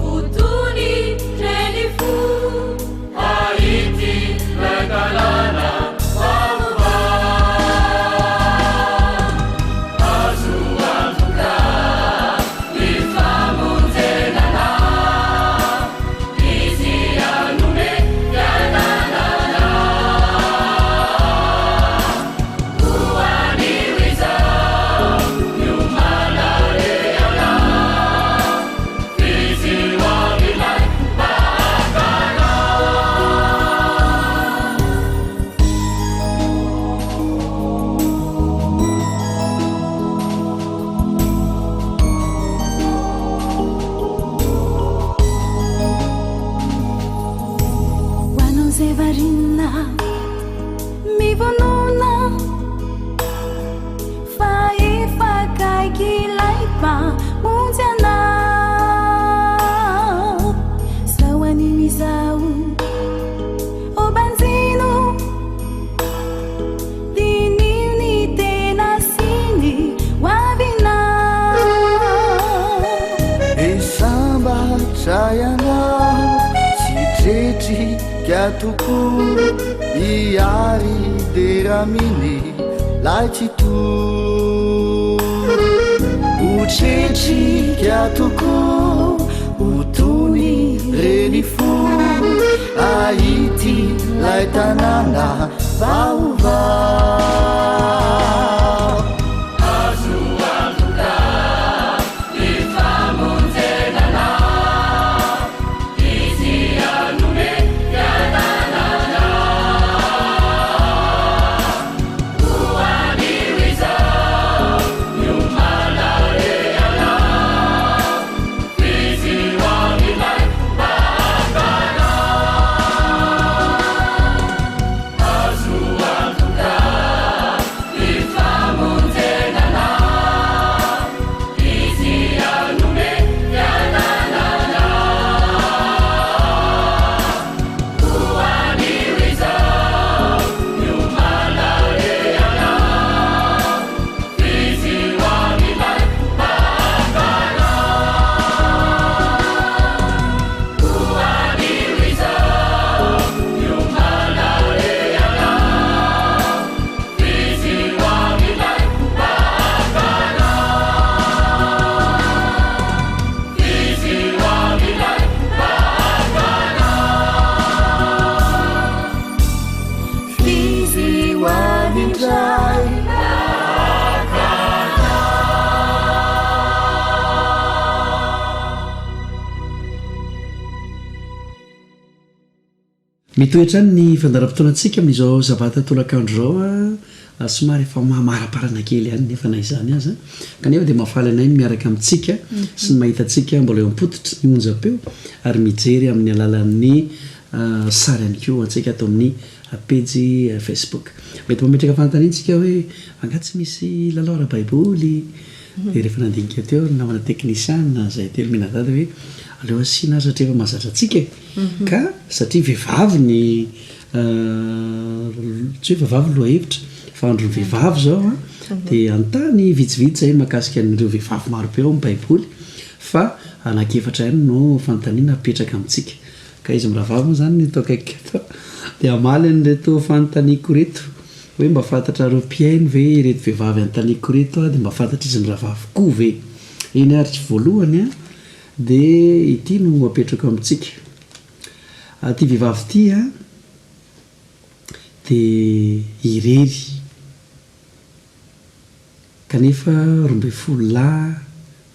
Ho tony reny fo. izay variana mivonona fa efa akaiky ilay Mpamonjy anao. Zao anio izao, ô banjino, diniho ny tena sy ny hoavinao. Dia sambatra ianao tsy tretrika tokoa Hiary dera aminy lay tsitoha Ho tretrika tokoa ho tony reny fo Ahity lay tanàna vaovao. Azo antoka ny famonjena anao, Izy hanome fiadanana. Ho anio izao, miomàna re ianao, F'izy ho amin'ilay mpahakana. Azo antoka ny famonjena anao, Izy hanome fiadanana. Ho anio izao, miomàna re ianao, F'izy ho amin'ilay mpahakana. Ho anio izao, miomàna re ianao, F'izy ho amin'ilay mpahakana. F'izy ho amin'ilay mpahakana. F'izy ho avy indray. Mitohy hatrany ny fandaharam-potoanantsika amin'izao sabata tolakandro izao a, somary efa mamaraparana kely ihany nefa na izany aza, kanefa dia mahafaly anay ny miaraka amintsika sy ny mahita antsika mbola eo am-pototry ny onjam-peo ary mijery amin'ny alalan'ny sary ihany koa antsika ato amin'ny pejy Facebook. Mety mametraka fanontaniana isika hoe angaha tsy misy lalao ara-baiboly? Dia rehefa nandinika teo ny namana teknisiana izay telo mianadahy dia hoe aleo asiana ary satria efa mahazatra antsika e! Ka satria vehivavy ny tsy hoe vehivavy ny lohahevitra fa andron'ny vehivavy izao an, dia hanontany vitsivitsy izay mahakasika an'ireo vehivavy marobe ao amin'ny baiboly fa anankiefatra ihany no fanontaniana apetraka amintsika. Ka izy mirahavavy moa izany no eto akaikiko eto dia hamaly an'ireto fanontaniako ireto hoe mba fantatrareo mpihaino ve ireto vehivavy anontaniako ireto dia mba fantatr'izy mirahavavy koa ve? Eny ary, voalohany an, Dia ity no apetrako amintsika. Ity vehivavy ity an, dia irery, kanefa 12 lahy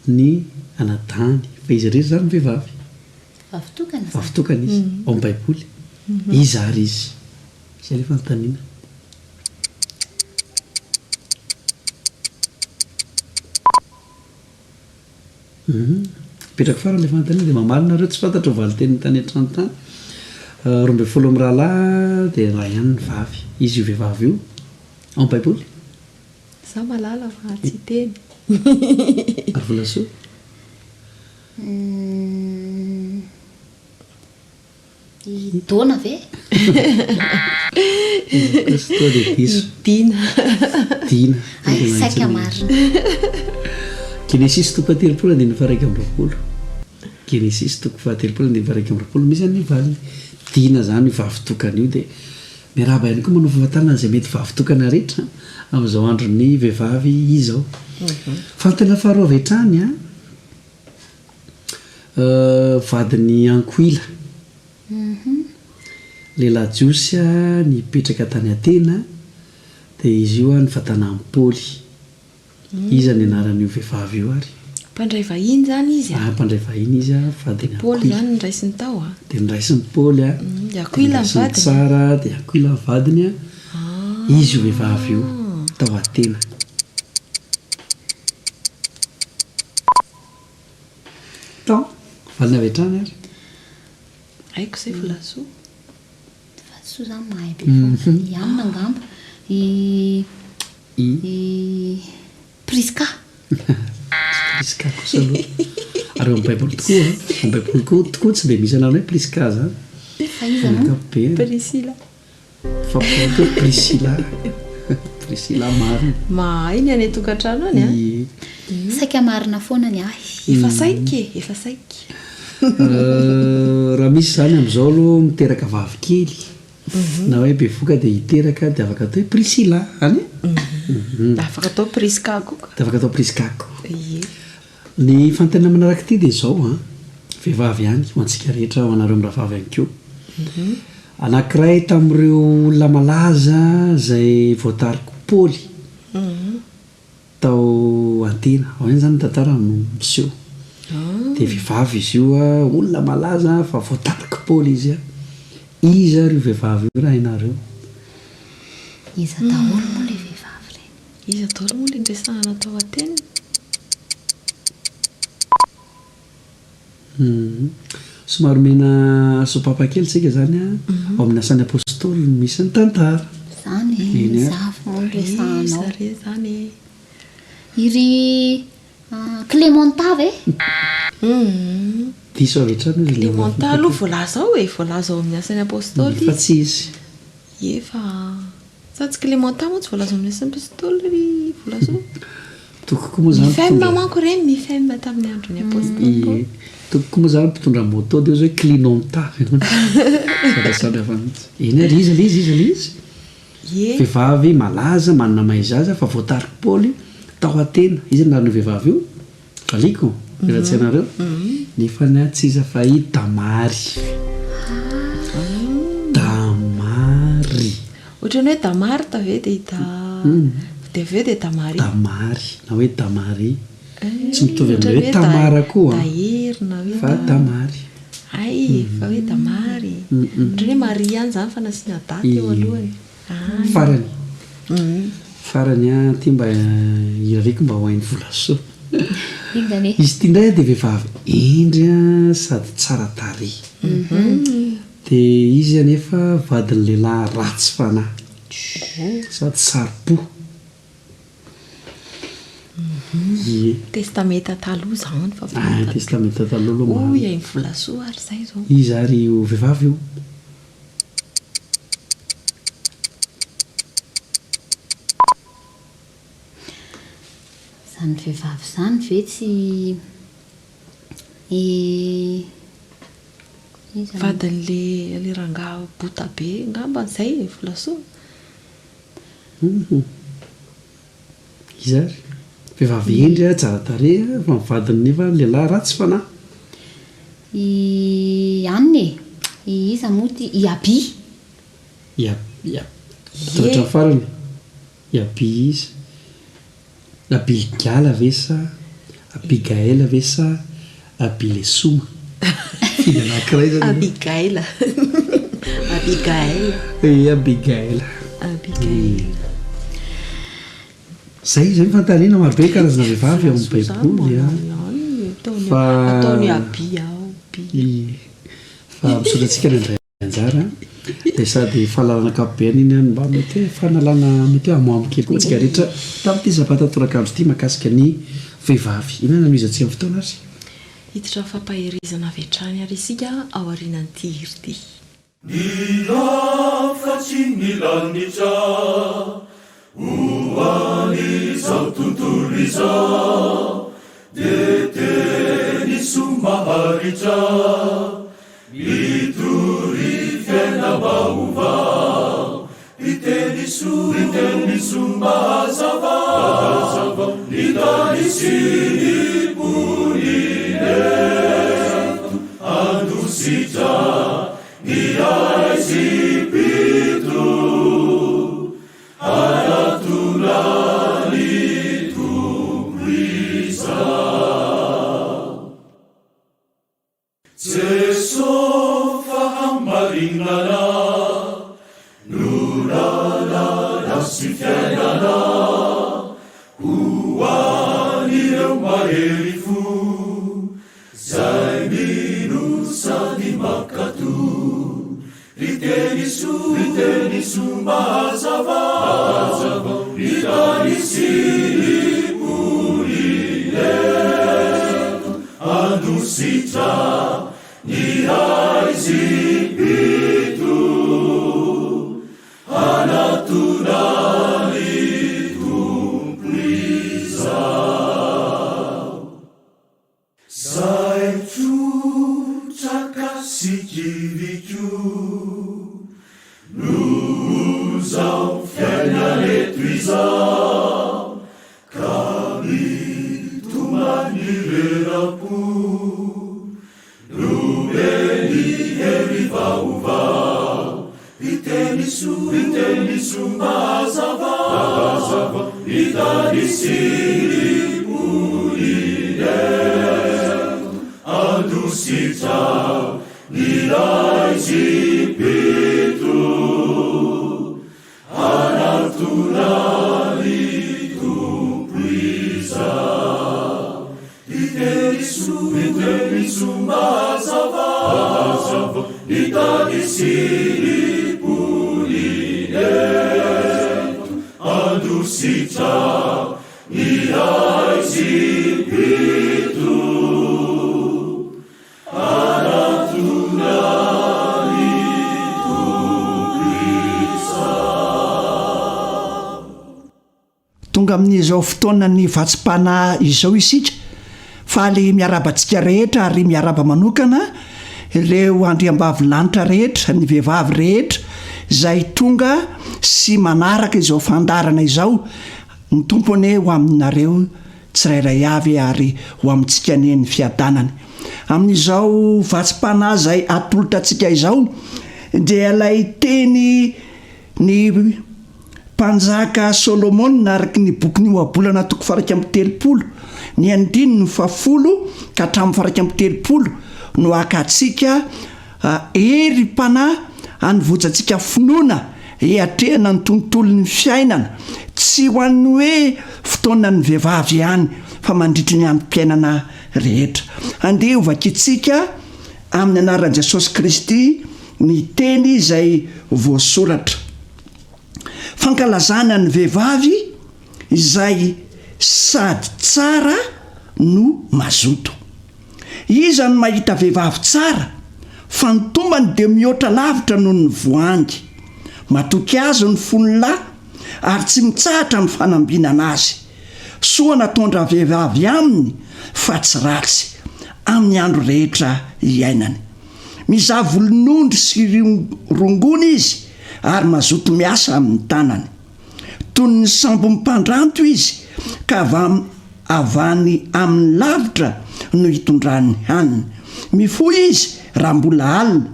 ny anadahiny, fa izy irery izany no vehivavy. Vavy tokana izany. Vavy tokana izy, ao amin'ny Baiboly. Iza ary izy? Izay ilay fanontaniana. Humm. Apetrako farany ilay fanontaniana dia mamaly nareo tsy fantatro ny valin-teniny tany an-trano tany. 12 amin'ny rahalahy dia iray ihany ny vavy. Iza io vehivavy io? Ao amin'ny baiboly? Za malala fa tsy hiteny. Ary Volasoa? Humm. I Dona ve? Iza kosa toa dia diso. I Dina. Dina. Hay, saika marina. Genesisy toko faha-telopolo andininy faha-21. Genesisy toko faha-telopolo andininy faha-21 misy an'io valiny. Dina izany io vavy tokana io dia miarahaba ihany koa manao famantarana an'izay mety vavy tokana rehetra amin'izao andron'ny vehivavy izao. Fanontaniana faharoa avy hatrany an. Vadin'i Ankoila. Lehilahy jiosy nipetraka tany Atena, dia izy io nifatana an'i Paoly. Iza ny anaran'io vehivavy io ary? Mpandray vahiny izany izy a? Mpandray vahiny izy, vadin'i Dia Paoly Akoila. izany noraisiny tao a? Dia noraisin'i Paoly, Dia Akoila ny noraisiny vadiny? tsara, dia Akoila ny vadiny. Izy io vehivavy io, tao Atena. Temps, valiny avy hatrany ary. Haiko izay Volasoa. Vatosoa zany mahay be foana. I anona angamba. I I. I Prisca. Tsy Prisca kosa aloha. Ary ao amin'ny Baiboly tokoa an, ao amin'ny Baiboly koa tokoa tsy dia misy anarana hoe Prisca izany. Fa iza Amin'ny moa? ankapobeny. Priscilla. Fa plutôt Priscilla. Priscilla marina. Mahay ny any an-tokantrano any an. Ie. Saika marina foana ny ahy. Efa saiky e, efa saiky. Raha misy izany amin'izao aloha miteraka vavy kely na hoe bevoka dia hiteraka dia afaka atao hoe Priscilla any e. Afaka atao Prisca koa ka. Dia afaka atao Prisca koa. Ie. Ny fanontaniana manaraka ity dia izao an, vehivavy ihany, ho antsika rehetra, ho anareo mirahavavy ihany koa. Anankiray tamin'ireo olona malaza izay voatarik'i Paoly tao Atena, ao ihany izany ny tantara no miseho. Dia vehivavy izy io, olona malaza fa voatarik'i Paoly izy. Iza ary io vehivavy io raha hainareo? Iza daholo moa ilay vehivavy ireny? Iza daholo moa ilay niresahana tao Atena? Humm. Somary omena sopapa kely tsika zany an, ao amin'ny asan'ny apostoly no misy ny tantara. Zany e, Eny iza ary. avy moa no resahanao? Iza re zany e? I ry Clémenta ve? Humm. Diso avy hatrany izy ilay Clémenta aloha voalaza ao e, voalaza ao amin'ny asan'ny apostoly Fa izy. tsy izy. Ie fa. Sa tsy Clémentin moa tsy voalaza ao amin'ny asan'ny Apostoly ry Volasoa? Toko koa moa zany Mifem mpitondra. manko ireny, mifem tamin'ny andron'ny Apostoly Paoly. Ie. Toko koa moa zany mpitondra moto dia ozy hoe Clinonta. Zavatra samy hafa mihitsy. Eny ary iza ilay izy, iza ilay izy? Ie. Vehivavy malaza, manana maha izy azy fa voatarik'i Paoly tao Atena. Iza ny anaran'io vehivavy io? Valiko rehefa tsy hainareo nefa ny ahy tsy iza fa i Damary. Damary. Ohatran'ny hoe Damarta ve dia i Da dia avy eo dia Damary. Damary na hoe Damary. Eh, Tsy mitovy amin'ilay hoe ohatran'ny hoe Tamara koa an. Dahery na hoe Fa Damary. Hay, fa hoe Damary. Ohatran'ny hoe Maria ihany izany fa nasiana Da teo alohany. Farany. Farany an, ity mba irariako mba ho hain'i Volasoa. Enga anie. Izy ity indray dia vehivavy hendry an, sady tsara tarehy. Dia izy anefa vadin'ny lehilahy ratsy fanahy. Sady saro-po. Ie. Testamenta taloha izany fa Ah, testamenta taloha aloha marina. Hoy hain'i Volasoa ary izay izao. Iza ary io vehivavy io? Izany vehivavy izany ve tsy i iza moa? Vadin'le le rangahy bota be angamba izay e, Volasoa? Hum. Iza ary? Vehivavy hendry a, tsara tarehy a, fa ny vadiny nefa lehilahy ratsy fanahy. I anona e! I iza moa ity? I Abi. I Abi, i Abi. Atao hatramin'ny farany. I Abi iza? Abigaila ve sa Abigaël ve sa Abilesoma? Fidy anankiray zany ianao. Abigaila. Abigaël. Ie, Abigaël. Abigaël. Zay, zay ny fanontaniana, maro be karazana vehivavy ao amin'ny baiboly an. Fa Ataony Abi aho, Abi. Ie. Fa misaotra antsika nandray anjara an. Dia sady fahalalana ankapobeny iny an, mba mety hoe fanalana mety hoe hamohamo kely koa antsika rehetra tamin'ity sabata tolakandro ity mahakasika ny vehivavy. Inona no hanohizantsika ny fotoana ary? Hiditra amin'ny fampaherezana avy hatrany ary isika aorianan'ity hira ity. Ny hafatry ny lanitra ho an'izao tontolo izao dia teny soa maharitra mitory fiainam-baovao Ny teny soa, ny teny soa mahazava ny tany sy ny mponina eto handositra ny aizim-pito hanatona ny Tompo izao. Jeso fahamarinana no lalana sy fiainana ho an'ireo mahery fo zay mino sady mankatò. Ry. Ny teny soa, ny teny soa mba hazavao, ny tany sy ny mponina eto, handositra ny haizim-pito, hanatona ny Tompo izao. Zay trotraka sy kivy koa noho zao fiainana eto izao ka mitomany rera-po nomeny hery vaovao Hiteny soa, hiteny soa mba hazavao ny tany sy ny mponina eto. Handositra ny laizim-pito, hanatona ny Tompo izao. Hiteny soa, hiteny soa mba hazavao ny tany sy ny mponina eto. Handositra ny haizim-pito. Hanatona ny Tompo izao. Tonga amin'izao fotoanan'ny vatsim-panahy izao isika. Faly miarahaba antsika rehetra ary miarahaba manokana ireo andriambavilanitra rehetra, ny vehivavy rehetra izay tonga sy manaraka izao fandaharana izao. Ny Tompo anie ho aminareo tsirairay avy ary ho amintsika anie ny fiadanany. Amin'izao vatsim-panahy izay atolotra antsika izao dia ilay teny Ny mpanjaka Solomona, araka ny bokin'ny Ohabolana toko faha-31, ny andininy fahafolo ka hatramin'ny faha-31 no hakantsika herim-panahy hanovozantsika finoana hiatrehana ny tontolon'ny fiainana, tsy ho an'ny hoe fotoanan'ny vehivavy ihany fa mandritry ny androm-piainana rehetra. Andeha hovakintsika amin'ny anaran'i Jesosy Kristy Ny teny izay voasoratra. Fankalazana ny vehivavy izay sady tsara no mazoto. Iza no mahita vehivavy tsara fa ny tombany dia mihoatra lavitra noho ny voahangy. Matoky azy ny fon'ny lahy ary tsy mitsahatra ny fanambinana azy. Soa nataon-dravehivavy aminy fa tsy ratsy, amin'ny andro rehetra iainany. Mizaha volon'ondry sy rongony izy ary mazoto miasa amin'ny tanany. Toy ny sambon'ny mpandranto izy ka avy any amin'ny lavitra no itondrany hanina. Mifoha izy raha mbola alina,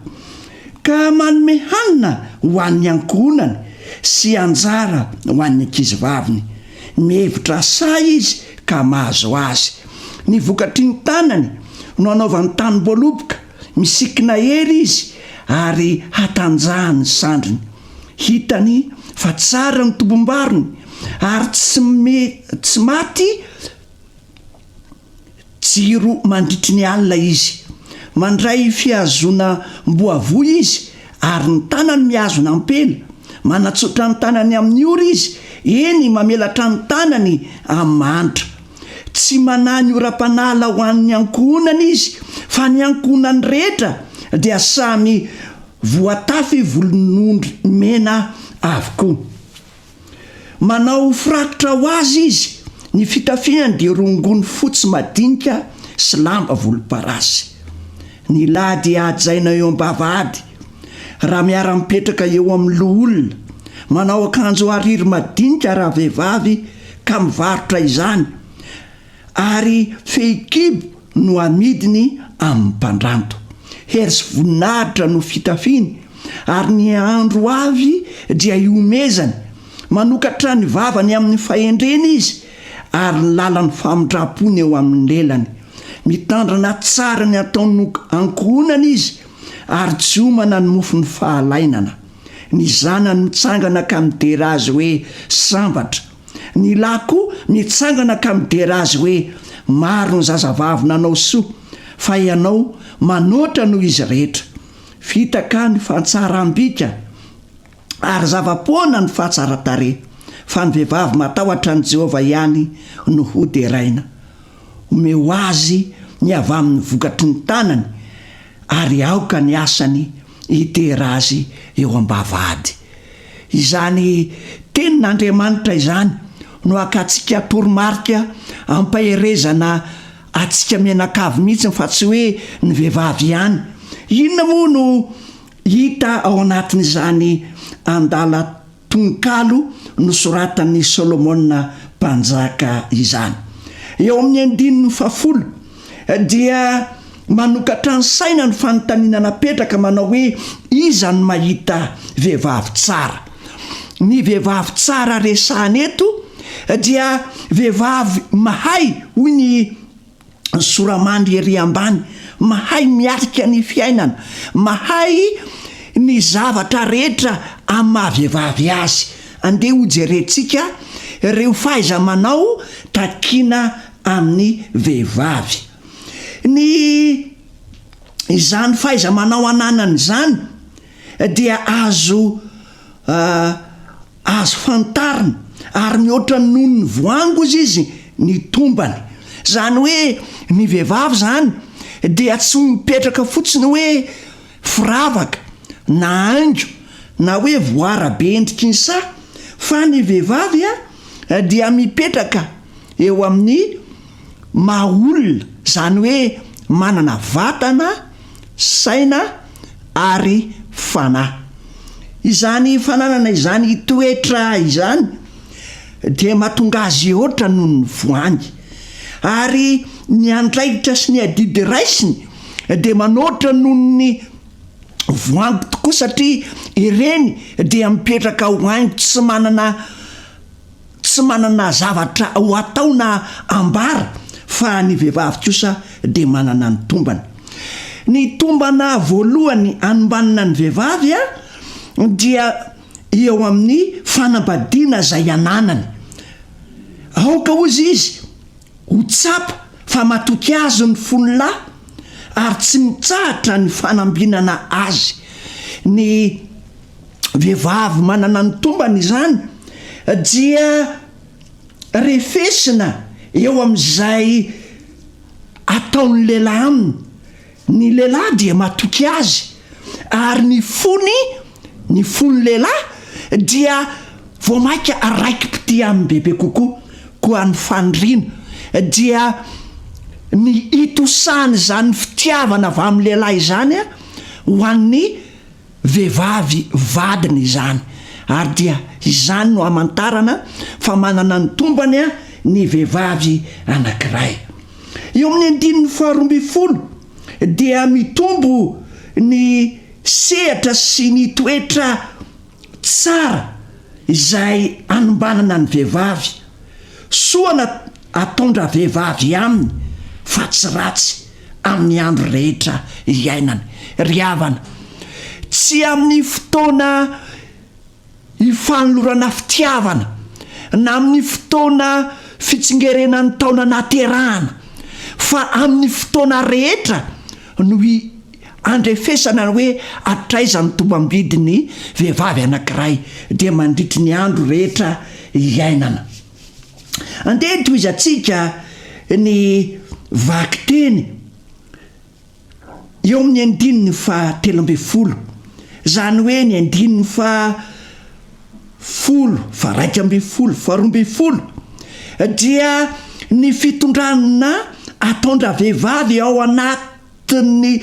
ka manome hanina ho an'ny ankohonany sy anjara ho an'ny ankizivaviny. Mihevitra saha izy ka mahazo azy. Ny vokatry ny tanany no anaovany tanim-boaloboka, misikina hery izy ary hatanjahany ny sandriny. Hitany fa tsara ny tombom-barony ary tsy tsy maty jiro mandritry ny alina izy. Mandray fihazonam-boavoa izy ary ny tanany mihazona ampela. Manatsotra ny tanany amin'ny ora izy, eny, mamelatra ny tanany amin'ny mahantra. Tsy manahy ny oram-panala ho an'ny ankohonany izy, fa ny ankohonany rehetra dia samy voatafy volon'ondry mena avokoa. Manao firakotra ho azy izy, ny fitafiany dia rongony fotsy madinika sy lamba volomparasy. Ny lahy dia hajaina eo am-bavahady, raha miara-mipetraka eo amin'ny loholona. Manao akanjo hariry madinika ravehivavy ka mivarotra izany, ary fehikibo no amidiny amin'ny mpandranto. Hery sy voninahitra no fitafiny, ary ny andro ho avy dia ihomezany. Manokatra ny vavany amin'ny fahendrena izy, ary ny lalan'ny famindram-pony eo amin'ny lelany. Mitandrina tsara ny ataon'ny ankohonany izy, ary tsy homana ny mofon'ny fahalainana. Ny zanany mitsangana ka midera azy hoe sambatra. Ny lahy koa mitsangana ka midera azy hoe, Maro ny zazavavy nanao soa, fa ianao manoatra noho izy rehetra. Fitaka ny fantsaram-bika ary zava-poana ny fahatsaran-tarehy, fa ny vehivavy matahotra an'i Jehovah ihany no hoderaina. Omeo azy ny avy amin'ny vokatry ny tanany, ary aoka ny asany hidera azy eo am-bavahady. Izany Tenin'Andriamanitra izany no hakantsika toromarika hampaherezana antsika mianakavy mihitsy fa tsy hoe ny vehivavy ihany. Inona moa no hita ao anatin'izany andalan-tononkalo nosoratan'i Solomona Mpanjaka izany? Eo amin'ny andininy fahafolo dia manokatra ny saina ny fanontaniana napetraka manao hoe iza no mahita vehivavy tsara? Ny vehivavy tsara resahana eto dia vehivavy mahay, hoy ny soramandry ery ambany, mahay miatrika ny fiainana, mahay ny zavatra rehetra amin'ny maha vehivavy azy. Andeha hojerentsika ireo fahaiza-manao takiana amin'ny vehivavy. Ny izany fahaiza-manao ananany izany dia azo azo fantarina ary mihoatra noho ny voango izy izy ny tombany. Izany hoe ny vehivavy izany dia tsy mipetraka fotsiny hoe firavaka na haingo na hoe voara be endriky ny saha fa ny vehivavy dia mipetraka eo amin'ny maha olona, izany hoe manana vatana, saina ary fanahy. Izany fananana izany toetra izany dia mahatonga azy hihoatra noho ny voangy. Ary ny andraikitra sy ny adidy raisiny dia manoatra noho ny voangy tokoa satria ireny dia mipetraka ho haingo tsy manana tsy manana zavatra ho atao na ambara fa ny vehivavy kosa dia manana ny tombany. Ny tombana voalohany anombanana ny vehivavy dia eo amin'ny fanambadiana izay ananany. Aoka hozy izy ho tsapa fa matoky azy ny fony lahy ary tsy mitsahatra ny fanambinana azy. Ny vehivavy manana ny tombany izany dia refesina eo amin'izay ataon'ny lehilahy aminy. Ny lehilahy dia matoky azy ary ny fony, ny fon'ny lehilahy dia vao mainka raiki-pitia aminy bebe kokoa. Koa ny faniriana dia ny hitosahan'izany fitiavana avy amin'ny lehilahy izany ho an'ny vehivavy vadiny izany ary dia izany no hamantarana fa manana ny tombany ny vehivavy anankiray. Eo amin'ny andininy faharoambinifolo dia mitombo ny sehatra sy ny toetra tsara izay anombanana ny vehivavy. Soa na ataon-dravehivavy aminy fa tsy ratsy amin'ny andro rehetra iainany. Ry havana, tsy amin'ny fotoana ifanolorana fitiavana, na amin'ny fotoana fitsingerenan'ny taona nahaterahana, fa amin'ny fotoana rehetra no andrefesana ny hoe hatraiza ny tombam-bidin'ny vehivavy anankiray, dia mandritry ny andro rehetra iainana. Andeha tohizantsika ny vakiteny eo amin'ny andininy faha 13, izany hoe ny andininy faha 10, faha 11, faha 12 dia ny fitondrana ataon-dravehivavy ao anatin'ny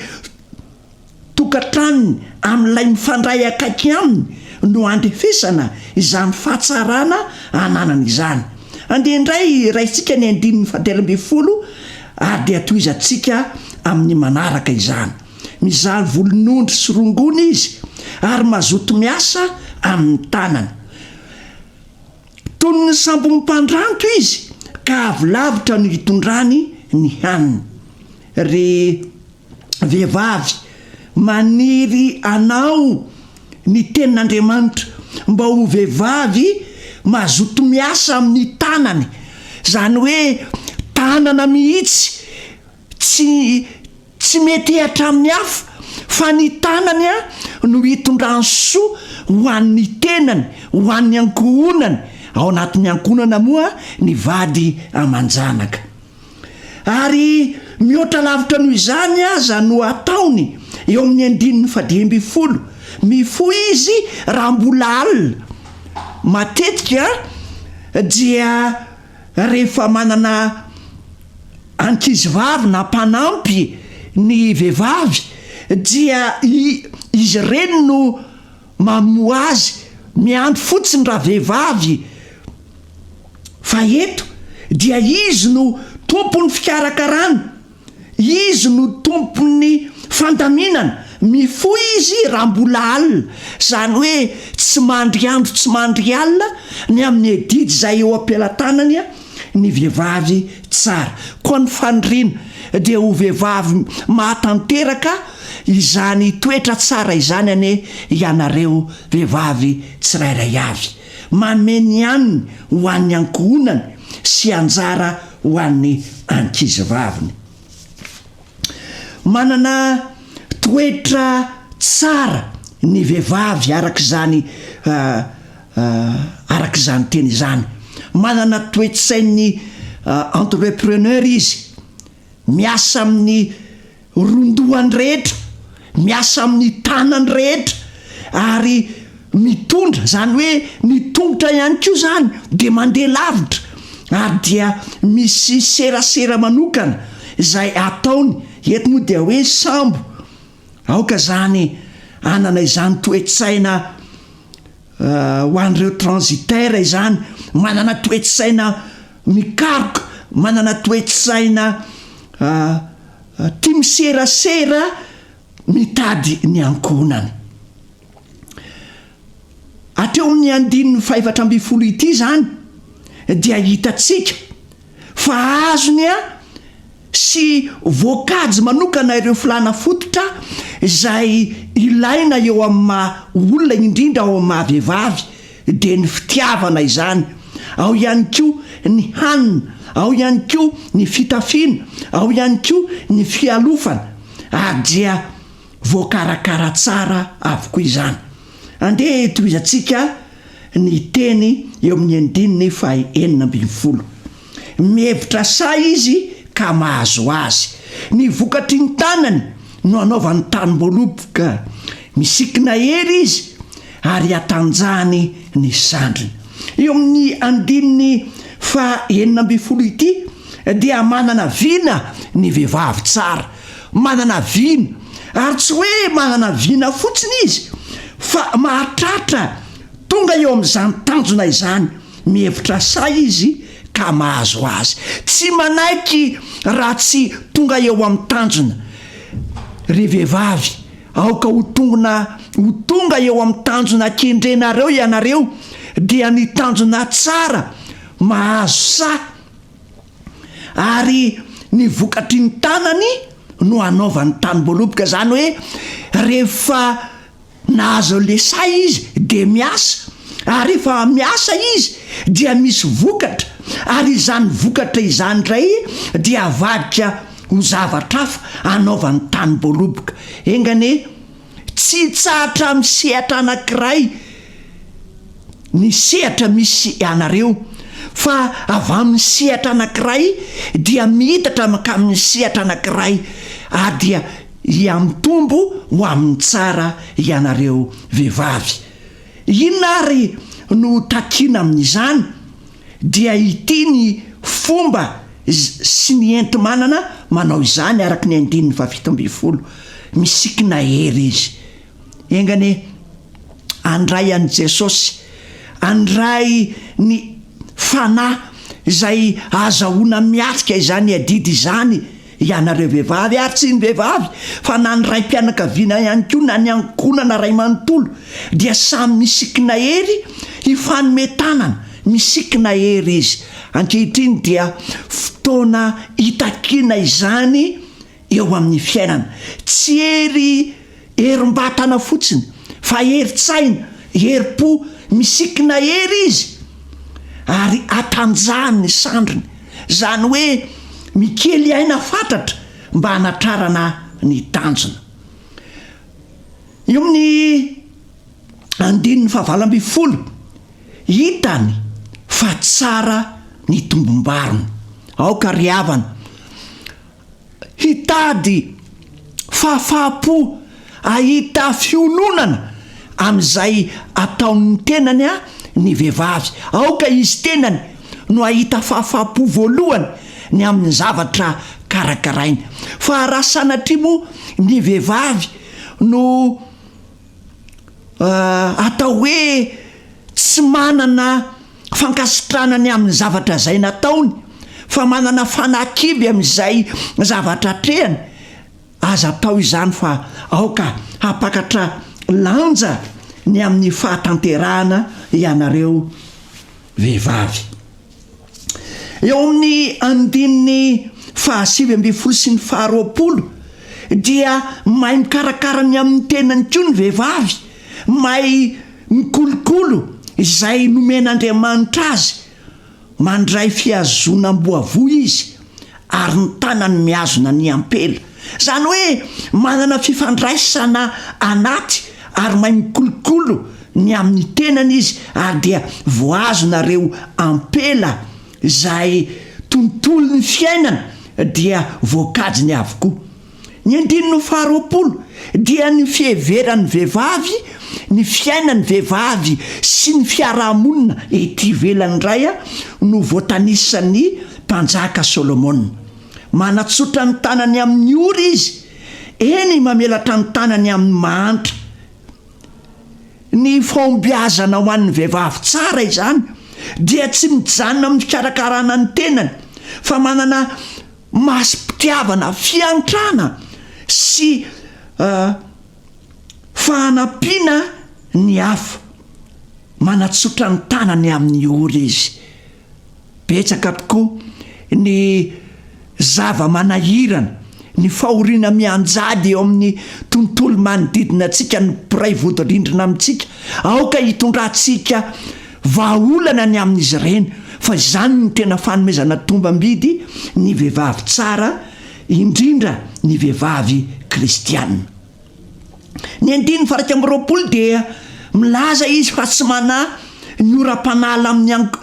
tokantranony amin'ilay mifandray akaiky aminy no andrefesana izany fahatsarana ananany izany. Andeha indray raisintsika ny andininy fahatelo ambin'ny folo ary dia tohizantsika amin'ny manaraka izany. Mizaha volon'ondry sy rongony izy ary mazoto miasa amin'ny tanany. Toy ny sambon'ny mpandranto izy ka avy lavitra no hitondrany ny haniny. Ry vehivavy, maniry anao ny Tenin'Andriamanitra mba ho vehivavy mazoto miasa amin'ny tanany, izany hoe tanana mihitsy, tsy tsy mety hatramin'ny hafa. Fa ny tanany no hitondrany soa ho an'ny tenany, ho an'ny ankohonany, ao anatin'ny ankohonana moa ny vady aman-janaka. Ary mihoatra lavitra noho izany aza no ataony eo amin'ny andininy fahadimy ambin'ny folo, mifoha izy raha mbola alina. Matetika dia rehefa manana ankizivavy na mpanampy ny vehivavy dia izy ireny no mamoha azy, miandry fotsiny ravehivavy fa eto dia izy no tompon'ny fikarakarana, izy no tompon'ny fandaminana, mifoha izy raha mbola alina, izany hoe tsy mandry andro tsy mandry alina ny amin'ny adidy izay eo am-pelatanany ny vehivavy tsara. Koa ny faniriana dia ho vehivavy mahatanteraka izany toetra tsara izany anie ianareo vehivavy tsirairay avy. Manome ny haniny ho an'ny ankohonany sy anjara ho an'ny ankizivaviny. Manana toetra tsara ny vehivavy araka izany araka izany teny izany. Manana toe-tsain'ny entrepreneur izy. Miasa amin'ny ron-dohany rehetra, miasa amin'ny tanany rehetra ary mitondra, izany hoe ny tongotra ihany koa izany dia mandeha lavitra ary dia misy serasera manokana izay ataony, eto moa dia hoe sambo, aoka izany hanana izany toe-tsaina ho an'ireo transitaires izany, manana toe-tsaina mikaroka, manana toe-tsaina tia miserasera mitady ny ankohonany. Hatreo amin'ny andininy fahefatra ambin'ny folo ity izany dia hitantsika fa azony sy voakajy manokana ireo filàna fototra izay ilaina eo amin'ny maha olona indrindra ao amin'ny maha vehivavy dia ny fitiavana izany, ao ihany koa ny hanina, ao ihany koa ny fitafiana, ao ihany koa ny fialofana ary dia voakarakara tsara avokoa izany. Andeha tohizantsika ny teny eo amin'ny andininy faha-16. Mihevitra saha izy ka mahazo azy. Ny vokatry ny tanany no anaovany tanim-boaloboka. Misikina hery izy ary atanjahany ny sandriny. Eo amin'ny andininy faha-16 ity dia manana vina ny vehivavy tsara. Manana vina. Ary tsy hoe manana vina fotsiny izy fa mahatratra tonga eo amin'izany tanjona izany. Mihevitra sahy izy ka mahazo azy. Tsy manaiky raha tsy tonga eo amin'ny tanjona. Ry vehivavy, aoka ho tongona ho tonga eo amin'ny tanjona kendrenareo ianareo, dia ny tanjona tsara mahazo sahy, ary ny vokatry ny tanany no hanaovany tanim-boaloboka. Izany hoe rehefa Nahazo an'ilay saha izy dia miasa, ary rehefa miasa izy dia misy vokatra, ary izany vokatra izany indray dia avadika ho zavatra hafa anaovany tanim-boaloboka. Enga anie tsy hitsahatra amin'ny sehatra anankiray ny sehatra misy anareo, fa avy amin'ny sehatra anankiray dia miitatra mankamin'ny sehatra anankiray, ary dia Hihamitombo ho amin'ny tsara ianareo vehivavy. Inona ary no takiana amin'izany? Dia ity ny fomba sy ny enti-manana manao izany araka ny andininy fahafito ambin'ny folo. Misikina hery izy. Enga anie handray an'i Jesosy, handray ny Fanahy izay ahazahoana miatrika izany adidy izany ianareo vehivavy, ary tsy ny vehivavy fa na ny raim-pianakaviana ihany koa na ny ankohonana iray manontolo dia samy misikina hery hifanome tanana, misikina hery izy. Ankehitriny dia fotoana hitakiana izany eo amin'ny fiainana. Tsy hery herim-batana fotsiny fa herin-tsaina, herim-po, misikina hery izy ary atanjahany ny sandriny, izany hoe mikely aina fatratra mba hanatrarana ny tanjona. Eo amin'ny andininy fahavalo ambin'ny folo, hitany fa tsara ny tombom-barony. Aoka ry havana hitady fahafaham-po, hahita fiononana amin'izay ataon'ny tenany ny vehivavy. Aoka izy tenany no hahita fahafaham-po voalohany ny amin'ny zavatra karakarainy. Fa raha sanatria moa ny vehivavy no atao hoe tsy manana fankasitrahana ny amin'ny zavatra izay nataony fa manana fanahy kivy amin'izay zavatra atrehany, aza atao izany fa aoka hampakatra lanja ny amin'ny fahatanterahana ianareo vehivavy. Eo amin'ny andininy fahasivy ambin'ny folo sy ny faharoapolo dia mahay mikarakara ny amin'ny tenany koa ny vehivavy, mahay mikolokolo izay nomen'Andriamanitra azy, mandray fihazonam-boavoa izy ary ny tanany mihazona ny ampela. Izany hoe manana fifandraisana anaty ary mahay mikolokolo ny amin'ny tenany izy ary dia voahazona ireo ampela izay tontolon'ny fiainana dia voakajiny avokoa. Ny andininy faharoapolo dia ny fiheveran'ny vehivavy ny fiainan'ny vehivavy sy ny fiarahamonina ety ivelany indray no voatanisan'ny mpanjaka Solomona. Manatsotra ny tanany amin'ny ory izy, eny mamelatra ny tanany amin'ny mahantra. Ny fahombiazana ho an'ny vehivavy tsara izany dia tsy mijanona amin'ny fikarakarana ny tenany fa manana masom-pitiavana, fiantrana sy fanampiana ny hafa. Manatsotra ny tanany amin'ny ory izy. Betsaka tokoa ny zava-manahirana, ny fahoriana mianjady eo amin'ny tontolo manodidina antsika, ny mpiray vodirindrina amintsika. Aoka hitondrantsika vahaolana ny amin'izy ireny, fa izany no tena fanomezana tombam-bidy ny vehivavy tsara, indrindra ny vehivavy kristiana. Ny andininy faha-21 dia milaza izy fa tsy manahy ny oram-panala amin'ny ank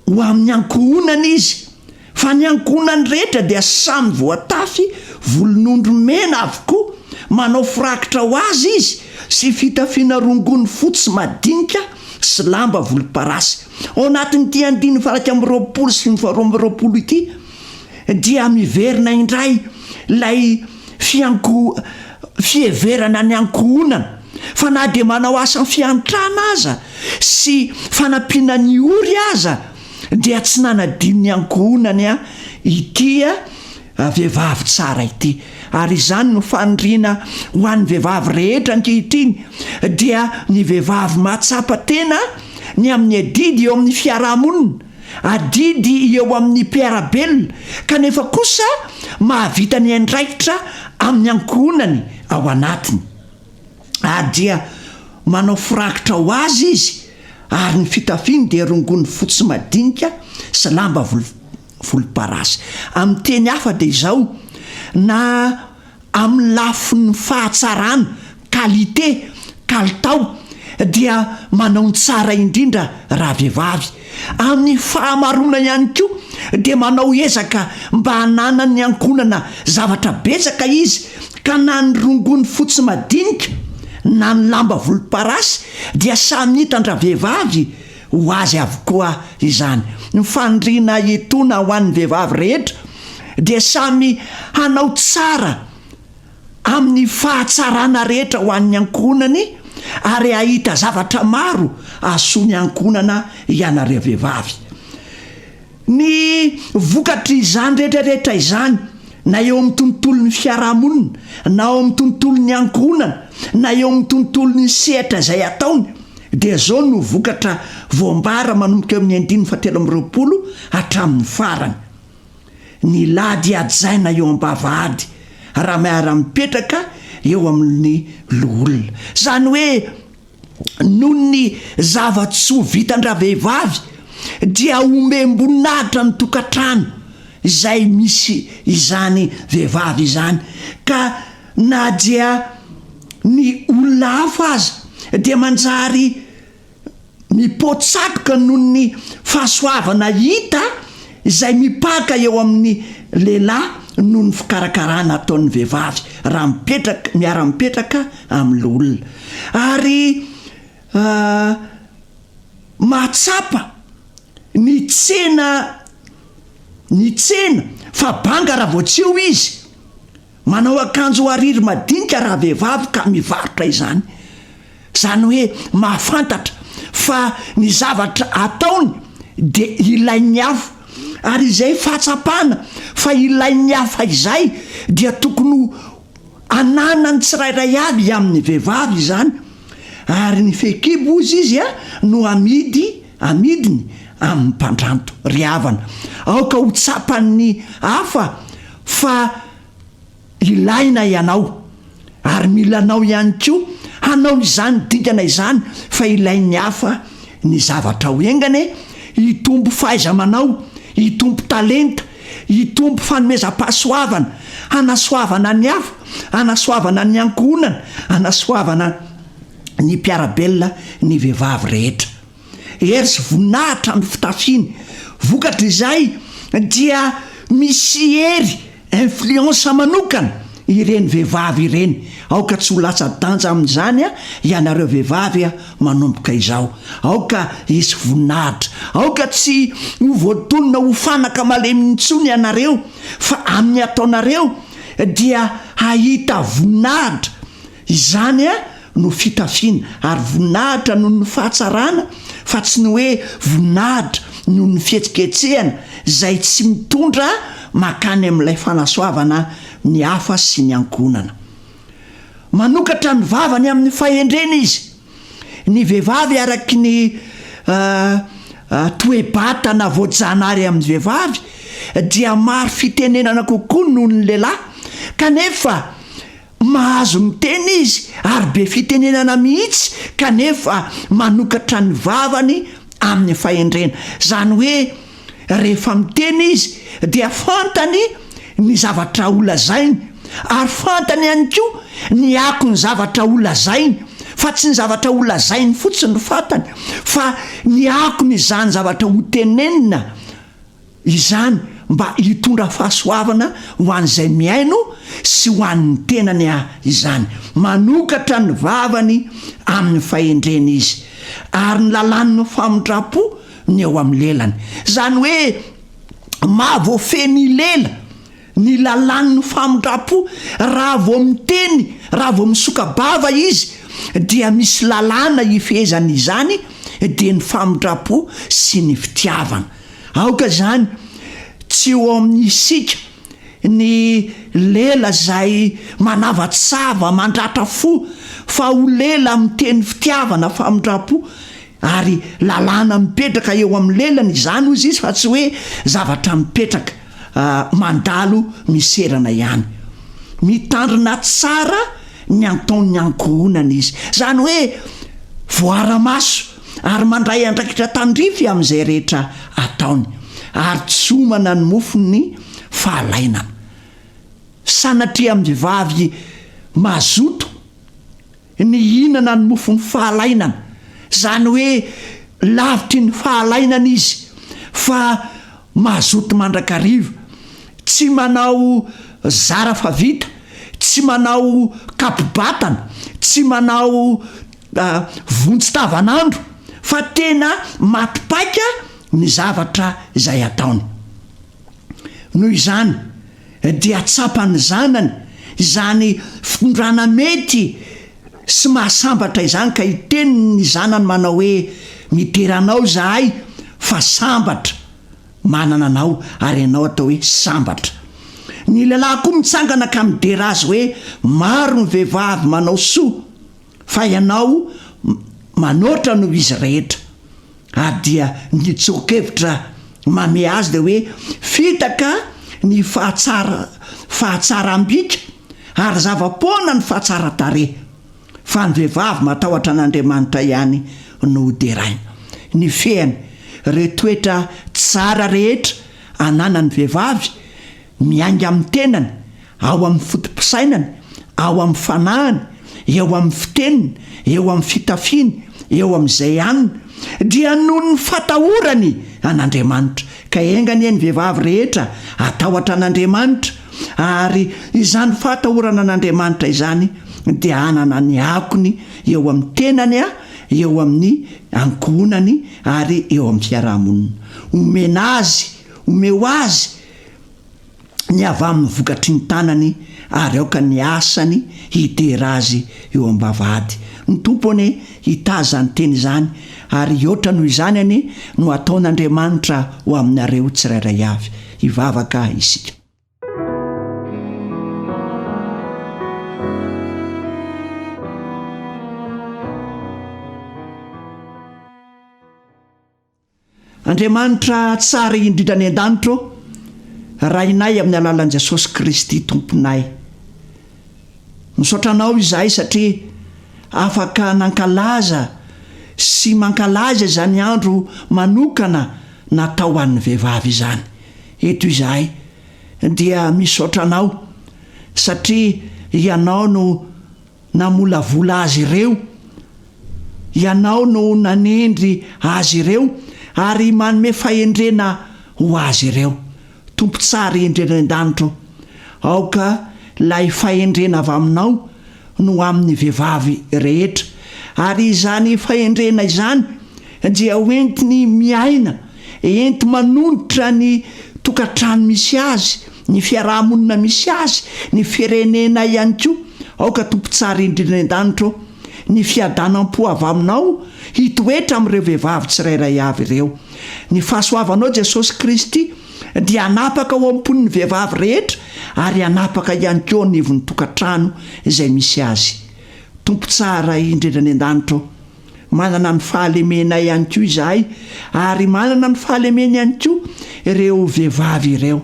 ho amin'ny ankohonany izy, fa ny ankohonany rehetra dia samy voatafy volon'ondry mena avokoa, manao firakitra ho azy izy sy fitafiana rongony fotsy madinika sy lamba volomparasy. Ao anatin'ity andininy faha-21 sy ny faha-22 ity dia miverina indray ilay fianko fiheverana ny ankohonana fa na dia manao asa fiantrana aza sy fanampiana ny ory aza dia tsy nanadino ny ankohonany ity vehivavy tsara ity ary izany no faniriana ho an'ny vehivavy rehetra ankehitriny dia ny vehivavy mahatsapa tena ny amin'ny adidy eo amin'ny fiarahamonina Adidy eo amin'ny mpiara-belona kanefa kosa mahavita ny andraikitra amin'ny ankohonany ao anatiny. Ary dia manao firakitra ho azy izy ary ny fitafiany dia rongony fotsy madinika sy lamba volomparasy. Amin'ny teny hafa dia izao, na Amin'ny lafiny fahatsarana, qualité, kalitao, dia manao ny tsara indrindra ravehivavy. Amin'ny fahamaroana ihany koa dia manao ezaka mba hananan'ny ankohonana zavatra betsaka izy ka na ny rongony fotsy madinika na ny lamba volomparasy dia samy hitan-dravehivavy ho azy avokoa izany. Ny faniriana etoana ho an'ny vehivavy rehetra dia samy hanao tsara amin'ny fahatsarana rehetra ho an'ny ankohonany ary hahita zavatra maro hahasoa ny ankohonana ianareo vehivavy. Ny vokatr'izany rehetra rehetra izany, na eo amin'ny tontolon'ny fiarahamonina, na ao amin'ny tontolon'ny ankohonana, na eo amin'ny tontolon'ny sehatra izay ataony, dia izao no vokatra voambara manomboka eo amin'ny andininy fahatelo amby roapolo hatramin'ny farany. Ny lady hajaina eo am-bavahady raha miara-mipetraka eo amin'ny loholona. Izany hoe noho ny zava-tsoa vitan-dravehivavy dia omem-boninahitra ny tokantrano izay misy izany vehivavy izany ka na dia ny olona. olona hafa aza dia manjary mipoa-tsatroka noho ny fahasoavana hita izay mipaka eo amin'ny lehilahy noho ny fikarakarana ataon'ny vehivavy raha mipetraka miara-mipetraka amin'ny loholona. Ary mahatsapa ny tsena ny tsena fa banga raha vao tsy eo izy. Manao akanjo hariry madinika raha vehivavy ka mivarotra izany. Izany hoe mahafantatra fa ny zavatra ataony dia ilain'ny hafa. Ary izay fahatsapana fa ilain'ny hafa izay dia tokony ho ananan'ny tsirairay avy amin'ny vehivavy izany. Ary ny fehikibo hozy izy no amidy amidiny amin'ny mpandranto. Ry havana, aoka ho tsapan'ny hafa fa ilaina ianao ary mila anao ihany koa hanao izany dingana izany fa ilain'ny hafa ny zavatra ho engana e! hitombo fahaiza-manao, hitombo talenta, hitombo fanomezam-pahasoavana, hanasoavana ny hafa, hanasoavana ny ankohonana, hanasoavana ny mpiara-belona ny vehivavy rehetra. Hery sy voninahitra amin'ny fitafiany. Vokatr'izay dia misy hery, influence, manokana ireny vehivavy ireny. Aoka tsy ho latsa-danja amin'izany ianareo vehivavy manomboka izao. Aoka hisy voninahitra. Aoka tsy ho voatonona ho fanaka malemy intsony ianareo fa amin'ny ataonareo dia hahita voninahitra. Izany no fitafiana, ary voninahitra noho ny fahatsarana fa tsy ny hoe voninahitra noho ny fihetsiketsehana izay tsy mitondra mankany amin'ilay fanasoavana ny hafa sy ny ankohonana. Manokatra ny vavany amin'ny fahendrena izy. Ny vehivavy araky ny toe-batana voajanahary amin'ny vehivavy dia maro fitenenana kokoa noho ny lehilahy kanefa Mahazo miteny izy ary be fitenenana mihitsy kanefa manokatra ny vavany amin'ny fahendrena. Izany hoe rehefa miteny izy dia fantany ny zavatra holazainy ary fantany ihany koa ny akon'ny zavatra holazainy fa tsy ny zavatra holazainy fotsiny no fantany fa ny akon'izany zavatra hotenenina Izany mba hitondra fahasoavana ho an'izay mihaino sy ho an'ny tenany aho izany. Manokatra ny vavany amin'ny fahendrena izy, ary ny lalàn'ny famindram-po ny eo amin'ny lelany. Izany hoe mahavoafehy ny lela ny lalàn'ny famindram-po. Raha vao miteny, raha vao misoka-bava izy, dia misy lalàna ifehezany izany, dia ny famindram-po sy ny fitiavana. Aoka izany tsy ho amin'ny isika ny lela izay manavatsava, mandratra fo, fa ho lela miteny fitiavana, famindram-po, ary lalàna mipetraka eo amin'ny lelany izany hozy izy fa tsy hoe zavatra mipetraka mandalo miserana ihany. Mitandrina tsara ny antaon'ny ankohonana izy. Izany hoe voara-maso ary mandray andraikitra tandrify amin'izay rehetra ataony, ary tsy homana ny mofon'ny fahalainana. Sanatria amin'ny vehivavy mazoto ny hihinana ny mofon'ny fahalainana, izany hoe lavitry ny fahalainana izy fa mazoto mandrakariva, tsy manao zara fa vita, tsy manao kapo-batana, tsy manao vonjy tavanandro fa tena maty paika ny zavatra izay ataony. Noho izany dia tsapan'ny zanany izany fitondrana mety sy mahasambatra izany ka hiteny ny zanany manao hoe midera anao izahay fa sambatra manana anao ary ianao atao hoe sambatra. Ny lehilahy koa mitsangana ka midera azy hoe maro ny vehivavy manao soa fa ianao manoatra noho izy rehetra. Ary dia ny tsoa-kevitra mamehy azy dia hoe fitaka ny fahatsara fahatsaram-bika ary zava-poana ny fahatsaran-tarehy, fa ny vehivavy matahotra an'Andriamanitra ihany no hoderaina. Ny fehiny, ireo toetra tsara rehetra ananan'ny vehivavy miainga amin'ny tenany, ao amin'ny foto-pisainany, ao amin'ny fanahiny, eo amin'ny fiteniny, eo amin'ny fitafiany, eo amin'izay haniny, dia noho ny fatahorany an'Andriamanitra. Ka enga anie ny vehivavy rehetra hatahotra an'Andriamanitra, ary izany fahatahorana an'Andriamanitra izany dia hanana ny akony eo amin'ny tenany, eo amin'ny ankohonany ary eo amin'ny fiarahamonina. Omena azy, omeo azy ny avy amin'ny vokatry ny tanany ary aoka ny asany hidera azy eo am-bavahady. Ny Tompo anie hitaha izany teny izany ary hihoatra noho izany anie no hataon'Andriamanitra ho aminareo tsirairay avy. Hivavaka isika. Andriamanitra tsara indrindra any an-danitra ô, Rainay amin'ny alalan'i Jesosy Kristy Tomponay. Misaotra Anao izahay satria afaka nankalaza sy mankalaza izany andro manokana natao ho an'ny vehivavy izany. Eto izahay dia misaotra Anao satria Ianao no namolavola azy ireo, Ianao no nanendry azy ireo ary manome fahendrena ho azy ireo. Tompo tsara indrindra any an-danitra ô, aoka ilay fahendrena avy Aminao no amin'ny vehivavy rehetra, ary izany fahendrena izany dia ho entiny miaina, enti-manonitra ny tokantrano misy azy, ny fiaraha-monina misy azy, ny firenena ihany koa. Aoka Tompo tsara indrindra any an-danitra ô, ny fiadanam-po avy Aminao hitoetra amin'ireo vehivavy tsirairay avy ireo. Ny fahasoavanao Jesosy Kristy dia hanapaka ao am-pon'ny vehivavy rehetra ary hanapaka ihany koa anivon'ny tokantrano izay misy azy. Tompo tsara indrindra any an-danitra ô, Manana ny fahalemenay ihany koa izahay ary manana ny fahalemeny ihany koa ireo vehivavy ireo.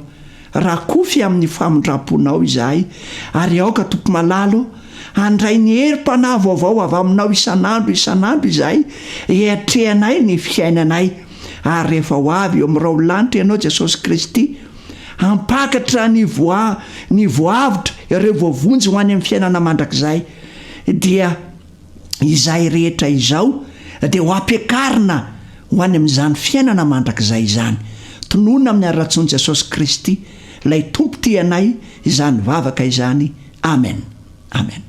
Rakofy amin'ny famindram-ponao izahay ary aoka Tompo malala ô, handray ny herim-panahy vaovao avy aminao isan'andro isan'andro izahay hiatrehanay ny fiainanay ary rehefa ho avy eo amin'ny rahon'ny lanitra Ianao Jesosy Kristy hampakatra ny voa ny voavotra ireo voavonjy ho any amin'ny fiainana mandrakizay dia Izay rehetra izao dia ho ampiakarina ho any amin'izany fiainana mandrakizay izany. Tononina amin'ny aratsoan'i Jesosy Kristy, ilay Tompo tia anay, izany vavaka izany. Amen. Amen.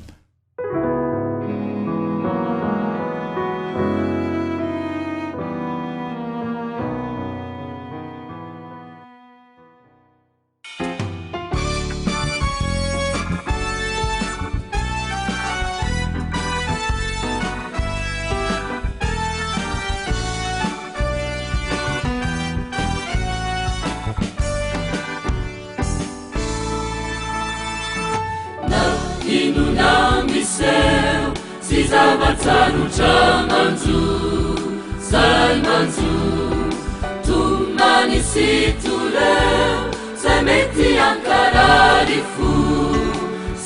Na inona miseho sy zava-tsarotra manjo, zay manjo, tomany sy toreo, zay mety hankarary fo,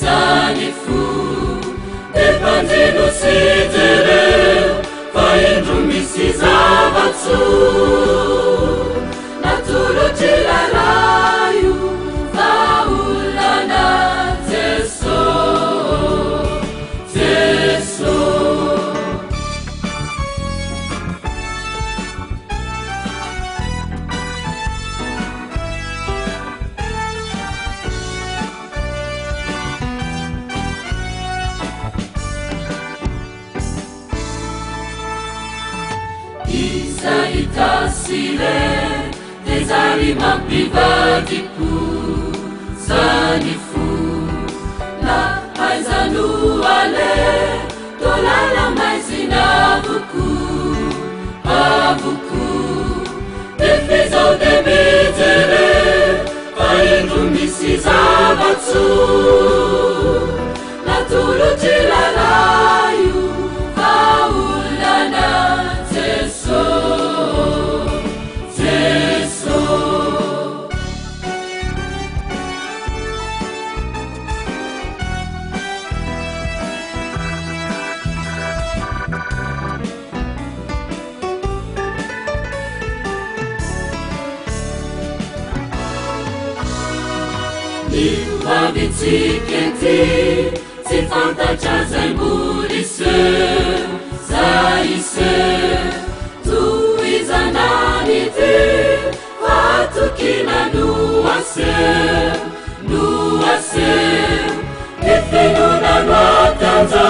zany fo. De mpanjino sy jereo, fa indro misy zava-tsoa natolotr'ilay Ray ho vahaolana, Jeso, Jeso. Izay hita sy re dia zary mampivadi-po zany fo. Na aiza no aleha toa lala-maizina avokoa, avokoa. Nefa izao dia mijere fa indro misy zava-tsoa. Natolotr'ilay Ray io vahaolana Jeso, Jeso. Ny ho avintsika ety. Tsy fantatra zay mbola hiseho, zay hiseho. Tohizana ny dia, fahatokiana no aseho, no aseho. Ny finoana no atanjaka,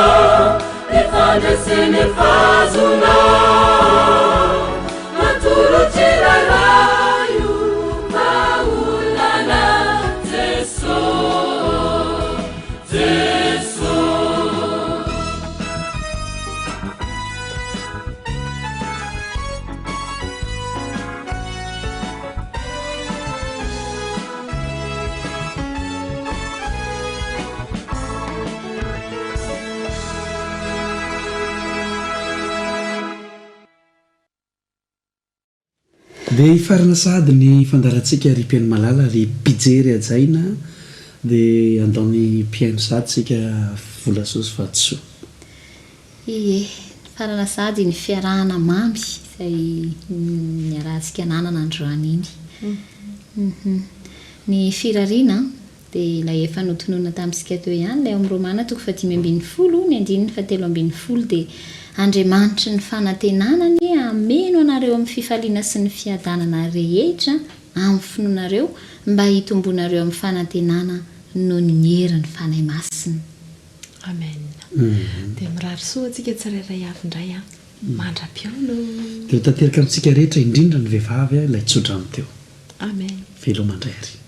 ny fandresena efa azonao. Natoro tsirairay io vahaolana Jeso, Jeso. Dia hifarana sahady ny fandaharantsika ry mpihaino malala, ry mpijery hajaina, dia andao ny mpihaino sahady isika Volasoa sy Vatosoa. Ie, nifarana sahady iny fiarahana mamy izay niarahantsika nanana androany iny. Ny firariana an! Dia ilay efa notononina tamintsika teo ihany, ilay ao amin'ny Romana toko fahadimy ambin'ny folo, ny andininy fahatelo ambin'ny folo dia, Andriamanitry ny fanantenana anie hameno anareo amin'ny fifaliana sy ny fiadanana rehetra amin'ny finoanareo, mba hitomboanareo amin'ny fanantenana noho ny herin'ny Fanahy Masina. Amen. Dia mirary soa antsika tsirairay avy indray an. Mandra-pihaona o. Dia ho tanteraka amintsika rehetra, indrindra ny vehivavy, ilay tsodrano teo. Amen. Veloma indray ary.